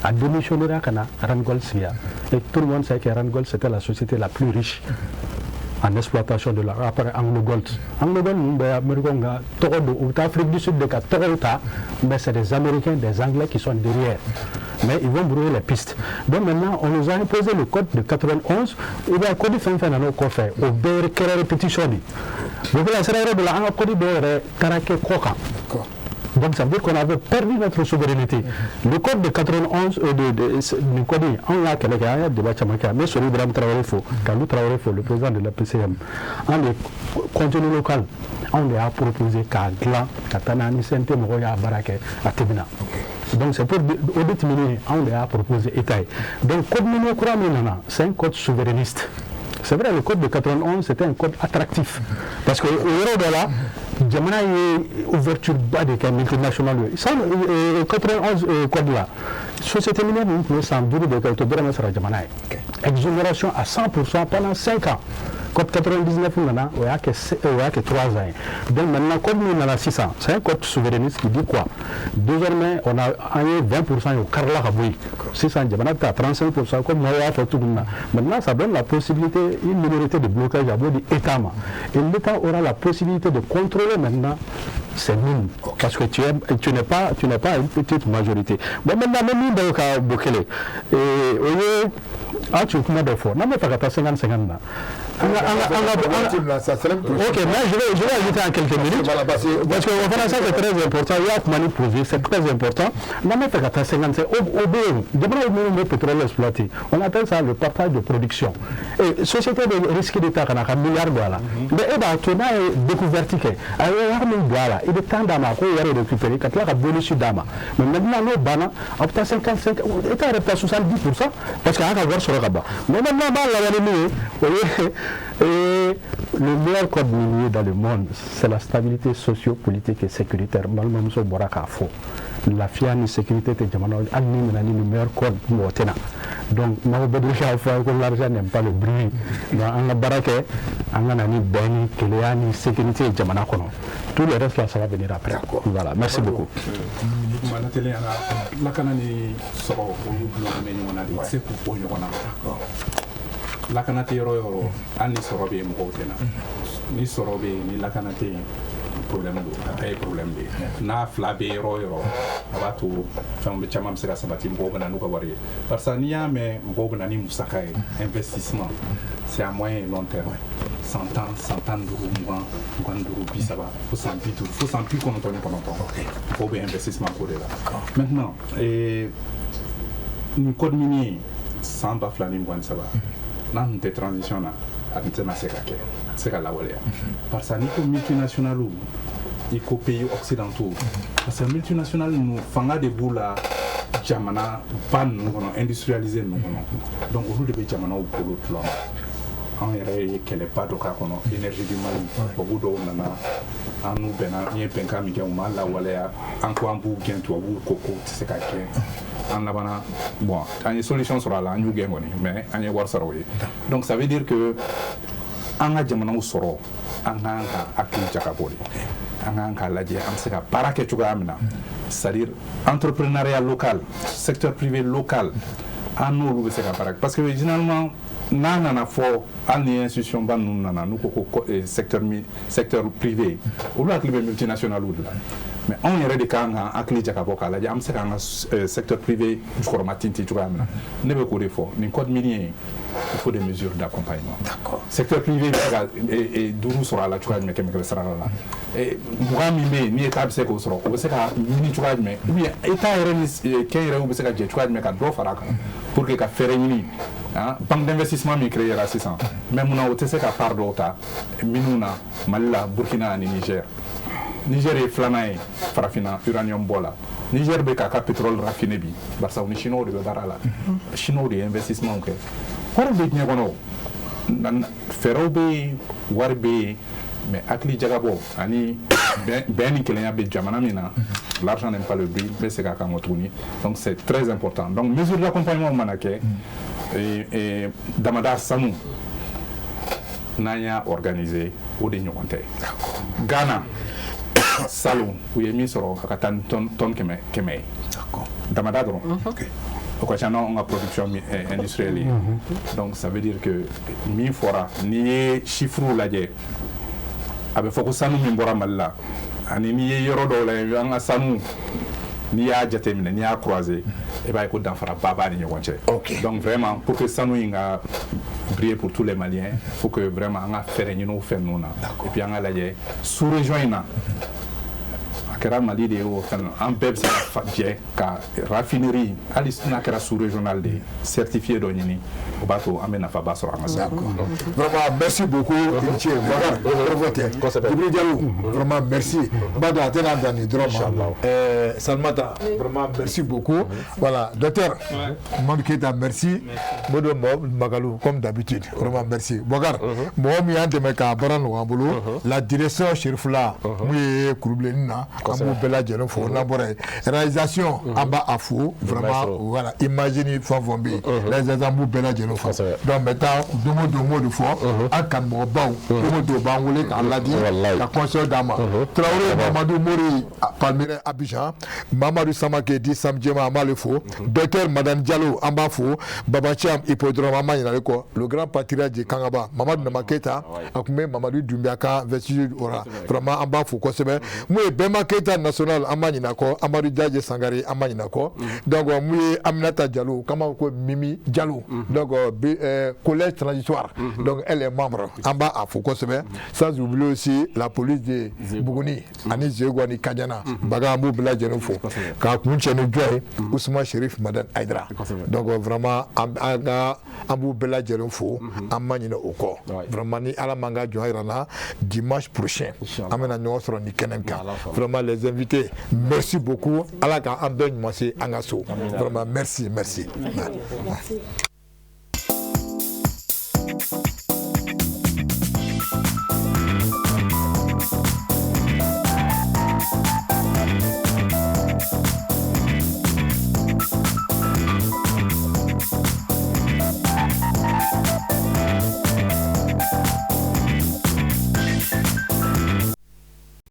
A démissionné ka na Randgold sigi. Et tout le monde sait que Randgold, c'était la société la plus riche en exploitation de la, après AngloGold. AngloGold ninnu bɛɛ Américains ka tɔgɔ don, u bɛ taa Afrique du Sud de ka tɔgɔw ta, mais c'est des Américains, des Anglais qui sont derrière. Mais ils vont brouiller les pistes. Donc maintenant, on nous a imposé le code de 91, ou bien code fɛn fɛn nana o kɔfɛ, o bɛɛ kɛra répétition de ye. Donc la sira yɔrɔ dɔ la, an ka code dɔw yɛrɛ taara kɛ kɔ kan. Donc ça veut dire qu'on avait perdu notre souveraineté. Le code de 91, nin code in, anw y'a kɛlɛ kɛ, an y'a débat caman kɛ. An bɛ Sori Ibrahim Traoré fo, Kalou Traoré fo, le président de l'APCM. An de contenu local, anw de y'a proposé k'a dilan ka taa n'a ni CNT mɔgɔw y'a baara kɛ, a tɛmɛna. Donc c'est pour audit minier, anw de y'a proposé État ye. Donc code minier kura min nana, c'est un code souverainiste. C'est vrai, le code de 91, c'était un code attractif. Parce que au yɔrɔ dɔ la, jamana ye ouverture ba de kɛ multinationale ye. San 91 code la, société minière ninnu tun bɛ san 5 de kɛ, u tɛ dɔrɔmɛ sara jamana ye. Exonération à 100% pendant 5 ans. Code 99 nana, o y'a kɛ 3 ans ye. Donc maintenant, code min nana sisan, c'est un code souverainiste qui dit quoi? Désormais, on a an ye 20% ye, o karila ka bɔ yen. Sisan jamana bɛ taa 35% comme mɔgɔw y'a fɔ cogo min na. Maintenant, ça donne la possibilité, une minorité de blocage a b'o di État ma. Et l'État aura la possibilité de contrôler maintenant ces mines. Parce que tu n'es pas une petite majorité. Bon, maintenant, même min bɛ ka Bokele, o ye an tun kuma dɔ fɔ, n'an bɛ fɛ ka taa 50-50 na. Ok, mais je vais ajouter en quelques minutes. Voilà, parce que au ça, c'est très important. Il y a kuma ni posé, c'est très important. N'an bɛ fɛ ka taa 55, o bɛ yen, jamanaw minnu bɛ pétrole exploité, on appelle ça le partage de production. Et société bɛ risque de ta ka na ka milliard don a la. Mais e b'a to n'a ye découverte kɛ, a ye wari min don a la, i bɛ temps d'a ma a k'o wari récupérer ka tila ka bonus d'a ma. Mais maintenant n'o banna, a bɛ taa 55, État yɛrɛ bɛ taa 70% parce que a y'a ka wari sɔrɔ ka ban. Mais maintenant an b'a laban ni min ye, o ye et le meilleur code minier dans le monde, c'est la stabilité socio-politique et sécuritaire. Balimamuso bɔra k'a fɔ, lafiya ni sécurité tɛ jamana, hali ni nana ni le meilleur code, mɔgɔ tɛ na. Donc n'aw bɛɛ k'a fɔ ko l'argent n'aime pas le bruit. Donc an ka baara kɛ, an ka na ni bɛn ni kelenya ni sécurité ye jamana kɔnɔ. Tout le reste là, ça va venir après. Voilà, merci beaucoup. Kuma lateliya la, lakana ni sɔrɔ, olu dulonnen bɛ ɲɔgɔn na de, i tɛ se k'u bɔ ɲɔgɔn na. Lakana tɛ yɔrɔ o yɔrɔ, hali ni sɔrɔ bɛ yen, mɔgɔw tɛ na. Ni sɔrɔ bɛ yen, ni lakana tɛ yen, problème don, a bɛɛ ye problème de ye. N'a fila bɛ yɔrɔ o yɔrɔ, a b'a to fɛn bɛ caman bɛ se ka sabati, mɔgɔw bɛ na n'u ka wari ye, barisa n'i y'a mɛn mɔgɔw bɛ na ni musaka ye, investissement, c'est à moyen et long terme, san 10, san 15, 20, 25, 30, fo san 50, fo san 99, mɔgɔw bɛ investissement ko de la. Maintenant, nin code minier, san 2023, n'a tun tɛ transition na, a tun tɛna se ka kɛ, a tɛ se ka lawaleya, barisa n'i ko multinationales, i ko pays occidentaux, parce que multinationales ninnu, fanga de b'u la jamana ba ninnu kɔnɔ, industrialisé ninnu kɔnɔ. Donc olu de bɛ jamanaw bolo tulon. Anw yɛrɛ ye kɛlɛba dɔ k'a kɔnɔ, énergie du Mali, tubabu dɔw nana, an n'u bɛnna, n ye bɛnkan min kɛ, u m'a lawaleya. An ko an b'u gɛn, tubabuw ko k'o tɛ se ka kɛ. An labanna, bon, an ye solution sɔrɔ a la, an y'u gɛn kɔni, mais an ye wari sɔrɔ o ye. Donc ça veut dire que an ka jamanaw sɔrɔ, an kan ka hakili jagabɔ de, an kan k'a lajɛ an bɛ se ka baara kɛ cogoya min na, c'est à dire entrepreneuriat local, secteur privé local, an n'olu bɛ se ka baara kɛ. Parce que généralement, n'a nana fɔ, hali ni institution ba ninnu nana, n'u ko secteur privé, olu hakili bɛ multinationales de la. Mais anw yɛrɛ de kan ka hakili jagabɔ k'a lajɛ an bɛ se k'an ka secteur privé jukɔrɔma tintin cogoya min na. Ne bɛ k'o de fɔ, nin code minier, il faut des mesures d'accompagnement. Secteur privé bɛ se ka duuru sɔrɔ a la cogoya jumɛn, 100 100 sara la, 20 min bɛ yen ni État bɛ se k'o sɔrɔ, o bɛ se ka ɲini cogoya jumɛn, ou bien État yɛrɛ ni kɛnyɛrɛyew bɛ se ka jɛ cogoya jumɛn ka dɔ fara a kan pour que ka fɛɛrɛ ɲini. Banque d'investissement min créé ra sisan, mais munna o tɛ se ka part dɔw ta minnu na Mali la, Burkina ani Niger? Niger ye filanan ye farafinna uranium bɔ la. Niger bɛ k'a ka pétrole raffiné bi, barisa u ni chinois de bɛ baara la, chinois de ye investissement kɛ. Wari bɛ diɲɛ kɔnɔ, fɛɛrɛw bɛ yen, wari bɛ yen, mais hakili jagabɔ ani bɛn ni kelenya bɛ jamana min na, l'argent n'aime pas le bruit, n bɛ segin a kan kɔ tuguni. Donc c'est très important. Donc mesure d'accompagnement mana kɛ, damada sanu n'an y'a organiser, o de ɲɔgɔn tɛ. Ghana salon, u ye min sɔrɔ, a ka taa ni tonne 100 100 ye damada dɔrɔn, o ka ca n'anw ka production industrielle ye. Donc ça veut dire que min fɔra, n'i ye chiffres lajɛ, a bɛ fɔ ko sanu min bɔra Mali la, ani n'i ye yɔrɔ dɔw lajɛ, an ka sanu, n'i y'a jateminɛ, n'i y'a croiser, i b'a ye ko danfaraba b'a ni ɲɔgɔn cɛ. Donc vraiment, pour que sanu in ka briller pour tous les Maliens, il faut que vraiment an ka fɛɛrɛ ɲini o fɛn ninnu na. Et puis an ka lajɛ sous région in na, a kɛra Mali de ye o fɛn, an bɛɛ bɛ se ka jɛ ka raffinerie, hali n'a kɛra sous régional de ye, certifié dɔ ɲini, o b'a to an bɛ nafaba sɔrɔ an ka se. Vraiment, merci beaucoup, i ni ce. Bakar, kɔrɔfɔ tɛ. Djibril Diallo, vraiment merci. N b'a dɔn a tɛna dan nin dɔrɔn ma. Salimata, vraiment merci beaucoup. Voilà, docteur Mamadou Keita, merci. Modo Magalou, comme d'habitude, vraiment merci. Bakar, mɔgɔ min y'an dɛmɛ k'a baara nɔgɔya an bolo, la direction Cherifla, mun ye kurubilenni na, an b'u bɛɛ lajɛlen fo. N'an bɔra yen, réalisation, an b'a a fo vraiment. Voilà, image ni fɛn fɛn bɛ yen, réalisation, an b'u bɛɛ lajɛlen fo. Donc maintenant, don o don, n b'o de fɔ an kanumɔgɔbaw, don o don u b'an wele k'an ladi, ka conseil d'an ma. Traoré Mamadou Mori, Palmyre Abidjan, Mamadou Samake di Sam Jema, an b'ale fo. Docteur Madame Diallo, an b'a fo. Baba Thiam Hippodrome, an b'a ɲin'ale kɔ. Le grand patriarche de Kangaba, Mamadou Nama Keita, a tun bɛ Mamadou Doumbia ka vestige o la, vraiment an b'a fo kosɛbɛ. Mun ye bɛnbakɛ Keyita national, an ma ɲinɛ a kɔ. Amadu Jaje Sangare, an ma ɲinɛ a kɔ. Donc mun ye Aminata Jalo, k'an b'a fɔ ko Mimi Jalo, donc collège transitoire, donc elle est membre, an b'a a fo kosɛbɛ. Sans oublier aussi la police de Buguni ani Zego ani Kadiana Baga, an b'u bɛɛ lajɛlen fo. K'a kun cɛ ni jɔn ye? Ousmane Chérif Madani Aïdara. Donc vraiment, an an ka an b'u bɛɛ lajɛlen fo, an ma ɲinɛ o kɔ. Vraiment, ni Ala m'an ka jɔn yira n na, dimanche prochain an bɛna ɲɔgɔn sɔrɔ nin kɛnɛ kan. Vraiment, les invités, merci beaucoup. Ala k'an bɛɛ ɲuman se an ka so. Vraiment, merci, merci. Merci.